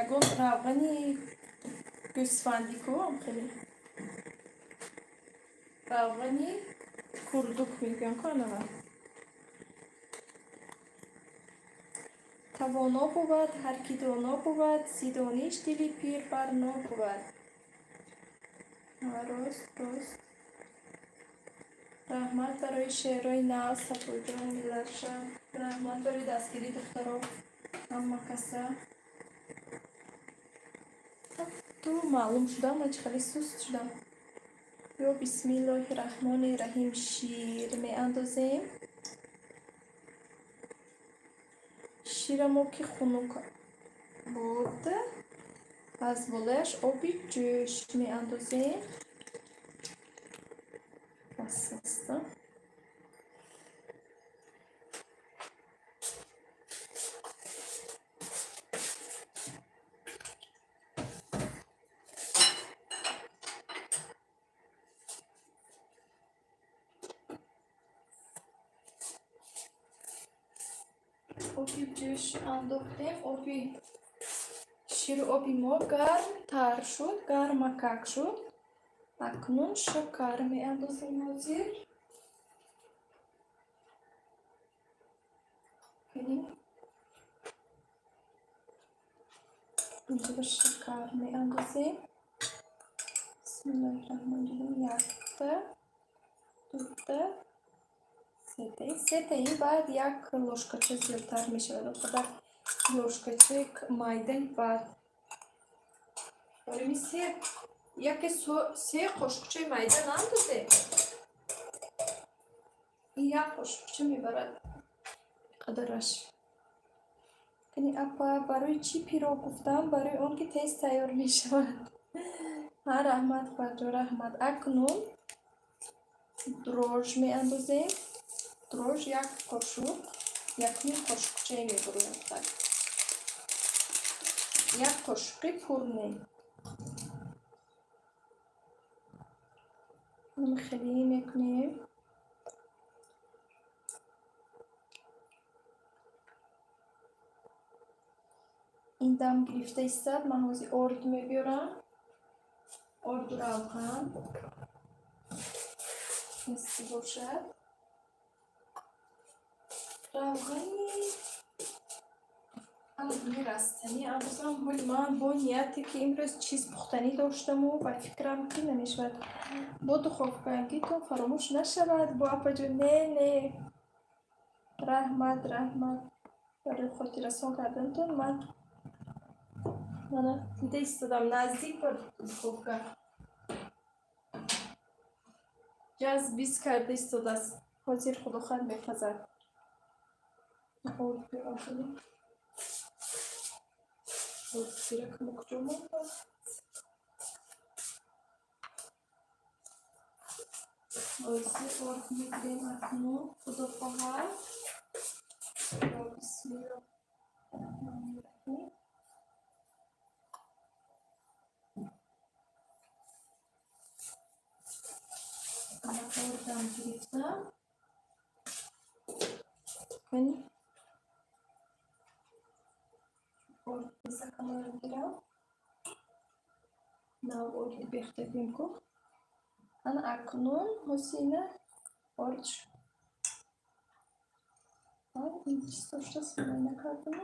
ягон равғани гӯсфандӣ ку, хеле равғани курдук мегӯям ку, анава. Тавоно бувад, ҳар ки доно бувад, зи дониш дили пир барно бувад. Рост, рост. Раҳмат барои шеърҳои нав, Сафоҷон, Миларша. Раҳмат барои дастгирии духтаро, ҳама каса. Ту маълум шудам, ман чӣ хеле суст шудам. Ё бисмиллоҳи раҳмони раҳим, шир меандозем. Ширамо ки хунук буд, аз болояш оби ҷӯш меандозем. Бас аст. Оби ҷӯш андохтем, оби ширу оби мо гарм тар шуд, гармакак шуд. Акнун шакар меандозем ҳозир. Инҷо шакар меандозем. Бисмиллоҳи раҳмони раҳим. Якта, дута, сета. Сетаи баъд як ложкача зиёдтар мешавад. Он қадар ложкачаи майдаи баъд. Барои се яке се қошуқчаи майда наандозем. Ин як қошуқча мебарад қадараш. Яъне апа, барои чӣ пирог гуфтам? Барои он ки тез тайёр мешавад. Ҳа, раҳмат, хоҳарҷон, раҳмат. Акнун дрожж меандозем. Дрожж як қошуқ, якним қошуқчае мебурем. Так. Як қошуқи пур не. Хеле мекунем. Ин дам гирифта истад, ман ҳозир орд мебиёрам. Орду равған. Мисли бошад. Равғани ами растанӣ андозам. Ҳоли ман бо нияте ки имрӯз чиз пухтанӣ доштаму ба фикрам ки намешавад. Бо духовкагитон фаромӯш нашавад, бо апаҷон. Не, не. Раҳмат, раҳмат барои хотиррасон карданатон. Ман мана дида истодам наздик ба духовка. Ҷазб биз карда истодааст. Ҳозир худохоҳад мепазад. Орд биёрам. Орд зиракамо куҷо монда? Ҳозир орд мегирем акнун, худо хоҳад. Ё бисмиллоҳи раҳмони раҳим. Ана ордам гирифтам. Кани? Орд безакаморо гирам. Нав орди бехтагим ку. Ана акнун ҳозир орд ин чиз доштааст, ман накардам.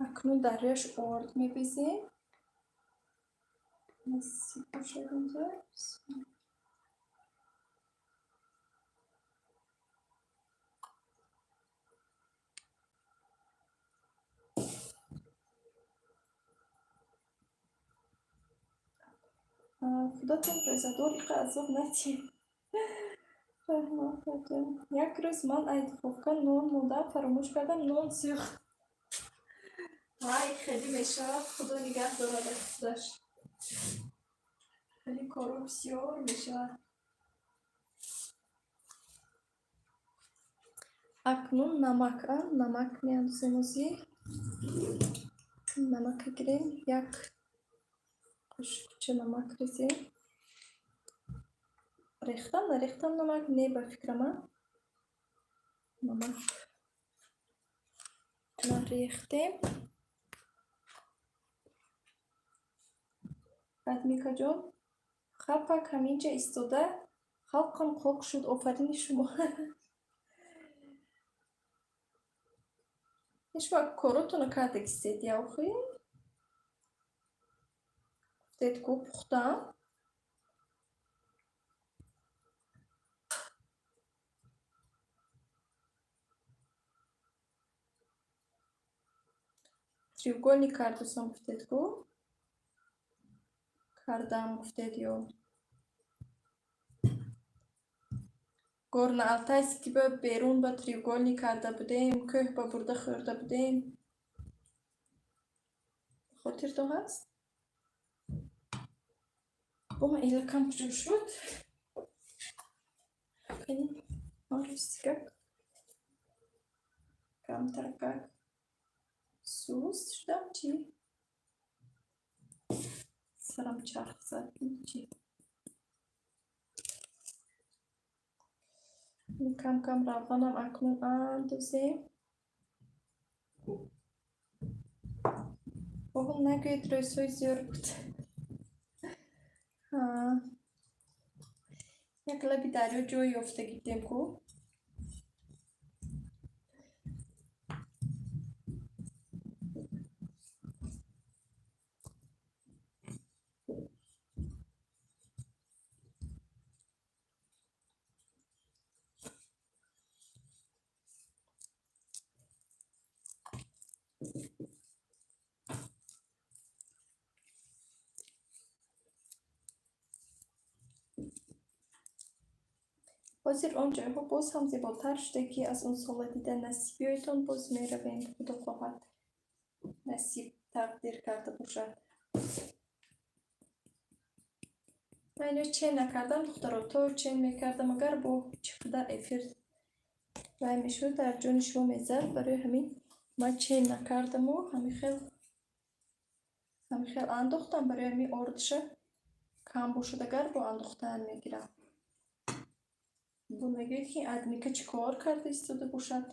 Акнун дар рӯяш орд мебезем. Насиб бошад инҷо. Худотон рӯзадор иқа азоб надиҳед. Раҳмат, хоҷа. Як рӯз ман ай духовка нон мондам, фаромӯш кардам, нон сӯхт. Ҳай, хеле мешавад, худо нигаҳ дорад аз худаш. Хеле корҳо бисёр мешавад. Акнун намак, намак меандозем ҳозир. Намака гирем, як қошуқча намак резем. Рехтам, нарехтам намак? Не, ба фикрам, намак нарехтем. Радмикаҷон, хапак ҳаминҷа истода, халқам қоқ шуд, офарини шумо. Шумо коротонро карда гистед, яохи? Гуфтед ку пухтам. Треугольник кардусам гуфтед ку? Кардам гуфтед ё? Горно-Алтайский ба берун ба треугольник карда будем, кӯҳ ба бурда хӯрда будем. Хотиртон ҳаст? Бо ман элакам куҷо шуд? Ростика камтаракак суст шудам чӣ? Сарам чарх зад чӣ? Кам-кам равғанам акнун андозем. Оҳо, нагӯед, рӯзҳои зиёд буд. Як лаби дарё ҷой ёфта гирдем ку. Ҳозир он ҷойҳо боз ҳам зеботар шуда, ки аз он сола дида. Насиб биёедтон, боз меравем, худо хоҳад, насиб тақдир карда бошад. Ман ино чен накардам, духтаро, то чен мекардам, агар бо чӣ қадар эфир вай мешуд, дар ҷони шумо мезад. Барои ҳамин ман чен накардаму ҳамин хел андохтам. Барои ҳамин ордша кам бошад, агар бо андохтан мегирам. Бо мегӯед, ки адмика чӣ кор карда истода бошад.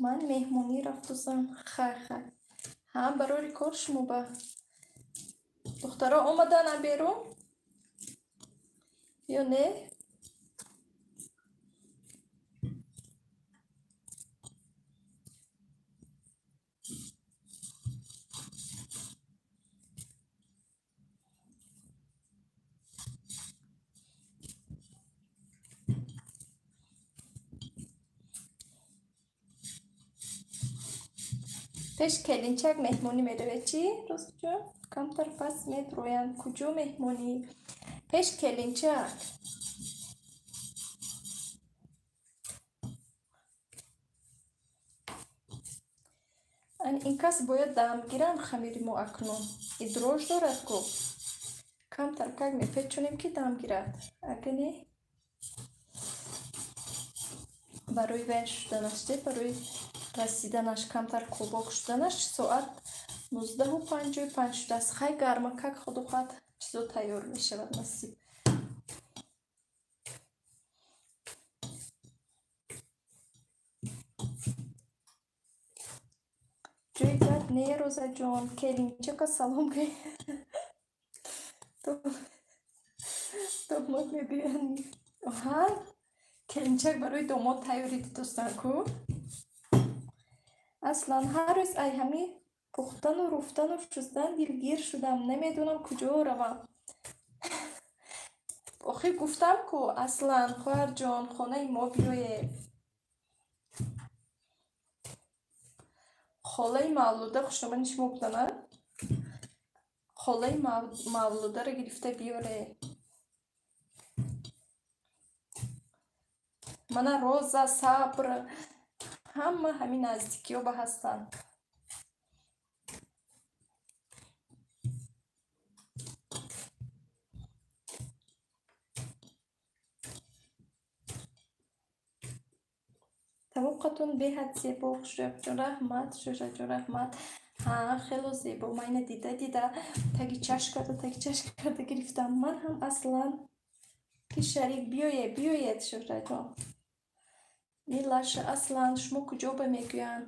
Ман меҳмонӣ рафтусам. Хай, хай. Ҳа, барори кор шумо ба. Духтаро омадан берун? Ё не? Пеш келинчак меҳмонӣ меравед чӣ, Ростҷон? Камтар пас медроянд. Куҷо меҳмонӣ? Пеш келинчак. Ин кас бояд дам гиранд хамири мо акнун. И дрожж дорад ку. Камтар как мепечонем, ки дам гирад. Агар не, барои вай шуданаш, де, барои расиданаш, камтар кобок шуданаш. Соат 19:55 шудааст. Хай, гармакак, худо хоҳад, чизо тайёр мешавад, насиб. Ҷои гап не, Розаҷон, келинчака салом гӯй. Домод мегӯянд. Ҳа, келинчак барои домод тайёрӣ дидостанд ку. Аслан ҳар рӯз ай ҳами пухтану руфтану шустан дилгир шудам, намедонам куҷо равам. Охир гуфтам ку, аслан, хоҳарҷон, хонаи мо биёед. Холаи Мавлуда хушомади шумо будана? Холаи Мавлударо гирифта биёре. Мана Роза, Сабр, ҳама ҳамин наздикиҳо ба ҳастанд. Тавоқатон беҳад зебо, Хушрояқҷон, раҳмат, Шӯшаҷон, раҳмат. Ҳа, хело зебо. Ман ина дида дида таги чашм карда, таги чашм карда гирифтам. Ман ҳам аслан Ки шарик биёед, биёед, Шӯҳратҷон. Милаша, Аслан, шумо куҷо ба мегӯянд?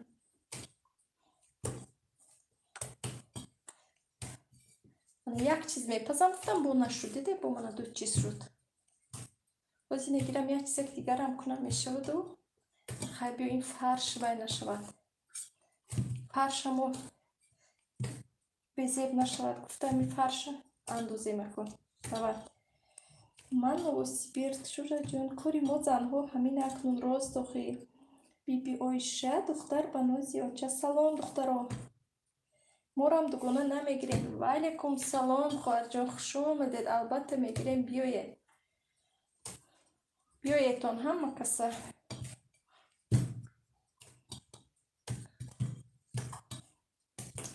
Як чиз мепазам, гуфтам, бо нашуд, диде, бо мана ду чиз шуд. Боз ине гирам, як чизак дигарам кунам, мешаваду. Хай, биё, ин фарш вай нашавад. Фаршамо безеб нашавад. Гуфтам, ин фарша андозем акун. Давай. Ман Новосибирск, Шӯҳратҷон, кори мо занҳо ҳамин акнун рост охи. Биби Оиша, духтар ба нози оча. Салом, духтаро. Морам дугона намегирем. Ва алайкум салом, хоҳарҷон, хуш омадед. Албатта мегирем, биёед. Биёедтон ҳама каса.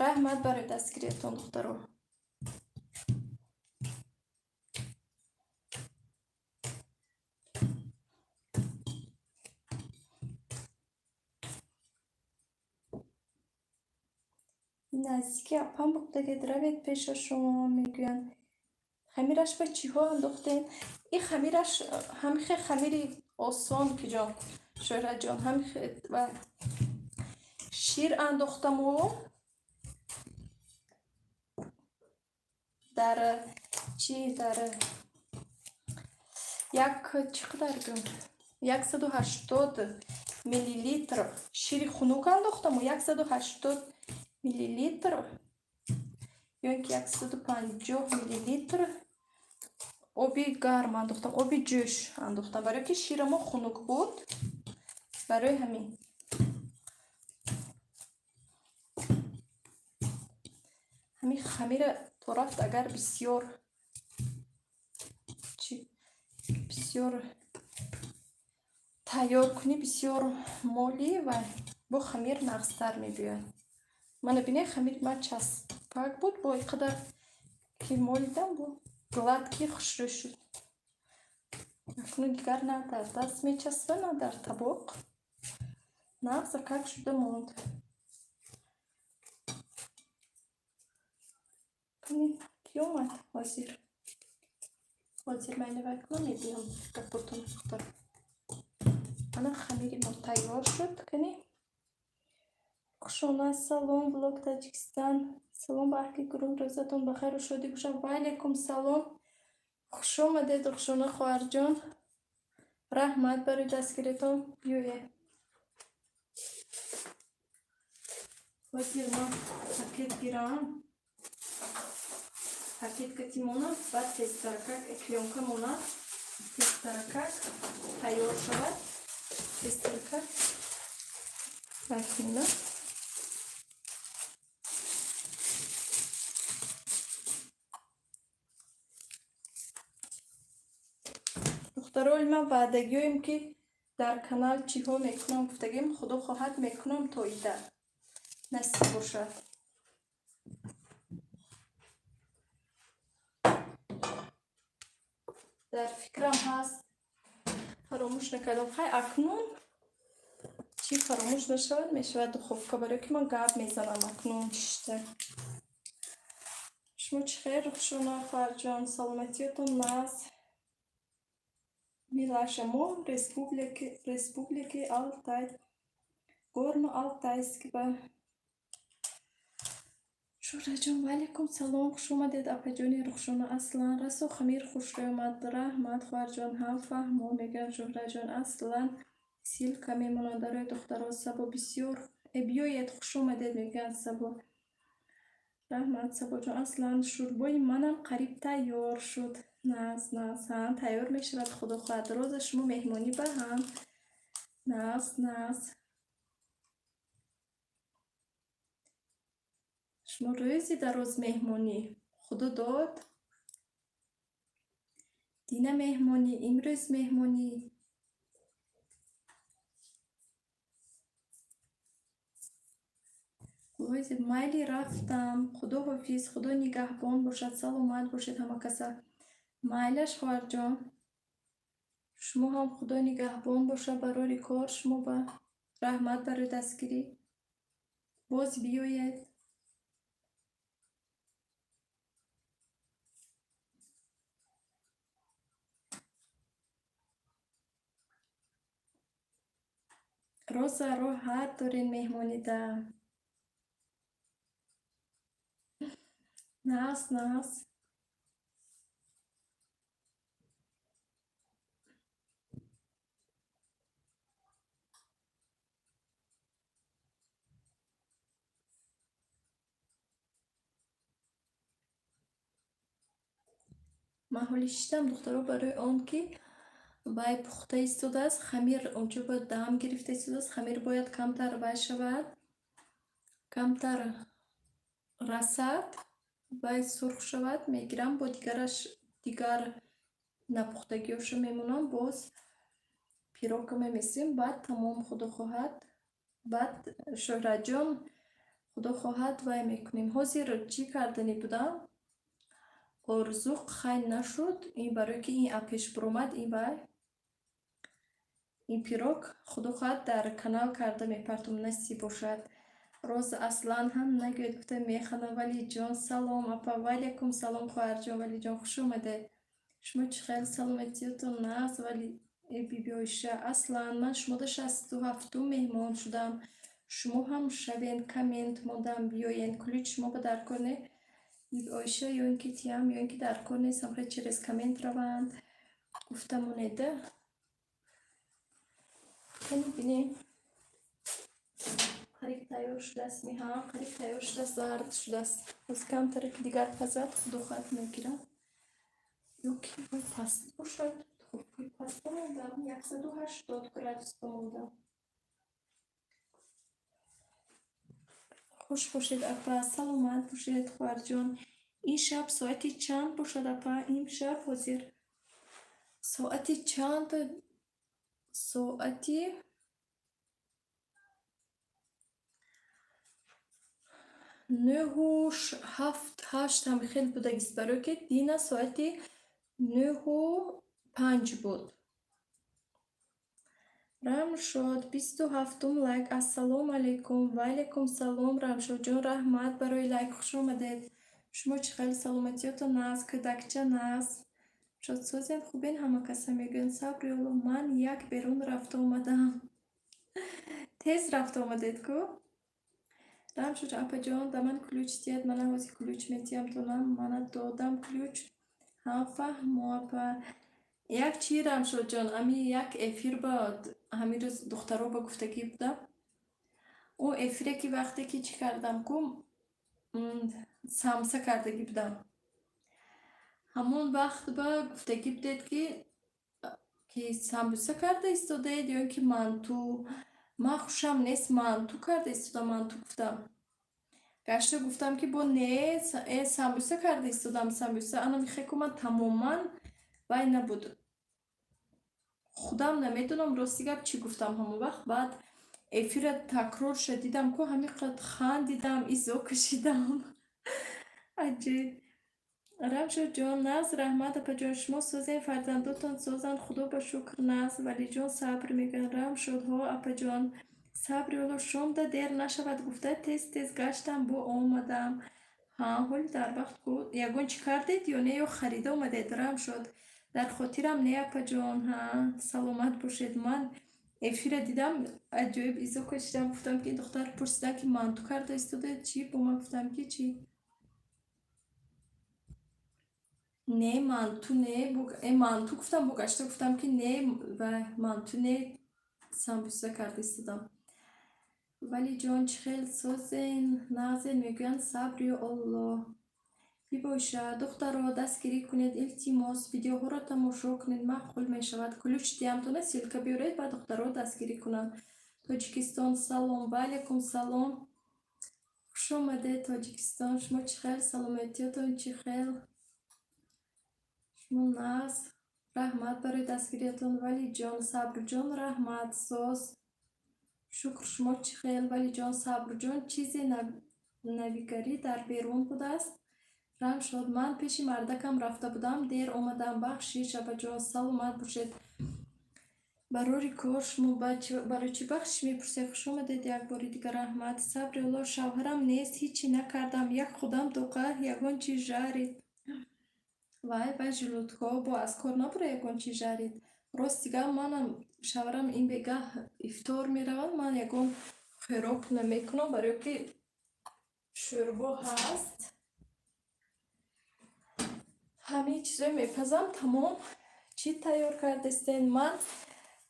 Раҳмат барои дастгириятон, духтаро. Наздики апам буктагед, равед пешашон, мегӯянд. Хамираш ба чиҳо андохтем? И хамираш ҳамихе хамири осон ки ҷон, Шӯҳратҷон, ҳамихе ва шир андохтаму дар чи, дар як чӣ қадар гӯм, 180 миллилитр шири хунук андохтаму 180 миллилитр ё ин ки 150 миллилитр оби гарм андохтам, оби ҷӯш андохтам, барое ки ширамо хунук буд, барои ҳамин. Ҳамин хамира то рафт, агар бисёр чи, бисёр тайёр кунӣ, бисёр молӣ ва бо хамир нағзтар мебиёяд. Мана бинед, хамири ман часпак буд, бо ин қадар ки молидам, бо гладкий, хушрӯй шуд. Акнун дигар на дар даст мечаспад, на дар табоқ, нағзакак шуда монд. Ки омад? Ҳозир, ҳозир майли вай кунам, мебиём гапотон, духтар. Ана хамири мо тайёр шуд. Кани, хушона. Салом, Влог Таҷикистон, салом ба аҳли гурӯҳ, рӯзатон ба хайру шодӣ бошад. Ва алайкум салом, хуш омадед, Рухшона хоҳарҷон, раҳмат барои дастгиритон. Биёед. Ҳозир ман пакет гирам, пакет кати монам, баъд тезтаракак плёнка монам, тезтаракак тайёр шавад, тезтаракак вай. Духтарои ман, ваъдагиёем, ки дар канал чиҳо мекунам гуфтагим, худо хоҳад, мекунам, то ида насиб бошад. Дар фикрам ҳаст, фаромӯш накардам. Хай, акнун чӣ фаромӯш нашавад, мешавад духовка, барое ки ман гап мезанам акнун шишта. Шумо чӣ хел, Рухшона хоҳарҷон, саломатиятон нағз? Милаша, мо Республики Алтай, Горно Алтайск ба. Шӯҳратҷон, ва алайкум салом, хуш омадед, апаҷони Рухшона. Аслан расо хамир хушрӯй омад, раҳмат, хоҳарҷон, ҳам фаҳмо, мегӯянд Шӯҳратҷон. Аслан ссылка мемонанд барои духтаро. Сабо бисёр биёед, хуш омадед, мегӯянд Сабо. Раҳмат, Сабоҷон. Аслан, шӯрбои манам қариб тайёр шуд. Нағз, нағз, ҳам тайёр мешавад, худо хоҳад, роза шумо меҳмонӣ ба ҳам. Нағз, нағз. Шумо рӯзи дароз меҳмонӣ, худо дод. Дина меҳмонӣ, имрӯз меҳмонӣ. Майли, рафтам. Худо ҳофиз, худо нигаҳбон бошад, саломат бошед ҳама каса. Майлаш, хоҳарҷон. Шумо ҳам худо нигаҳбон бошад, барори кор шумо ба. Раҳмат барои дастгирӣ. Боз биёед. Роза, роҳат дорен меҳмонида. Нағз, нағз. Ман ҳоли шиштам, духтаро, барои он ки вай пухта истодааст, хамир онҷо бояд дам гирифта истодааст, хамир бояд камтар вай шавад, камтар расад, вай сурх шавад, мегирам, бо дигараш дигар напухтагиёшо мемонам, боз пирога мемесем, баъд тамом, худо хоҳад. Баъд Шӯҳратҷон, худо хоҳад, вай мекунем. Ҳозир чӣ карданӣ будам? Орзуқ хай нашуд, ин барое ки ин апеш буромад, ин вай ин пирог, худо хоҳад, дар канал карда мепартом, насиб бошад. Роза, аслан ҳам нагӯед, гуфта механдам. Валиҷон, салом, апа. Ваалайкум салом, хоҳарҷон Валиҷон, хуш омадед. Шумо чӣ хел, саломатиётон нағз? Вали Биби Оиша, аслан ман шумода 67-ум меҳмон шудам. Шумо ҳам шавен, коммент мондам, биёен. Ключ шумо ба дар кор не? Биби Оиша, ё ин ки тиям, ё ин ки дар кор нест, ҳамхел через коммент раванд. Гуфта монеда. Кани бинем. Қариб тайёр шудааст, меҳам, қариб тайёр шудааст, зард шудааст. Боз камтаре ки дигар пазад, худо хоҳад, мегирам. Ё ки вай паст бошад? Духовкаи паст мондам, 180 градус мондам. Хуш бошед, апа, саломат бошед, хоҳарҷон. Ин шаб соати чанд бошад, апа? Ин шаб ҳозир соати чанд? Соати 9-у 7, 8 ҳам хел будагист, барое ки дина соати 9-у 5 буд. Рамшод, 27-ум лайк. Ассалому алайкум. Ваалайкум салом, Рамшодҷон, раҳмат барои лайк, хуш омадед. Шумо чӣ хел, саломатиётон нағз, кӯдакча нағз? Шодсозен, хубен, ҳама каса мегӯянд. Сабри Аллоҳ, ман як берун рафта омадам. Тез рафта омадед ку? Рамшоҷон, апаҷон, да ман ключ диҳед, мана ҳозир ключ метиҳам тонам, мана додам ключ. Ҳам фаҳмо, апа. Як чи, Рамшодҷон, ами як эфир ба ҳамин рӯз духтаро ба гуфтагӣ будам. Ӯ эфире ки вақте ки чӣ кардам ку, самса кардагӣ будам. Ҳамон вақт ба гуфтагӣ будед ки самбуса карда истодаед ё ин ки манту. Ман хушам нест, манту карда истодам, манту гуфтам. Гашта гуфтам ки бо не, самбуса карда истодам, самбуса. Ана михе ку ман тамоман вай набуд. Худам намедонам, рости гап, чӣ гуфтам ҳамон вақт. Баъд эфира такрор шуда дидам ку, ҳамин қадр хандидам, изо кашидам. Аҷиб. Рамшодҷон, нағз, раҳмат, апаҷон, шумо созен, фарзандотон созанд, худо ба шукр, нағз. Валиҷон, сабр мегӯянд. Рамшодҳо, апаҷон, сабри Аллоҳ, шомда дер нашавад гуфта, тез тез гаштам, бо омадам. Ҳа, ҳоли дар вақт ку, ягон чӣ кардед ё не, ё харида омадед, Рамшод? Дар хотирам не, апаҷон, ҳа, саломат бошед. Ман эфира дидам, аҷоиб изо кашидам, гуфтам ки духтар пурсидан ки манту карда истодаед, чӣ? Бо ман гуфтам ки чӣ? Не, манту не, манту гуфтам, бо гашта гуфтам ки не, вай манту не, самбуса карда истодам. Валиҷон, чӣ хел, созен, нағзен мегӯянд, сабри Аллоҳ. Бибоша, духтаро, дастгирӣ кунед, илтимос, видеоҳоро тамошо кунед, маъқул мешавад. Ключ диҳамтона, ссылка биёред, ба духтаро дастгирӣ кунанд. Тоҷикистон, салом. Ваалайкум салом. Хуш омадед, Тоҷикистон. Шумо чӣ хел, саломатиётон чӣ хел? Шумо нағз. Раҳмат барои дастгириятон, Валиҷон. Сабрҷон, раҳмат, соз. Шукр, шумо чӣ хел, Валиҷон? Сабрҷон, чизе навигарӣ дар берун будааст? Рамшод, ман пеши мардакам рафта будам, дер омадам, бахшиш, апаҷон, саломат бошед. Барори кор, шумо барои чӣ бахшиш мепурсед? Хуш омадед як бори дигар, раҳмат. Сабри Аллоҳ, шавҳарам нест, ҳичи накардам, як худам доқа, ягон чиз жарид. Вай, вай, желудкҳо бо аз кор набура, ягон чиз жарид. Рости гап, манам шавҳарам ин бегаҳ ифтор меравад, ман ягон хӯрок намекунам, барое ки шӯрбо ҳаст. Ҳамин чизое мепазам, тамом. Чӣ тайёр кардастен? Ман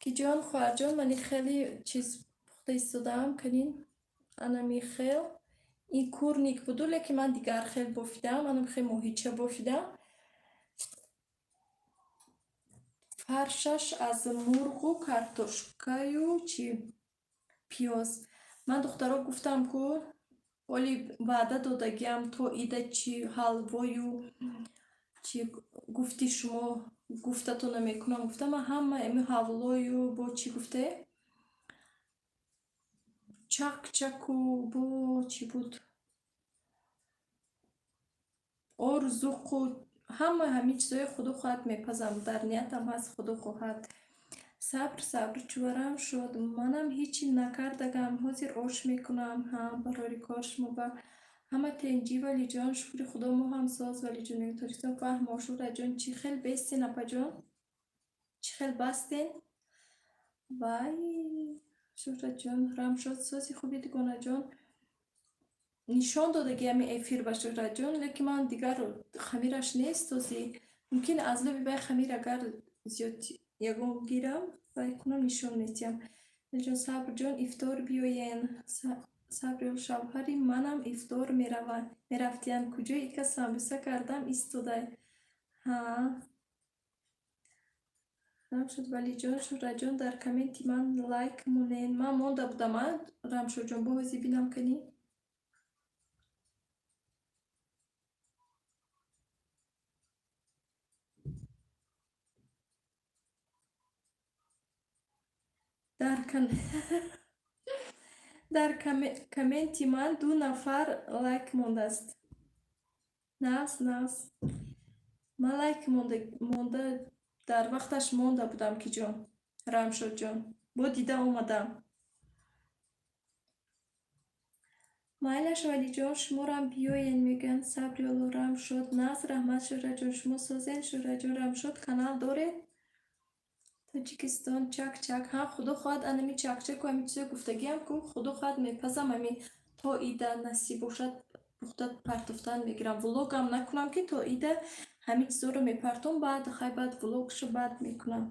ки ҷон, хоҳарҷон, мани хеле чиз пухта истодаам, канин анами хел. Ин курник буду, лекин ман дигар хел бофидаам, анам хел моҳича бофидаам. Фаршаш аз мурғу картошкаю чи пиёз. Ман духтаро гуфтам, ку оли ваъда додагиам, то ида чи ҳалвою чи гуфти шумо гуфтатон намекунам гуфтам. Ман ҳама ами ҳалвою бо чӣ гуфте, чак-чаку бо чӣ буд, орзуқу ҳама ҳамин чизое худо хоҳад мепазам, дар ниятам ҳаст, худо хоҳад. Сабр, сабр, чуварам шуд. Манам ҳечи накардагам, ҳозир ош мекунам. Ҳа, барори кор шумо ба ҳама тенҷӣ, Валиҷон, шукри худо, мо ҳам соз, Валиҷон. Тоҷикистон фаҳмо, Шуҳратҷон, чӣ хел бестен, апаҷон? Чӣ хел бастен? Вай, Шуҳратҷон, Рамшод, сози хуби, дугонаҷон. Нишон додаги ами эфир ба Шуҳратҷон, лекин ман дигар хамираш нест този. Мумкин аз лоби бай хамир агар зиёд ягон гирам, вай кунам, нишон метиҳам. Валиҷон, Сабрҷон, ифтор биёен. Сабрё, шавҳари манам ифтор мерафтиянд. Куҷо ика самбуса кардам истодай. Ҳа. Рамшод, Валиҷон, Шуҳратҷон, дар комменти ман лайк монен. Ман монда будам, а, Рамшодҷон, бо ҳозир бинам кани. Дар комменти ман ду нафар лайк мондааст. Нағз, нағз. Ман лайк монда, дар вақташ монда будам, ки ҷон, Рамшодҷон. Бо дида омадам. Майлаш, Валиҷон, шуморам биёен мегӯянд. Сабриолло, Рамшод, нағз, раҳмат, Шуҳратҷон, шумо созен, Шуҳратҷон, Рамшод, канал доред? Тоҷикистон чак-чак. Ҳа, худо хоҳад, анами чак-чаку ҳами чизое гуфтагиам ку, худо хоҳад мепазам, ами то ида насиб бошад пухта партофтан мегирам. Влогам накунам, ки то ида ҳамин чизоро мепартом, баъд хай баъд влогшо баъд мекунам.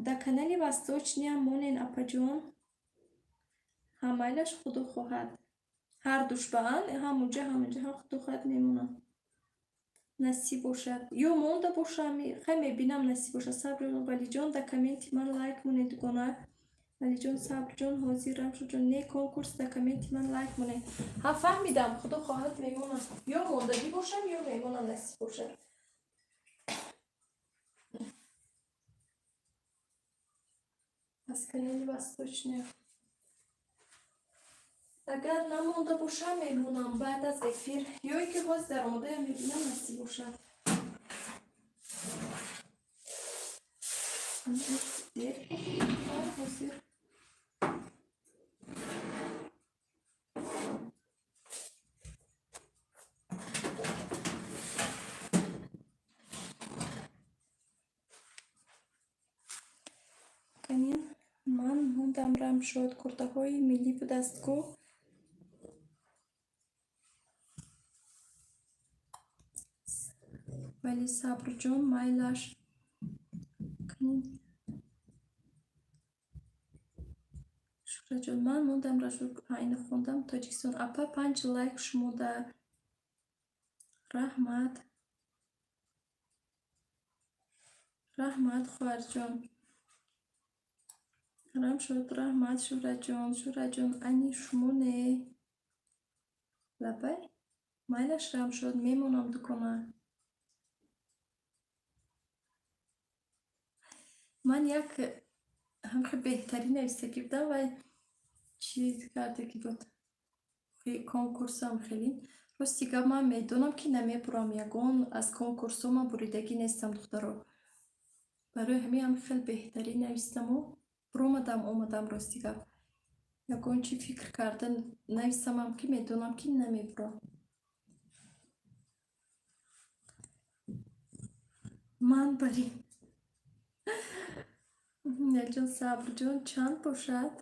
Да канали Восточниям монен, апаҷон. Ҳа, майлаш, худо хоҳад. Ҳардуш баан, ҳам унҷа, ҳам инҷа, ҳам худо хоҳад мемонам. Насиб бошад. Ё монда бошам, хай мебинам, насиб бошад. Сабр, Валиҷон, дар комменти ман лайк монед, дугона. Валиҷон, Сабрҷон, ҳозир, Рамшоджон, не конкурс, дар комменти ман лайк монед. Ҳа, фаҳмидам, худо хоҳад мемонам. Ё мондагӣ бошам, ё мемонам, насиб бошад. Аз канали Восточная. Агар намонда бошам, мемонам баъд аз эфир. Ё ин ки ҳозир дар омодаям мебинам, насиб бошад. Дер ҳозир. Канин ман мондам, Рамшод, куртаҳои миллӣ будааст ку. Вале Сабрҷон, майлаш. Канин Шуҳратҷон, ман мондам, Рашуд, ҳа, ина хондам. Тоҷикистон, апа, панҷ лайк шумода. Раҳмат. Раҳмат, хоҳарҷон. Рамшод, раҳмат, Шуҳратҷон. Шуҳратҷон, ани шумо не. Лабай? Майлаш, Рамшод, мемонам, дукона. Ман як ҳамхел беҳтарин навистагӣ будам, вай чиз кардагӣ буд. Конкурсам хеле. Рости гап, ман медонам, ки намебурам, ягон аз конкурсҳо ман буридагӣ нестам, духтаро. Барои ҳамин ҳам хел беҳтарин навистаму буромадам, омадам, рости гап. Ягон чи фикр карда нависамам, ки медонам, ки намебурам. Ман барин. Нелҷон, Сабрҷон, чанд бошад?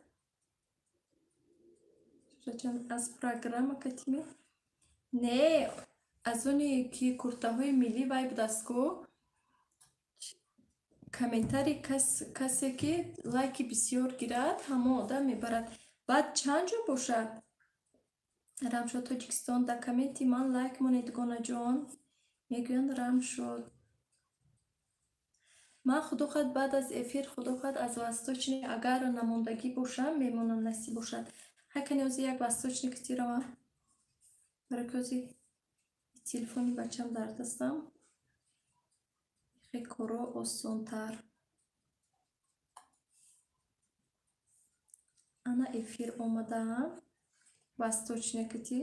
Шураҷон, аз программа катиме? Не, аз оне ки куртаҳои миллӣ вай будааст ку, комментарий касе ки лайки бисёр гирад, ҳамон одам мебарад. Баъд чанд ҷо бошад? Рамшод Тоҷикистон, дар комменти ман лайк монед, дугонаҷон. Мегӯянд Рамшод. Ман, худо хоҳад, баъд аз эфир, худо хоҳад, аз Восточный агар намондагӣ бошам, мемонам, насиб бошад. Ҳай, кани ҳозир як Восточный кити равам. Барои ки ҳозир телефони бачам дар дастам. Хе коро осонтар. Ана эфир омадаам. Восточный кити.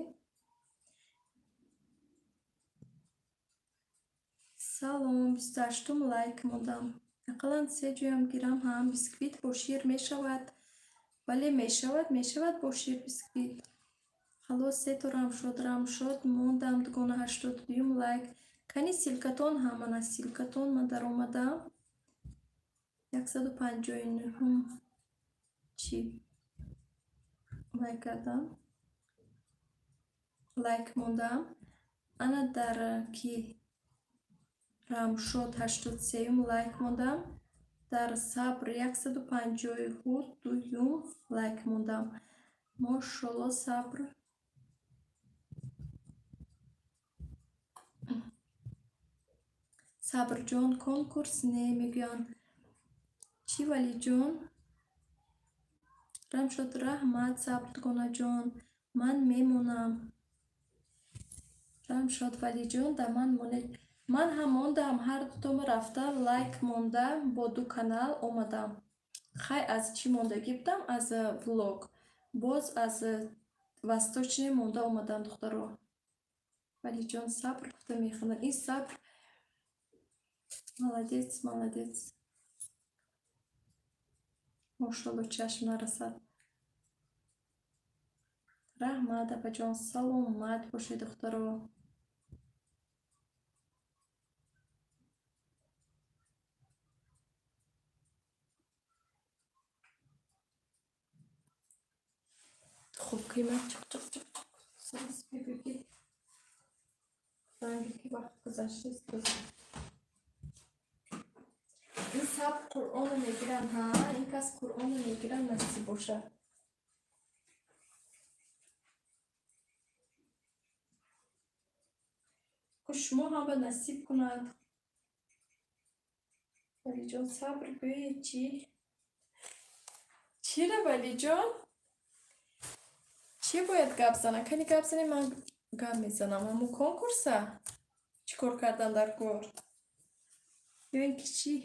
Салом, 28-ум лайк мондам. Ақаллан се ҷоям гирам ҳам бисквит бо шир мешавад. Бале, мешавад, мешавад бо шир бисквит. Халос, сето Рамшод, Рамшод мондам, дугона 82-юм лайк. Кани ссылка тон ҳамана ссылка тон ман даромадам. 159-ум чӣ лайк кардам? Лайк мондам. Ана дар ки Рамшод 83-юм лайк мондам. Дар Сабр 152-юм лайк мондам. Мошолло, Сабр. Сабрҷон, конкурс не, мегӯянд. Чӣ, Валиҷон? Рамшод, раҳмат, Сабр дугонаҷон. Ман мемонам. Рамшод, Валиҷон, да ман монед. Ман ҳам мондам, ҳар дутома рафта лайк монда, бо ду канал омадам. Хай, аз чӣ мондагӣ будам? Аз влог. Боз аз Восточный монда омадам, духтаро. Валиҷон, Сабр гуфта мехонад. Ин Сабр молодец, молодец. Мошалло, чашм нарасад. Раҳмат, апаҷон, саломат бошед, духтаро. Хуб, қимат чиқ чиқ чиқ чиқ мегӯй ки ранге ки вақт гузаштааст. Ин Сабр Қуръонро мегиранд, ҳа, ин кас Қуръонро мегиранд, насиб бошад. Шумо ҳам ба насиб кунад. Валиҷон, Сабр гӯед чӣ? Чира, Валиҷон? Чӣ бояд гап занам? Кани гап занем, ман гап мезанам. Ҳамун конкурса? Чӣ кор кардан дар кор? Ё ин ки чӣ?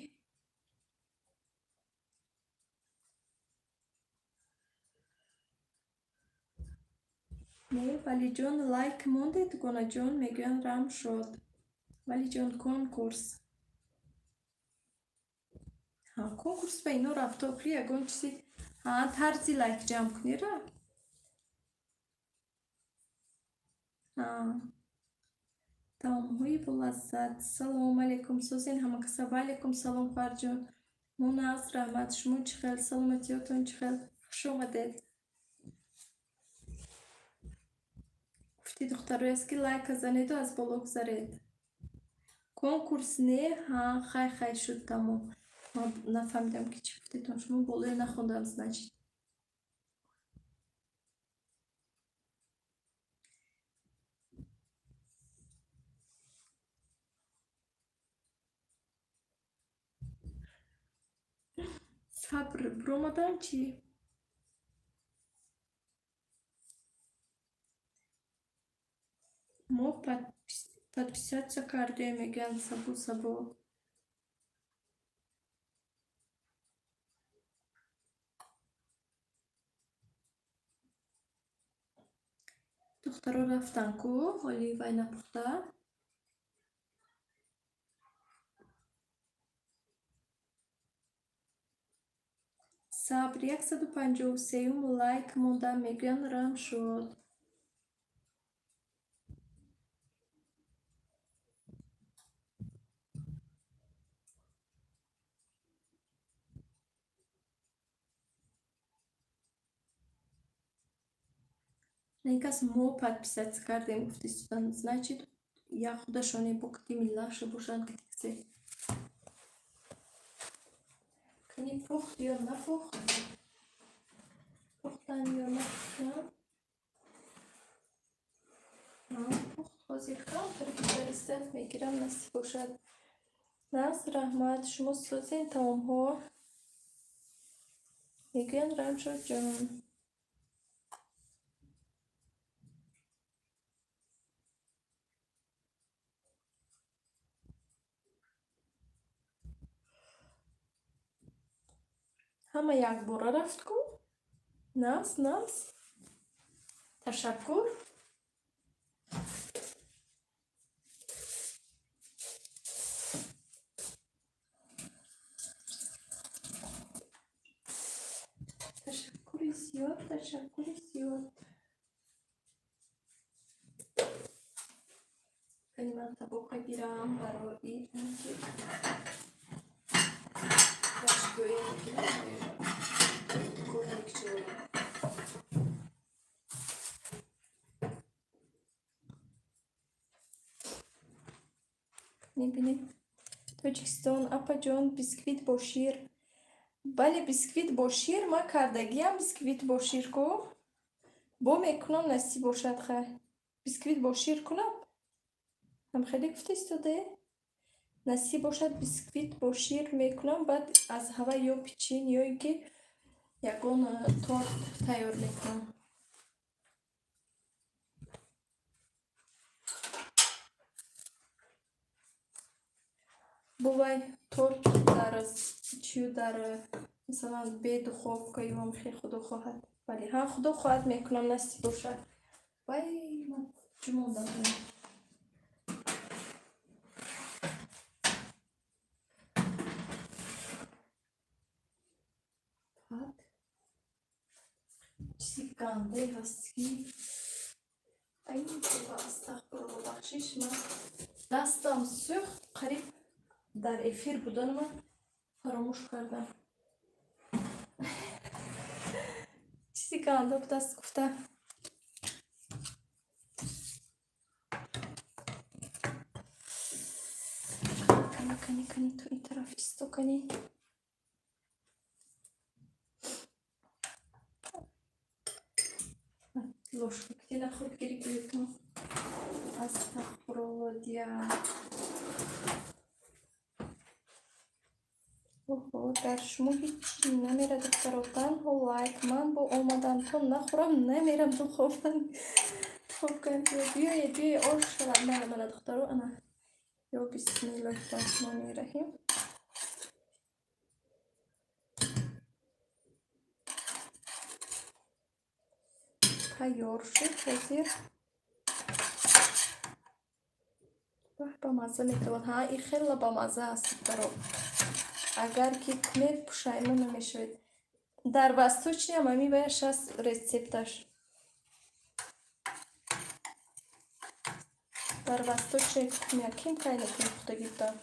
Не, Валиҷон, лайк мондед, дугонаҷон, мегӯянд Рамшод. Валиҷон, конкурс. Ҳа, конкурс ба ино рафта охири ягон чизи, ҳа, тарзи лайк ҷамъ кунира? Ҳа. Таомҳои болаззат. Салому алайкум, созен ҳама каса. Ва алайкум салом, хоҳарҷон. Мо нағз, раҳмат. Шумо чӣ хел? Саломатиётон чӣ хел? Хуш омадед. Гуфти духтароест ки лайка занеду аз боло гузаред. Конкурс не, ҳа, хай, хай шуд, тамом. Ман нафаҳмидам ки чӣ гуфтетон. Шумо болоя нахондам, значит. Сабр биромадан чӣ? Мо подписаться кардем, мегӯянд Сабу Сабо. Духтаро рафтан ку, ҳоли вай напухта. Сабр, 153-ум лайк мондам, мегӯянд Рамшод. На ин кас мо подписаться кардем, гуфтистудан, значит, я худашоне бо кати миллаша бошанд, кати касе. Кани, пухт ё напухт? Пухтан ё напухтан? Пухт, ҳозир камтар гузариста мегирам, насиб бошад. Нас, раҳмат, шумо созен таомҳо? Мегӯянд Рамшодҷон. Ҳама якбора рафт ку? Нас, нас. Ташаккур. Ташаккури зиёд, ташаккури зиёд. Кани, ман табоқа гирам барои ин ки дастгоҳе мекунам, кор мекушоям. Мебинед, Тоҷикистон, апаҷон, бисквит бо шир. Бале, бисквит бо шир ман кардагиам, бисквит бо шир ку. Бо мекунам, насиб бошад, хай. Бисквит бо шир кунам? Ҳам хеле гуфта истоде? Насиб бошад, бисквит бо шир мекунам, баъд аз ҳава ё пичин, ё ин ки ягон торт тайёр мекунам. Бувай торт дар чию дар, масалан, бе духовка ё ҳам хел, худо хоҳад. Бале, ҳа, худо хоҳад, мекунам, насиб бошад. Вай, ман ҷумондам. Баъд чизи гандае ҳаст ки ай, астағфирулло, бахшиш, ман дастам сӯхт, қариб дар эфир буданама фаромӯш кардам. Чизи ганда будаст гуфта. Кани, кани, кани, ту ин тараф исто, кани. Ложка ки нахӯрд гирифтам. Астағфирулло, дия. Оҳо, дар шумо ҳеҷ намерад, духтаро, танҳо лайк. Ман бо омадан то нахӯрам намерам духовка. Духовка биёед, биёед, ош шавад. Мана, мана, духтаро, ана. Ё бисмиллоҳи раҳмони раҳим. Тайёр шуд ҳозир. Баҳ, бамазза метавон. Ҳа, ин хеле бамазза аст, духтаро. Агар ки кунед, пушаймон намешавед. Дар восточный ам ҳамин ваяш аст рецепташ. Дар восточной кухня ким кай накунӣ пухтагӣ будам.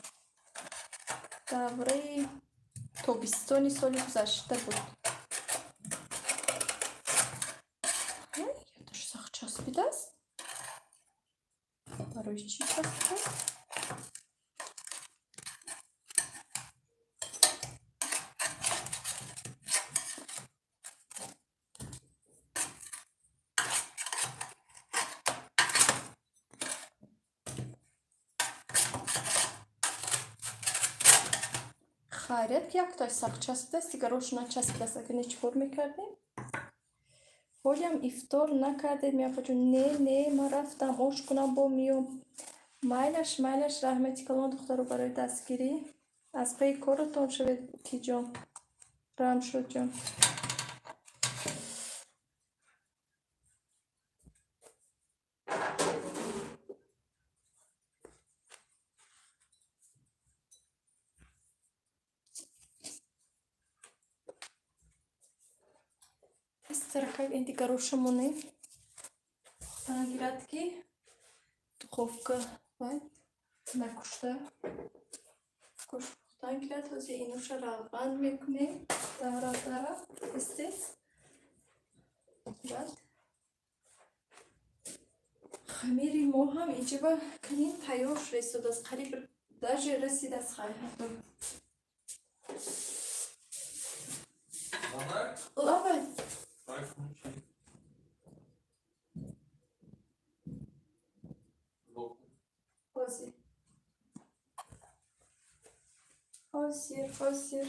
Давраи тобистони соли гузашта буд. Яташ сахт часпидааст. Барои чӣ часпидааст? Хайрият ки яктош сахт часпидааст, дигарош начаспидааст. Агар не, чӣ кор мекардем? Ҳолиам ифтор накардед, меапаҷон? Не, не, ман рафтам ош кунам, бо миём. Майлаш, майлаш, раҳмати калон, духтаро, барои дастгирӣ. Аз пайи коротон шавед, киҷон, Рамшодҷон. Тезтаракак ин дигароша монем. Гирад ки духовка вай накушта. Гӯшт пухтан гирад. Ҳозир инуша равған мекунем. Дара, дара, тез тез. Баъд Хамири мо ҳам инҷаба канин тайёр шуда истодааст, қариб даже расидааст. Хай, ҳатто лабай. Ҳозир, ҳозир, ҳозир.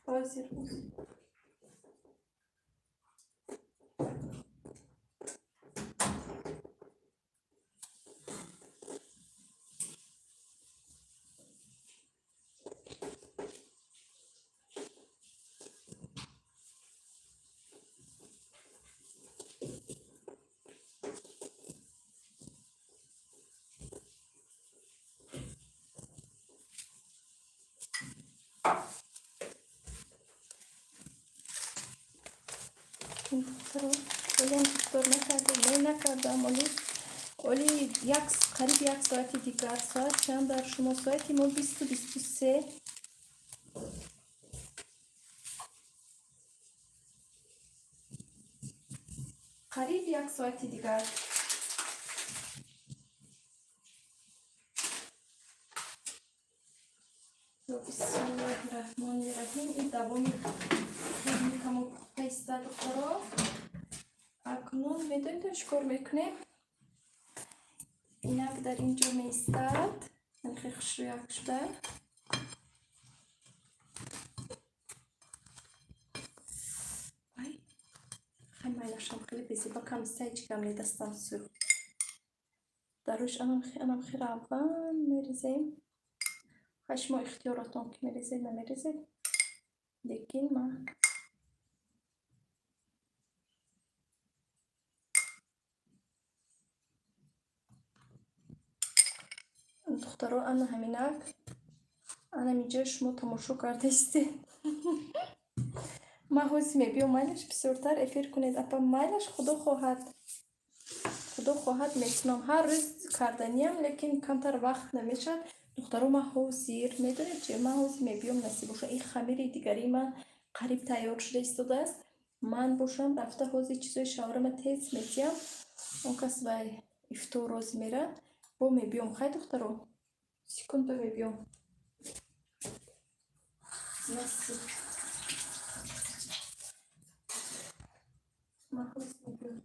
Ҳозир, ҳозир. Олиам ифтор накардем, не, накардам. Оли як қариб як соати дигар. Соат чанд дар шумо? Соати мо 20:23. Қариб як соати дигар. Бисмиллоҳи раҳмони раҳим. Ин давоми камо пухта иста, духтаро. Акнун медонед, чӣ кор мекунем? Инак дар ин ҷо меистад, хеле хушрӯяк шуда. Ай, хай, майлашам, хеле безеба кам иста, ҳеҷ гам не, дастам сӯхт. Дар рӯш анамхи равған мерезем. Хай, шумо ихтиёротон, ки мерезед, намерезед, лекин ман духтаро, ана ҳаминак, анаминҷо шумо тамошо кардаистед. Ман ҳозир мебиём, майлаш, бисёртар эфир кунед, апа. Майлаш, худо хоҳад, худо хоҳад, метунам. Ҳар рӯз карданиям, лекин камтар вақт намешавад, духтаро. Ман ҳозир, медонед чи, ман ҳозир мебиём, насиб боша. Ин хамири дигарии ман қариб тайёр шуда истодааст. Ман бошам, рафта ҳозир чизои шаврама тез метиҳам, он кас вай ифтор рози мерад, бо мебиём. Хай, духтаро, секунда, мебиём, насиб. Ман ҳозир мебиём.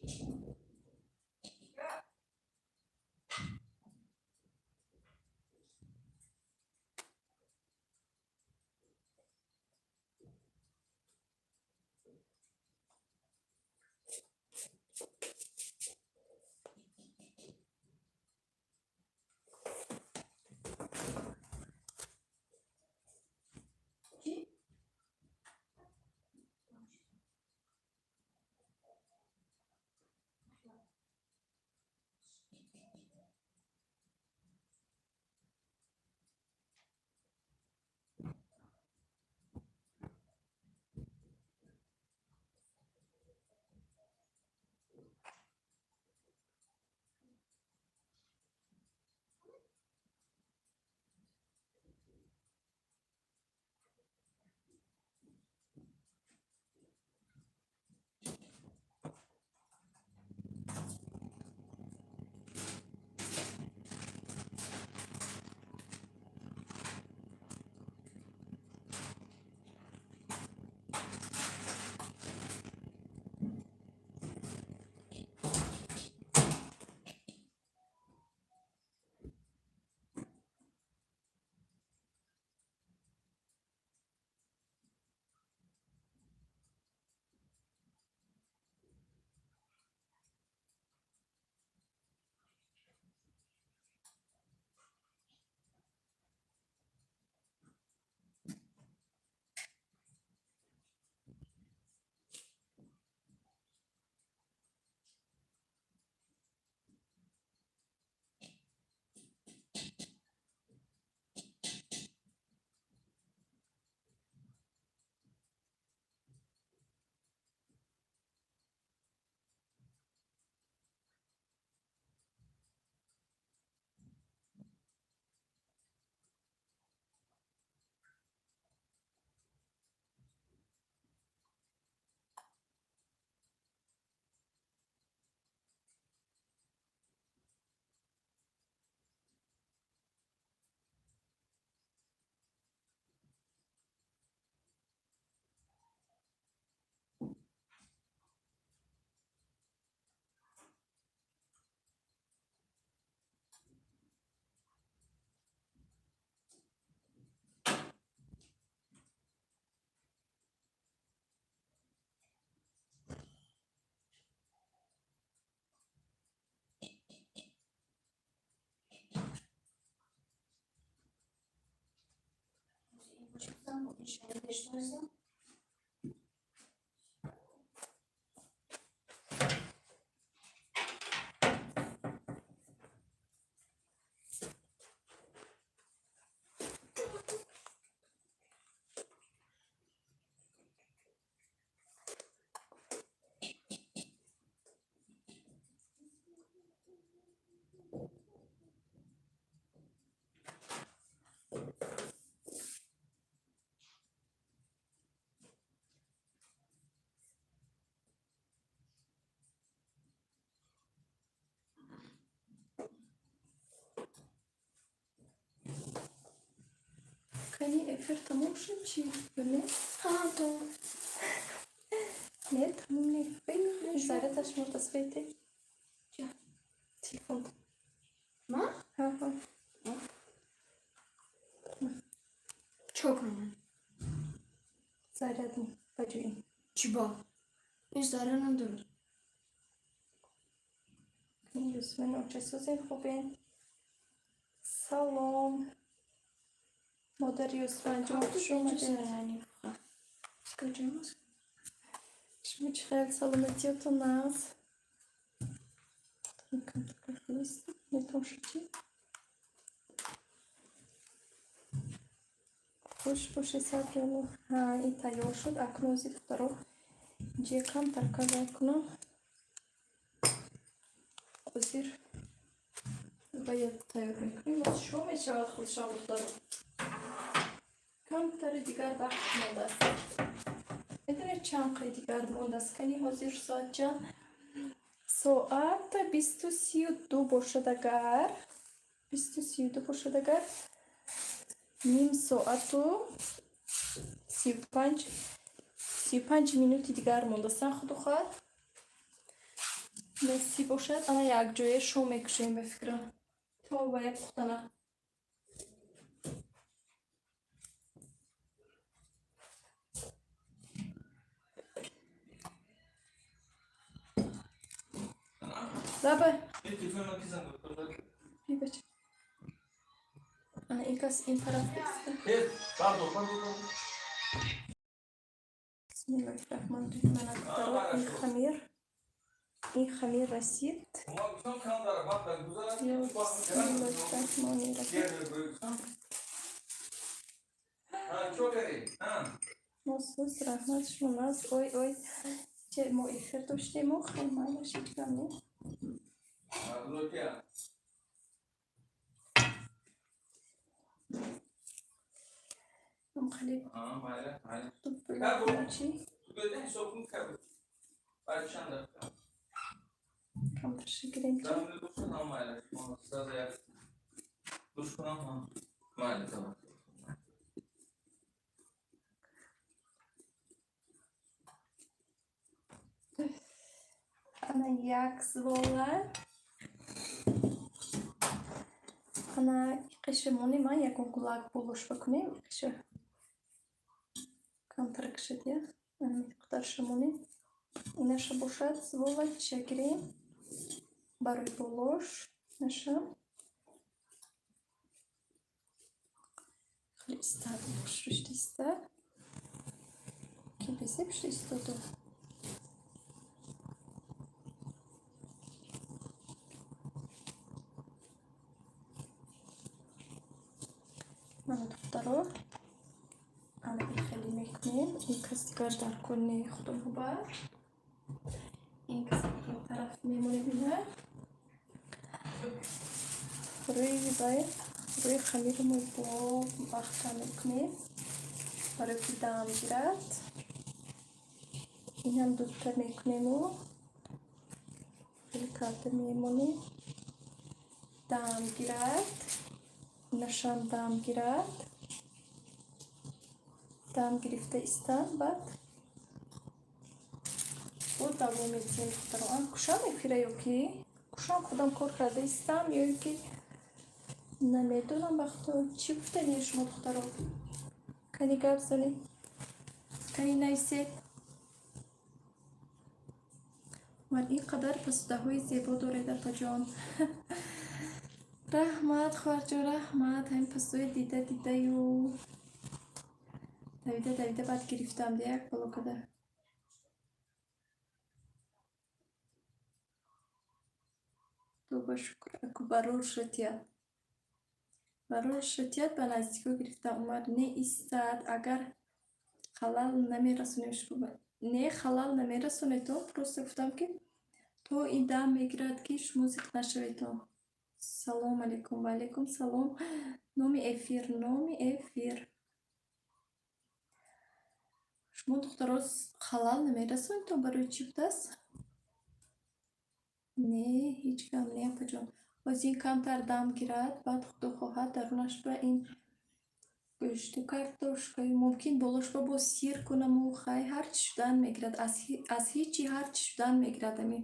Чӣ? Кани, эфир тамом шуд, чӣ ё не? Ҳа, то. Не, тамом не. Зарядаш мурда, свете. Ча? Телефон. Ма? Ҳа. Чо кунам? Заряд ба ҷои. Чӣ бо? Ҳеҷ зарар надорад. Юсуф очасозен, хубен? Салом. Модари Юсуфанҷон, хуш омадед. Куҷост? Шумо чӣ хел, саломатиётон нағз? Метавон чӣ? Хуш бошед, сабрило. Ҳа, ин тайёр шуд. Акнун ози, духтаро, инҷа камтар казай кунам. Ҳозир бояд тайёр мекунем. Боз шом мешавад худшам, духтаро. Камтари дигар вақт мондааст. Медонед, чанд қай дигар мондааст? Кани, ҳозир соат чанд? Соат 20:32 бошад агар, 20:32 бошад агар, ним соату 35, 35 минути дигар мондастан. Худо хоҳад, насиб бошад, ана якҷоя шом мекушем, ба фикрам, то ба як пухтана. Лаба. Бибач. Ана ин кас ин тараф иста. Бисмиллоҳи раҳмони раҳим. Мана, духтаро, ин хамир расид. Бисмиллоҳи раҳмони раҳим. Мосуз, раҳмат, шумо. Ой, ой, че мо эфир доштему? Хел, майлаш, ҳеҷ гап не. Хеле чи камтар шигирем. Чи ана як звола, ана иқиша монем, ман ягон гулак болош бикунем. Иқиша камтар кишад, я миқдорша монем. Инаша бошад, звола чиша гирем барои болош. Наша хеле истад, хушрӯшта истад, ки безеб шуда истоду. Мана, духтаро, ана ин хеле мекунем. Ин кас дигар дар кор не, худо мубар. Ин кас ин тараф мемонем. Ина рӯи вай, рӯи хамирмо бо вақта мекунем, барои ки дам гирад. Инам дута мекунему хеле карда мемонем, дам гирад. Инашам дам гирад, дам гирифта истад, баъд бо давом медиҳем. Духтаро, кушам эфира ё ки кушам? Худам кор карда истам ё ки намедонам. Вақто чӣ гуфтани шумо, духтаро? Кани, гап занед, кани, нависед. Ман ин қадар пасудаҳои зебо доред, апаҷон. Раҳмат, хоҳарҷон, раҳмат. Ҳамин пасудаҳои дида дидаю давида давида баъд гирифтам де як боло када. Тоба шукр, аку барор шатият, барор шатият, ба наздикиҳо гирифтам. Умар не истад, агар халал намерасонем. Не, халал намерасонедон, просто гуфтам, ки то ин дам мегирад, ки шумо зиқ нашаведон. Салом алейкум, ва алейкум салом. Номи эфир, номи эфир. Шумо, духтаро, халал намерасонедон, барои чӣ будааст? Не, ҳеҷ гап не, апаҷон. Боз ин камтар дам гирад, баъд, худо хоҳад, дарунаш ба ин гӯшту картошкаю, мумкин, болош ба боз сир кунаму. Хай, ҳарчи шудан мегирад, аз ҳичи ҳарчи шудан мегирад. Ами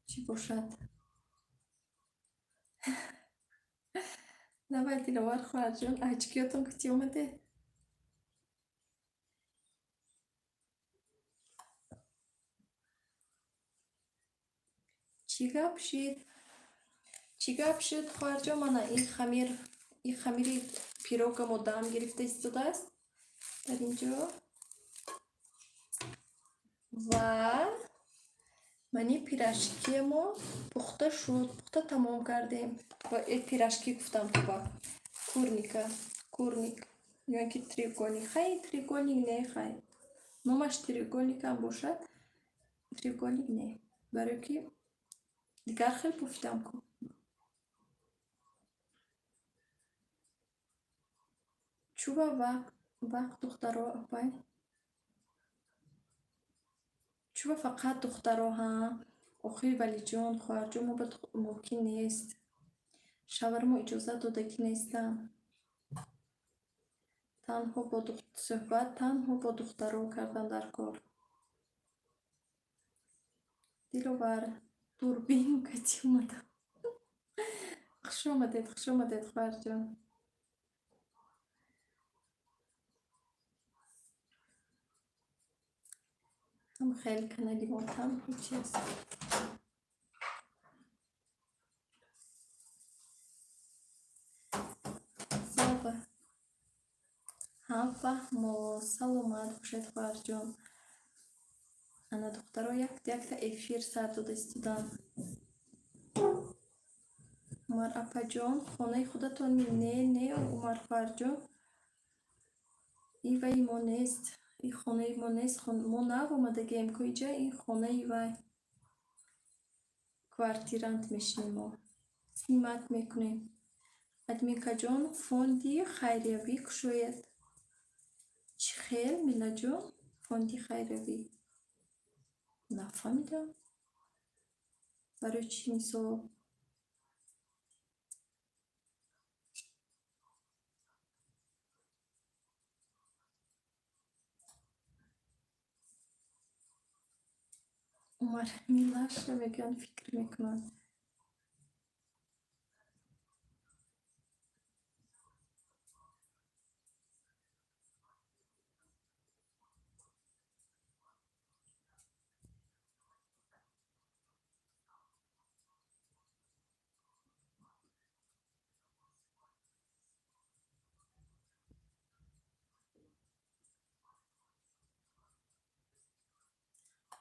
чӣ бошад? Давай, Диловар хоҳарҷон, очки ётон кути омаде. Чӣ гап шид? Чӣ гап шуд, хоҳарҷон? Мана ин хамир, ин хамири пирогамо дам гирифта истодааст дар ин ҷо ва мани пирожки мо пухта шуд, пухта тамом кардем. Ва пирожки гуфтам, туба курника, курник ё ин ки треугольник. Хай, треугольник не, хай, номаш треугольник ам бошад, треугольник не, барои ки Дигар хел бофидам ку. Чӯба вақт духтаро, апай? Чӯба фақат духтаро, ҳа? Охир, Валиҷон, хоҳарҷон, мо ба мумкин нест. Шавҳармо иҷозат додагӣ нестанд. Танҳо бо суҳбат танҳо бо духтаро кардан дар кор. Диловар, дурбин кати омадам. Хуш омадед, хуш омадед, хоҳарҷон. Ҳам хеле канали мо танҳо чи аст? Зоба. Ҳа, фаҳмо, саломат бошед, хоҳарҷон. Ана, духтаро якта эфир сар дода истоданд. Умар апаҷон, хонаи худатон? Не, не, Умар хоҳарҷон. И ваи мо нест. И хонаи мо нест. Мо нав омадагием ку иҷа, ин хонаи вай. Квартирант мешинем мо. Снимать мекунем. Админкаҷон, фонди хайриявӣ кушоед. Чӣ хел, Милаҷон? Фонди хайриявӣ? Нафаҳмидам. Барои чӣ, мисол? Умар Милаша мегӯянд, фикр мекунанд.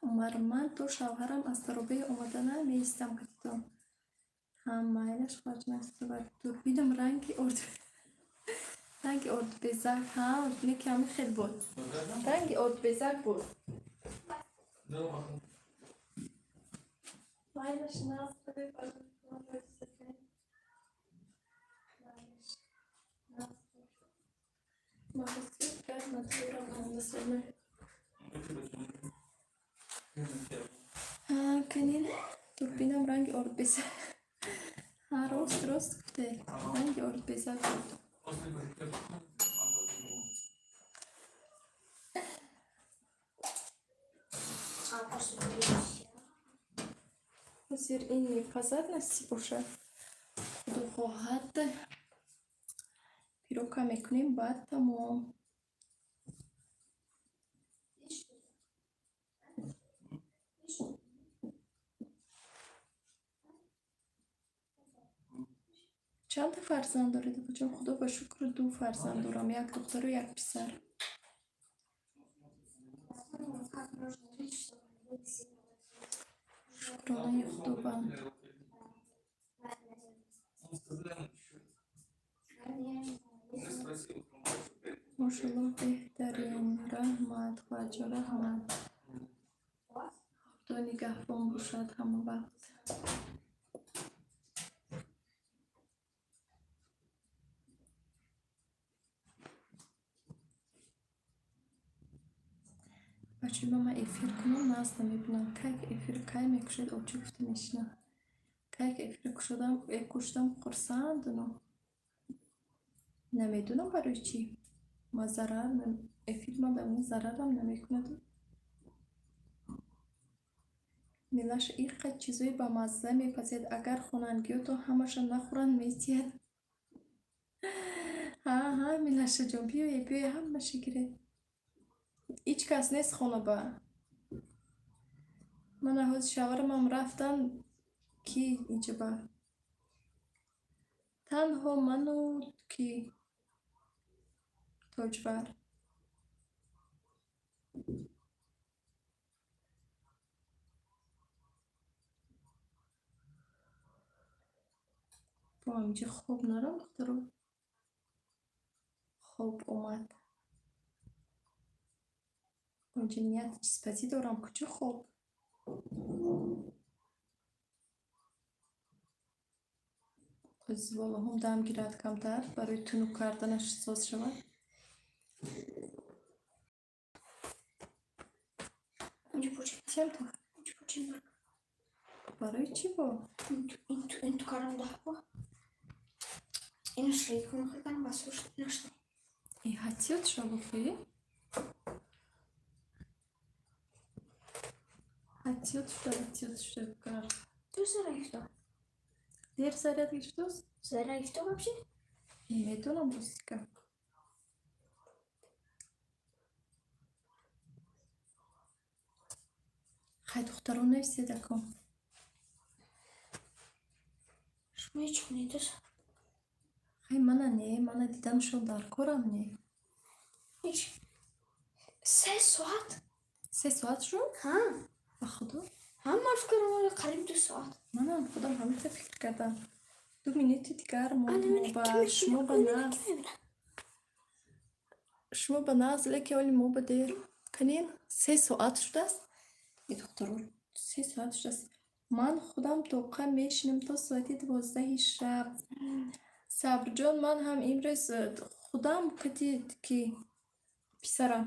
Умар, ман то шавҳарам аз таробеҳ омадана меистам катитон. Ҳа, майлаш, хоҳарҷон. Дурбинам ранги ордбезак. Ҳа, не ки ҳамин хел буд. Ранги ордбезак буд. Майлаш, нағз. Майлаш, нағз. Магазин гар надорам, омадасона. Канин, дурбинам ранги ордбезак. Ҳа, рост, рост гуфте. Ранги ордбезак буд. А, просто боюсь. Ҳозир ин мепазад, насиб бошад. Худо хоҳад, пирогка мекунем, баъд тамом. Есть что-то? Есть что-то? Чанда фарзанд доред, апаҷон? Худо ба шукр, ду фарзанд дорам, як духтару як писар. Как можно жить, чтобы не быть сильно? Шукронаи Худованд. Мошаллоҳ, беҳтарин. Раҳмат, хоҳарҷон, раҳмат. Худо нигаҳбон бошад ҳама вақт. Бачаҳо, ман эфир кунам, нағз намебинам. Кай эфир кай мекушед, очӣ гуфта мешинам. Кай эфир кушодам, куштам, хурсандуну. Намедонам барои чӣ. Ма зарар эфир ма ба ман зарарам намекунад. Милаша, иққад чизои бамазза мепазед, агар хонангиётон ҳамаша нахӯранд, метиҳад. Ҳа, ҳа, Милашаҷон, биёе, биёе, ҳамаша гиред. Ҳеҷ кас нест хонаба. Мана ҳозир шавҳарамам рафтан, ки инҷаба? Танҳо ману ки? Тоҷвар. Бо инҷа хоб нарам, духтаро. Хоб омад. Онҷа нияти чизпазӣ дорам, куҷо хоб? Болоҳом дам гирад камтар, барои тунук карданаш соз шавад. Чем-то? Барои чӣ бо? Ин ту кардам даҳ. Ин шли кун хӯрдан бас нашли. И ҳатиёт шавохӣ? Ҳатиёт шуда, ҳатиёт шуда кард. Ту заряд. Дер заряд гирифтост? Заряд вообще? Намедонам, ростика. Хай, духтарон, нависед ако. Шумо ҳеҷ хунедос? Хай, мана не, мана дидамшон дар корам не. Ҳеҷ. 3 соат? 3 соат шуд? Ҳа. Ба худо? Ҳа, ман фикр кардам, қариб 2 соат. Манам худам ҳамин фикр кардам. 2 минути дигар монд ба шумо, ба нағз. Шумо ба нағз, лекин оли мо ба дер. Канин, 3 соат шудааст. И духтаро, 3 соат шудааст. Ман худам тоқа мешинам то соати 12-и шаб. Сабрҷон, ман ҳам имрӯз худам кати ки писарам.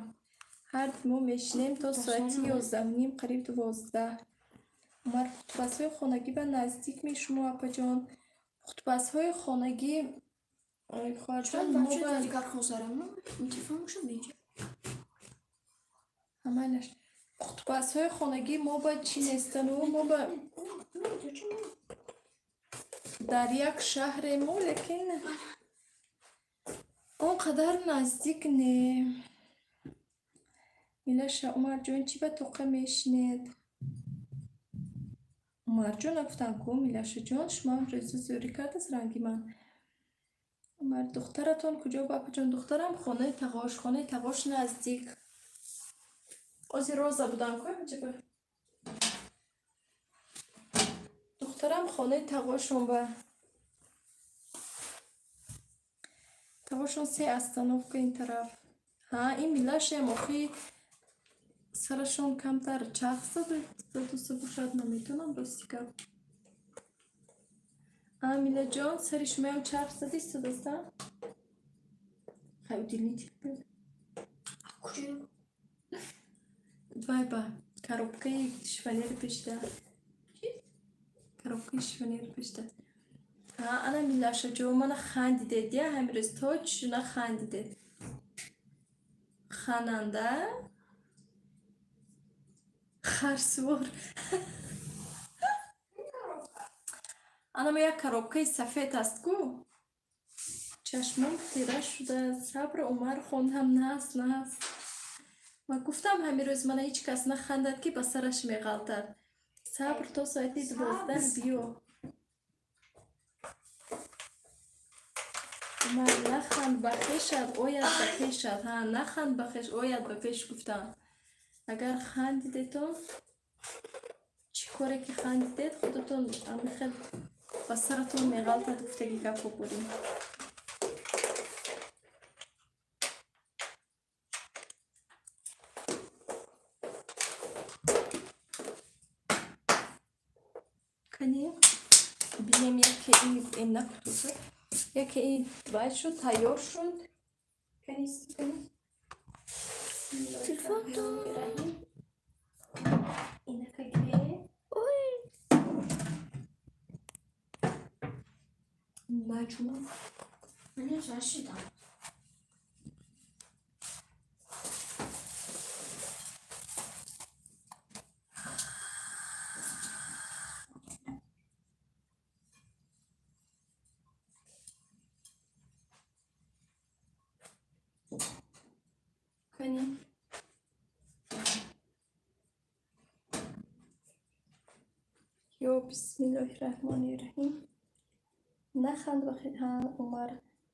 Ҳар мо мешинем то соати 11:30, қариб 12. Умар, пухтупазҳои хонагӣ ба наздик мешумо, апаҷон? Пухтупазҳои хонагӣ, хоҳарҷон, мо ба ҳамайлаш. Пухтупазҳои хонагӣ мо ба чӣ нестану, мо ба дар як шаҳре мо, лекин он қадар наздик не. Милаша, Умарҷон, чӣ ба тоқа мешинед? Умарҷон, нагуфтам ку, Милашаҷон, шумоам рӯзу зӯрӣ кардааст ранги ман. Умар, духтаратон куҷо ба, апаҷон? Духтарам хонаи тағош, хонаи тағош наздик. Ози роза будам ку ҷиба. Духтарам хонаи тағошон ба. Тағошон се остановка ин тараф. Ҳа, ин Милашаям охи сарашон камтар чарх задуса бошад, наметонам, рости гап. А, Милаҷон, сари шумоям чарх зади истодаста? Хай, удлинитель. Куҷо? Вай ба коробкаи шифоньери пешда. Коробкаи шифоньери пешда. Ҳа, ана Милашаҷон, мана хандидед, я ҳамирӯз точно хандидед. Хананда харсувор. Анама як коробкаи сафед аст ку. Чашмон хира шуда. Сабр, Умар, хондам нас, нас. Ма гуфтам, ҳамин рӯз мана ҳеҷ кас нахандад, ки ба сараш меғалтад. Сабр, то соати 12 биё. Умар, наханд ба хешат, ояд ба пешат. Ҳа, наханд ба хеш, ояд ба пеш, гуфтам. Агар хандидетон, чӣ коре ки хандидед, худатон ҳамин ба саратон меғалтад, гуфтаги гапо бурем. Кани бинем, яке ин накутуса, яке ин вай шуд, тайёр шуд. Кани, кани. Телефон. Инака гирем. Ой. Наҷума. Ман зашидам. Кани. Ё бисмиллоҳи раҳмони раҳим. Наханд ба ҳа, Умар.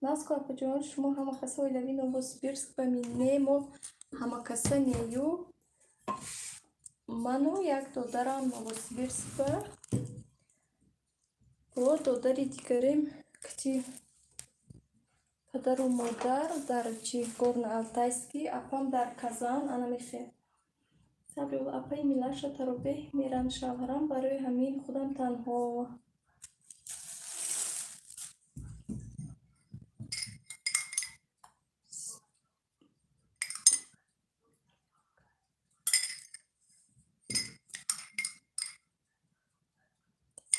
Наско, апаҷон, шумо ҳамакаса оилавӣ Новосибирск ба ми? Не, мо ҳамакаса нею. Ману як додарам Новосибирск ба. Бо додари дигарем кати падару модар дар чи Горно-Алтайский, апам дар Казан, ана мехе. Сабри, апаи Милаша таробеҳ меран шавҳарам, барои ҳамин худам танҳо.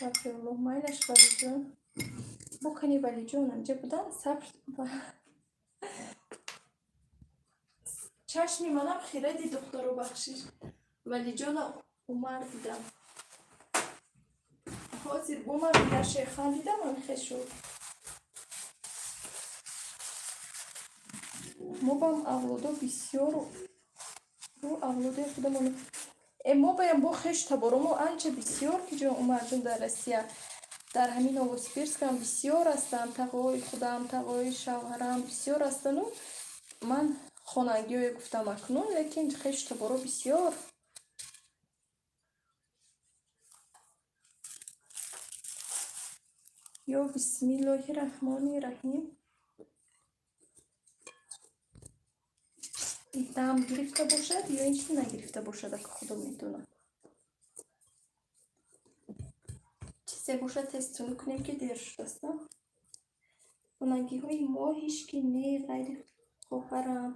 Астағфируллоҳ, майлаш, Валиҷон. Бо кани Валиҷон анҷа будан, сабр. Чашми манам хира дид, духтаро, бахшиш. Валиҷона Умар дидам. Ҳозир бо ман дигар Шерхан дидам, ҳамихе шуд. Мо бам авлодо бисёру авлодои худамон. Э, мо баям бо хеш таборомо анча бисёр ки ҷо, Умарҷон, дар Россия, дар ҳамин Новосибирскам бисёр ҳастанд. Тағои худам, тағои шавҳарам бисёр ҳастану ман хонагиҳое гуфтам акнун, лекин хешу таборо бисёр. Ё бисмиллоҳи раҳмони раҳим. Дам гирифта бошад ё ин ки нагирифта бошад, ака, худо медонад. Чизе бошад, тез тунук кунем, ки дер шудааст. Хонагиҳои мо ҳеҷ ки не, ғайри хоҳарам.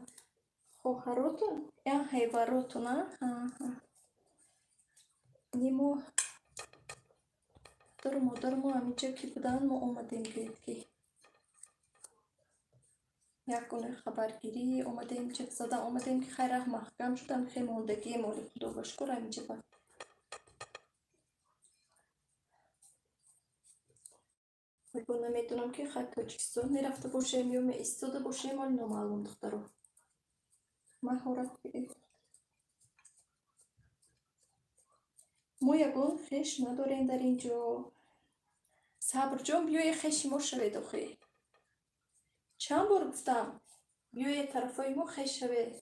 Хоҳаротон? Я ҳайваротон, а? Не, мо падару модару мо ҳаминҷо ки буданд, мо омадем, гӯед ки як гуна хабаргирӣ омадем, чиқ зада омадем, ки хайр, раҳ маҳкам шудам, хе мондагием, оли худо ба шукр, ҳаминҷа ба бо намедонам, ки хай Тоҷикистон мерафта бошем ё меистода бошем, оли номаълум, духтаро. Маҳорат. Мо ягон хеш надорем дар ин ҷо. Сабрҷон, биёе хеши мо шавед охӣ. Чанд бор гуфтам, биёед тарафҳои мо хеш шавед.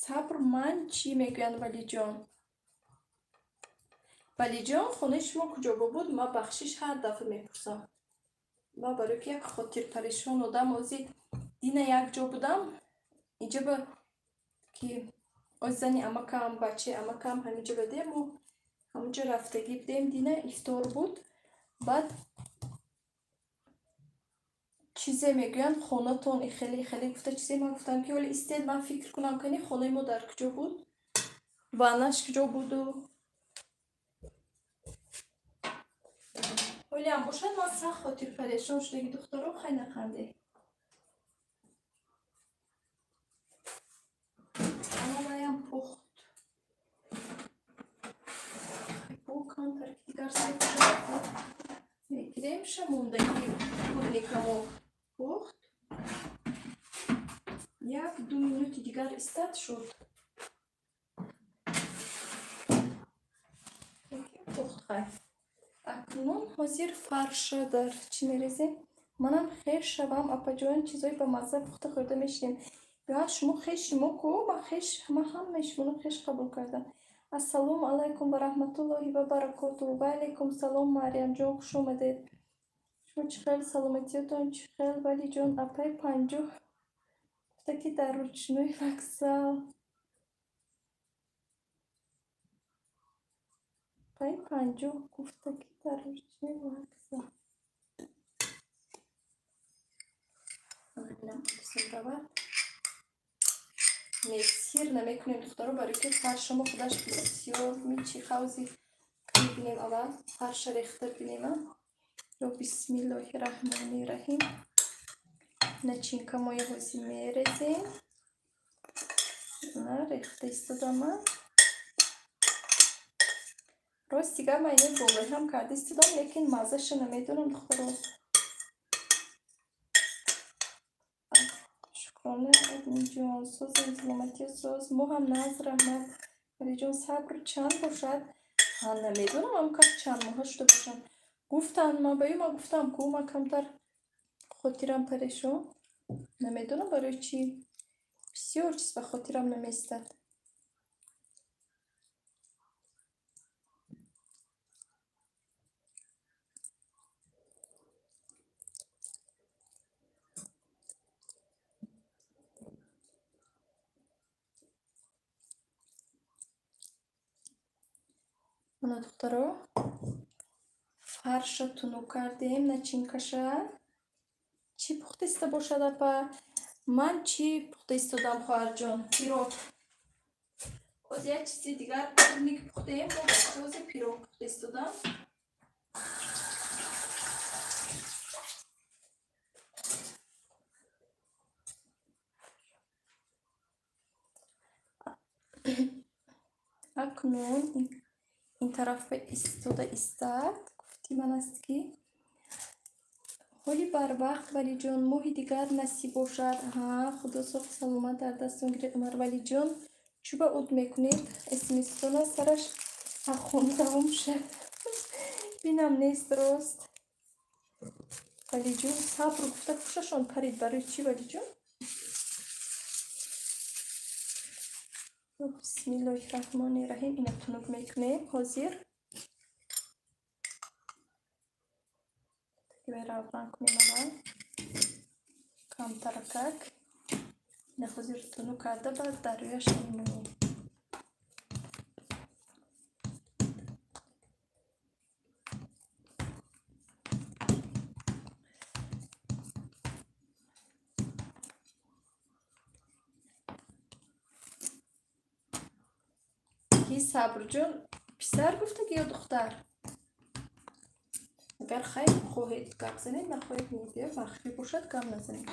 Сабр, ман чӣ мегӯянд, Валиҷон? Валиҷон, хонаи шумо куҷо буд? Ман, бахшиш, ҳар дафъа мепурсам. Ман барои ки як хотирпарешон одам, ози дина як ҷо будам, инҷа ба ки ози зани амакам, бачаи амакам ҳаминҷа бадем, мо ҳамонҷо рафтагӣ будем, дина ифтор буд. Баъд чизе мегӯянд, хонатон ихеле ихеле гуфта чизе, ман гуфтам, ки ҳоли истед, ман фикр кунам, кани хонаи мо дар куҷо буд, ваннаш куҷо буду. Ҳолиам бошад, ман сахт хотирпарешон шудаги, духтаро, хай наханде. Анаям пухт. Бо камтар ки дигар мегирем, шамондаги курникамо пухт. 1-2 минути дигар истад, шуд. Пухт, хай. Акнун ҳозир фарша дар чӣ мерезем? Манам хеш шавам, апаҷон, чизои ба мазза пухта хӯрда мешинем. Ё шумо хеши мо ку, ман хеш, ман ҳамаи шуморо хеш қабул кардам. Ассалому алайкум ва раҳматуллоҳи ва баракотуҳ. Ва алайкум салом, Марьямҷон, хуш омадед. Шумо чӣ хел, саломатиётон чӣ хел, Валиҷон? Апай 50 гуфта, ки дар ручной вокзал. Апай 50 гуфта, ки дар ручной вокзал. Равад. Не, сир намекунем, духтаро, барои ки фарша мо худаш бисёр мичи хавзи мебинем. Аввал фарша рехта бинема. Ё бисмиллоҳи раҳмони раҳим. Начинка мои ҳози мерезем. На, рехта истодама. Рост дигар ман ино болои ҳам карда истодам, лекин маззаша намедонам, духтаро. Шукрона, Адниҷон, созем, саломатиё соз. Мо ҳам наз, раҳмат. Валиҷон, сабр чанд бошад? Ҳа, намедонам, ам кас чанд моҳа шуда бошанд. Гуфтанд, ман ба ё ман гуфтам ку, ман камтар хотирам парешон. Намедонам барои чӣ. Бисёр чиз ба хотирам намеистад. Мана, духтаро, фарша тунук кардем, начинкаша. Чӣ пухта истода бошад, апа? Ман чӣ пухта истодам, хоҳарҷон? Пирог. Боз як чизи дигар, турник пухтем, бо бачаҳози пирог пухта истодам. Акнун ин тарафа истода истад. Гуфти ман аст, ки ҳоли барвақт, Валиҷон, моҳи дигар насиб бошад. Ҳа, Худо соҳ саломат дар дастон гиред. Умарвалиҷон, чӯ ба уд мекунед? Смстона сараш ахун давом шад. Бинам нест рост. Валиҷон, сабр гуфта хушашон парид. Барои чӣ, Валиҷон? Бисмиллоҳи раҳмони раҳим. Ина тунук мекунем ҳозир. Равған кунем аввал камтаракак. Ина ҳозир тунук карда, баъд дар рӯяш мемонем. Ки Сабрҷон, писар гуфтаги ё духтар? Агар хайр хоҳед, гап занед, нахоҳед, не, махфӣ бошад, гап назанед.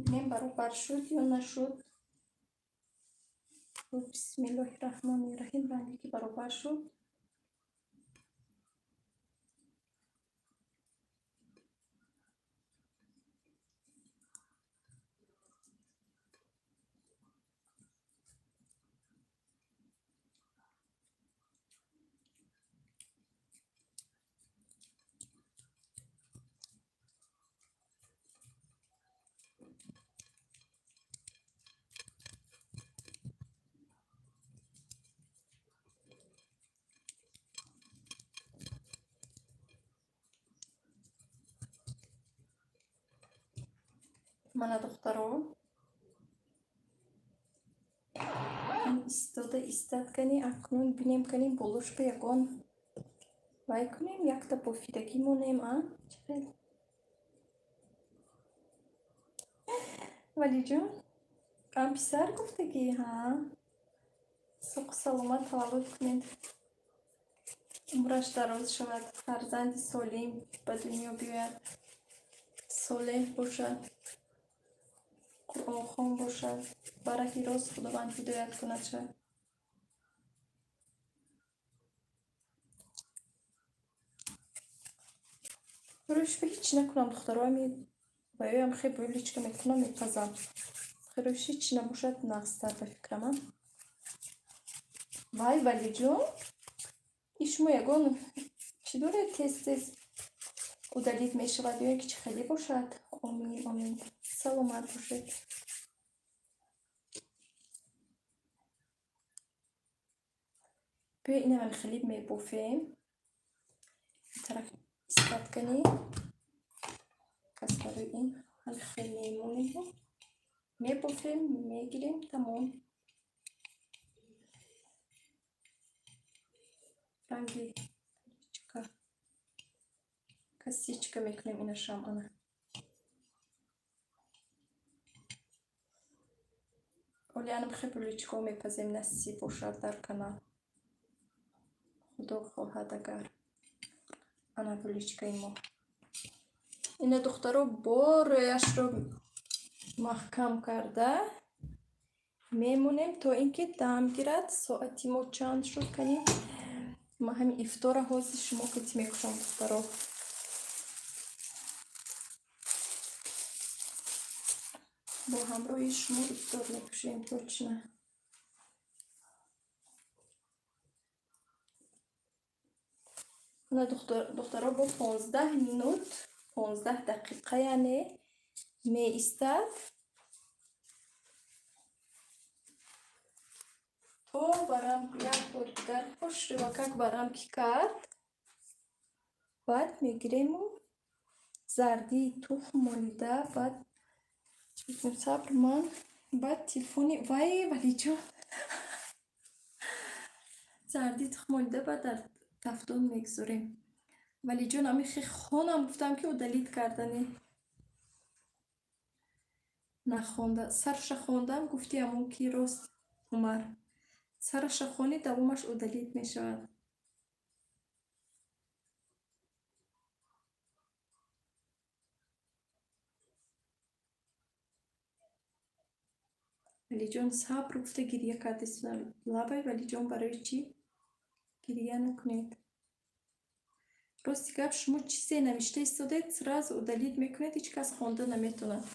Бинем, баробар шуд ё нашуд. Бисмиллоҳи раҳмони раҳим. Ранге ки баробар шуд. Мана, духтаро, ин истода истад. Кани, акнун бинем, кани болошба ягон вай кунем, якта бофидагӣ монем. А чӣ, Валиҷон, ам писар гуфтагӣ? Ҳа, соқу саломат таваллуд кунед, умраш дароз шавад, фарзанди солим ба дунё биёяд, солеҳ бошад, қуръонхон бошад, ба раҳи рост Худованд ҳидоят кунад шавад. Рӯшба ҳеч накунам, духтаро, ами ваёям хе булечка мекунам, мепазам. Херӯш ҳеч набошад, нағзтар ба фикрам. А вай, Валиҷон, и шумо ягон чӣ доред, тез тез удалить мешавад ё ки чӣ хеле бошад? Омин, омин, саломат бошед. Биё, инам хеле мебофем. Тараф истад кани кас барои ин ҳали хеле мемонем, мебофем, мегирем, тамом. Ранги чика косичка мекунем инашам. Ана, оли анам хе булечко мепазем, насиб бошад дар канал, Худо хоҳад агар. Ана булечкаи мо ина, духтаро, бо рӯяшро маҳкам карда мемонем, то ин ки дам гирад. Соати мо чанд шуд? Кани, ма ҳамин ифтора ҳозир шумо кати мекушам, духтаро. Бо ҳамроҳи шумо ифтор мекушем точно. Ана, духтаро, бо 15 минут, 15 дақиқа, яъне Меистад то барам як бор дигар хушрӯакак барам ки кард, баъд мегирему зардии тухм молида, баъд сабр, ман баъд телефони вай, Валиҷон, зардии тухм молида, баъд дар тафдон мегузорем. Валиҷон, ами хе хонам, гуфтам ки удалить кардани нахонда, сараша хондам, гуфти ҳамон ки рост, Умар, сараша хонӣ, давомаш удалить мешавад. Валиҷон, сабр гуфта гирья кардест. Лабай, Валиҷон, барои чӣ гирья накунед? Рости гап, шумо чизе навишта истодед, сразу удалить мекунед, ҳеҷ кас хонда наметавонад.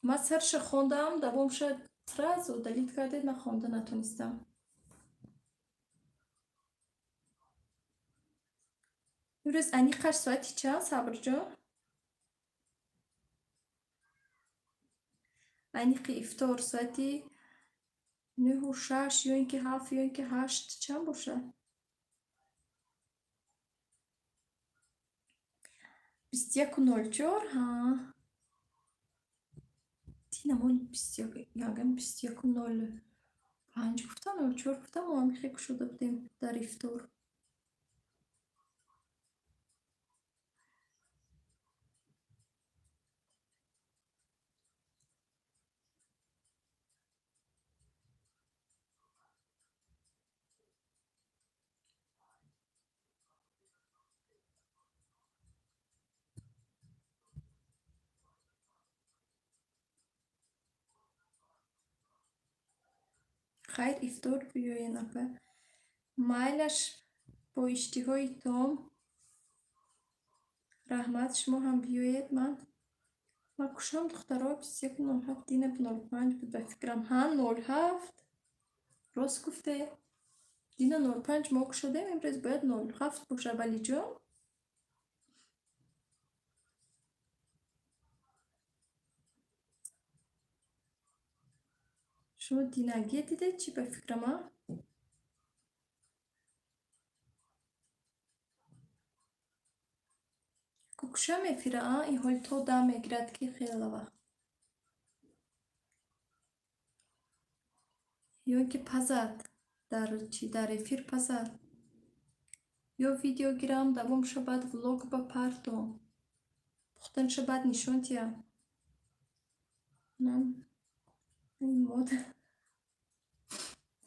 Ман сарша хондам, давомша сразу удалить кардед, ман хонда натонистам. Имрӯз аниқаш соати чанд, Сабрҷон? Аниқи ифтор соати 9:06 ё ин ки 7 ё ин ки 8, чанд бошад? 21:04. Ҳа, динамон яган 21:05 гуфтам, 04 гуфтам, мо ҳамихе кушода будем дар ифтор. Хайр, ифтор биёен, апа. Майлаш, бо иштиҳои том, раҳмат, шумо ҳам биёед. Ман кушам, духтаро, 21:07, дина 05 буд, ба фикрам. Ҳа, 07, рост гуфте. Дина 05 мо кушодем, имрӯз бояд 07 бошад, Валиҷон. Шумо динагия дидед чӣ, ба фикрам, а? Кукуша мефира, а? Ин ҳоли то дам мегирад, ки хеле вақт. Ё ин ки пазад, дар чи, дар эфир пазад. Ё видео гирам, давомша баъд влог ба партом. Пухтанаша баъд нишон диҳам. Мод.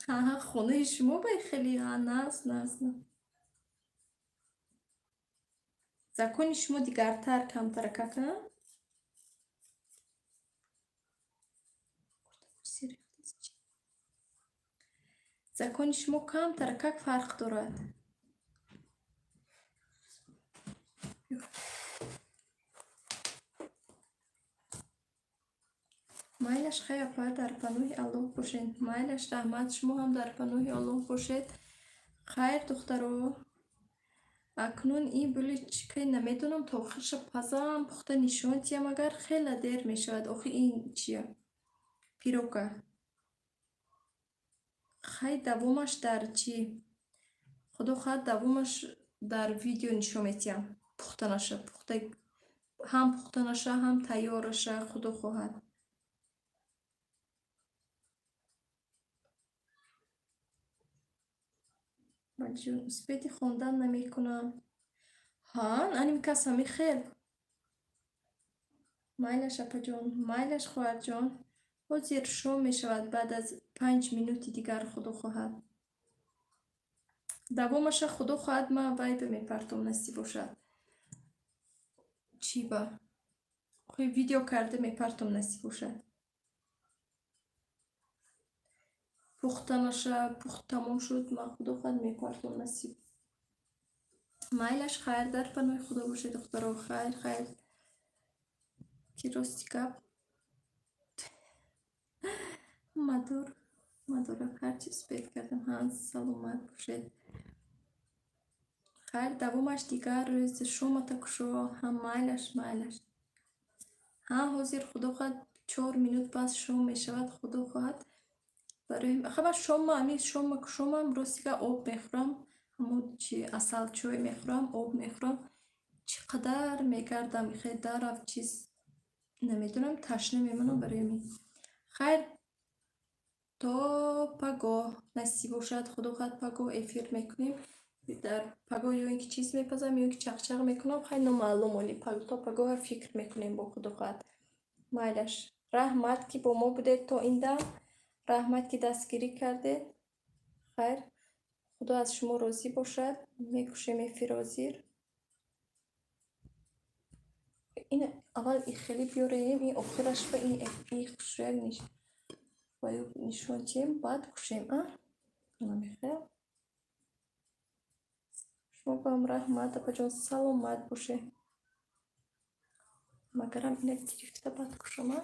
Ҳа, хонаи шумо ба хеле нас нас. Закони шумо дигартар камтаракак, а? Закони шумо камтаракак фарқ дорад. Майлаш, хай, апа, дар паноҳи Аллоҳ бошед. Майлаш, раҳмат, шумо ҳам дар паноҳи Аллоҳ бошед. Хайр, духтаро. Акнун ин булечка намедонам то охирша пазам, пухта нишон диҳам, агар хеле дер мешавад. Охи ин чия? Пирога. Хай, давомаш дар чӣ? Худо хоҳад, давомаш дар видео нишон медиҳам. Пухтанаша, пухта ҳам пухтанаша, ҳам тайёраша, худо хоҳад. Валиҷон, успети хондан намекунам. Ҳа, аним кас ҳами хел. Майлаш, апаҷон, майлаш, хоҳарҷон. Ҳозир шом мешавад, баъд аз 5 минути дигар, худо хоҳад. Давомаша, худо хоҳад, ман вай ба мепартом, насиб бошад. Чӣ ба? Охи видео карда мепартом, насиб бошад. Пухтанаша, пухт тамом шуд, ман, худо хоҳад, мепартом, насиб. Майлаш, хайр, дар паноҳи худо бошед, духтаро. Хайр, хайр. Ки рости гап, мадор, мадорак, ҳарчи успеть кардам. Ҳа, саломат бошед. Хайр, давомаш дигар рӯз, шомата кушо. Ҳа, майлаш, майлаш. Ҳа, ҳозир, худо хоҳад, 4 минут пас шом мешавад, худо хоҳад. Барои хаба шома, ами шома шомам, ростига, об мехӯрам, ҳамо чи, асалчой мехӯрам, об мехӯрам. Чӣ қадар мегардам, хе дарав, чиз намедонам, ташна мемонам. Барои ҳамин, хайр, то пагоҳ насиб бошад. Худо хоҳад, пагоҳ эфир мекунем. Дар пагоҳ ё ин ки чиз мепазам, ё ин ки чақчақ мекунам, хай, номаълум оли. То пагоҳа фикр мекунем бо худо хоҳад. Майлаш, раҳмат, ки бо мо будед то ин дам, раҳмат, ки дастгирӣ кардед. Хайр, худо аз шумо розӣ бошад. Мекушем эфир ҳозир. Ин аввал и хеле биёрем, ин охираш ба ин хушрӯяк нишон диҳем, баъд кушем. А намехел. Шумо бам раҳмат, апаҷон, саломат боше. Магарам ина гирифта, баъд кушам, а?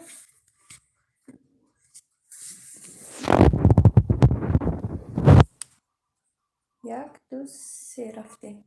Як, ду, се, рафтем.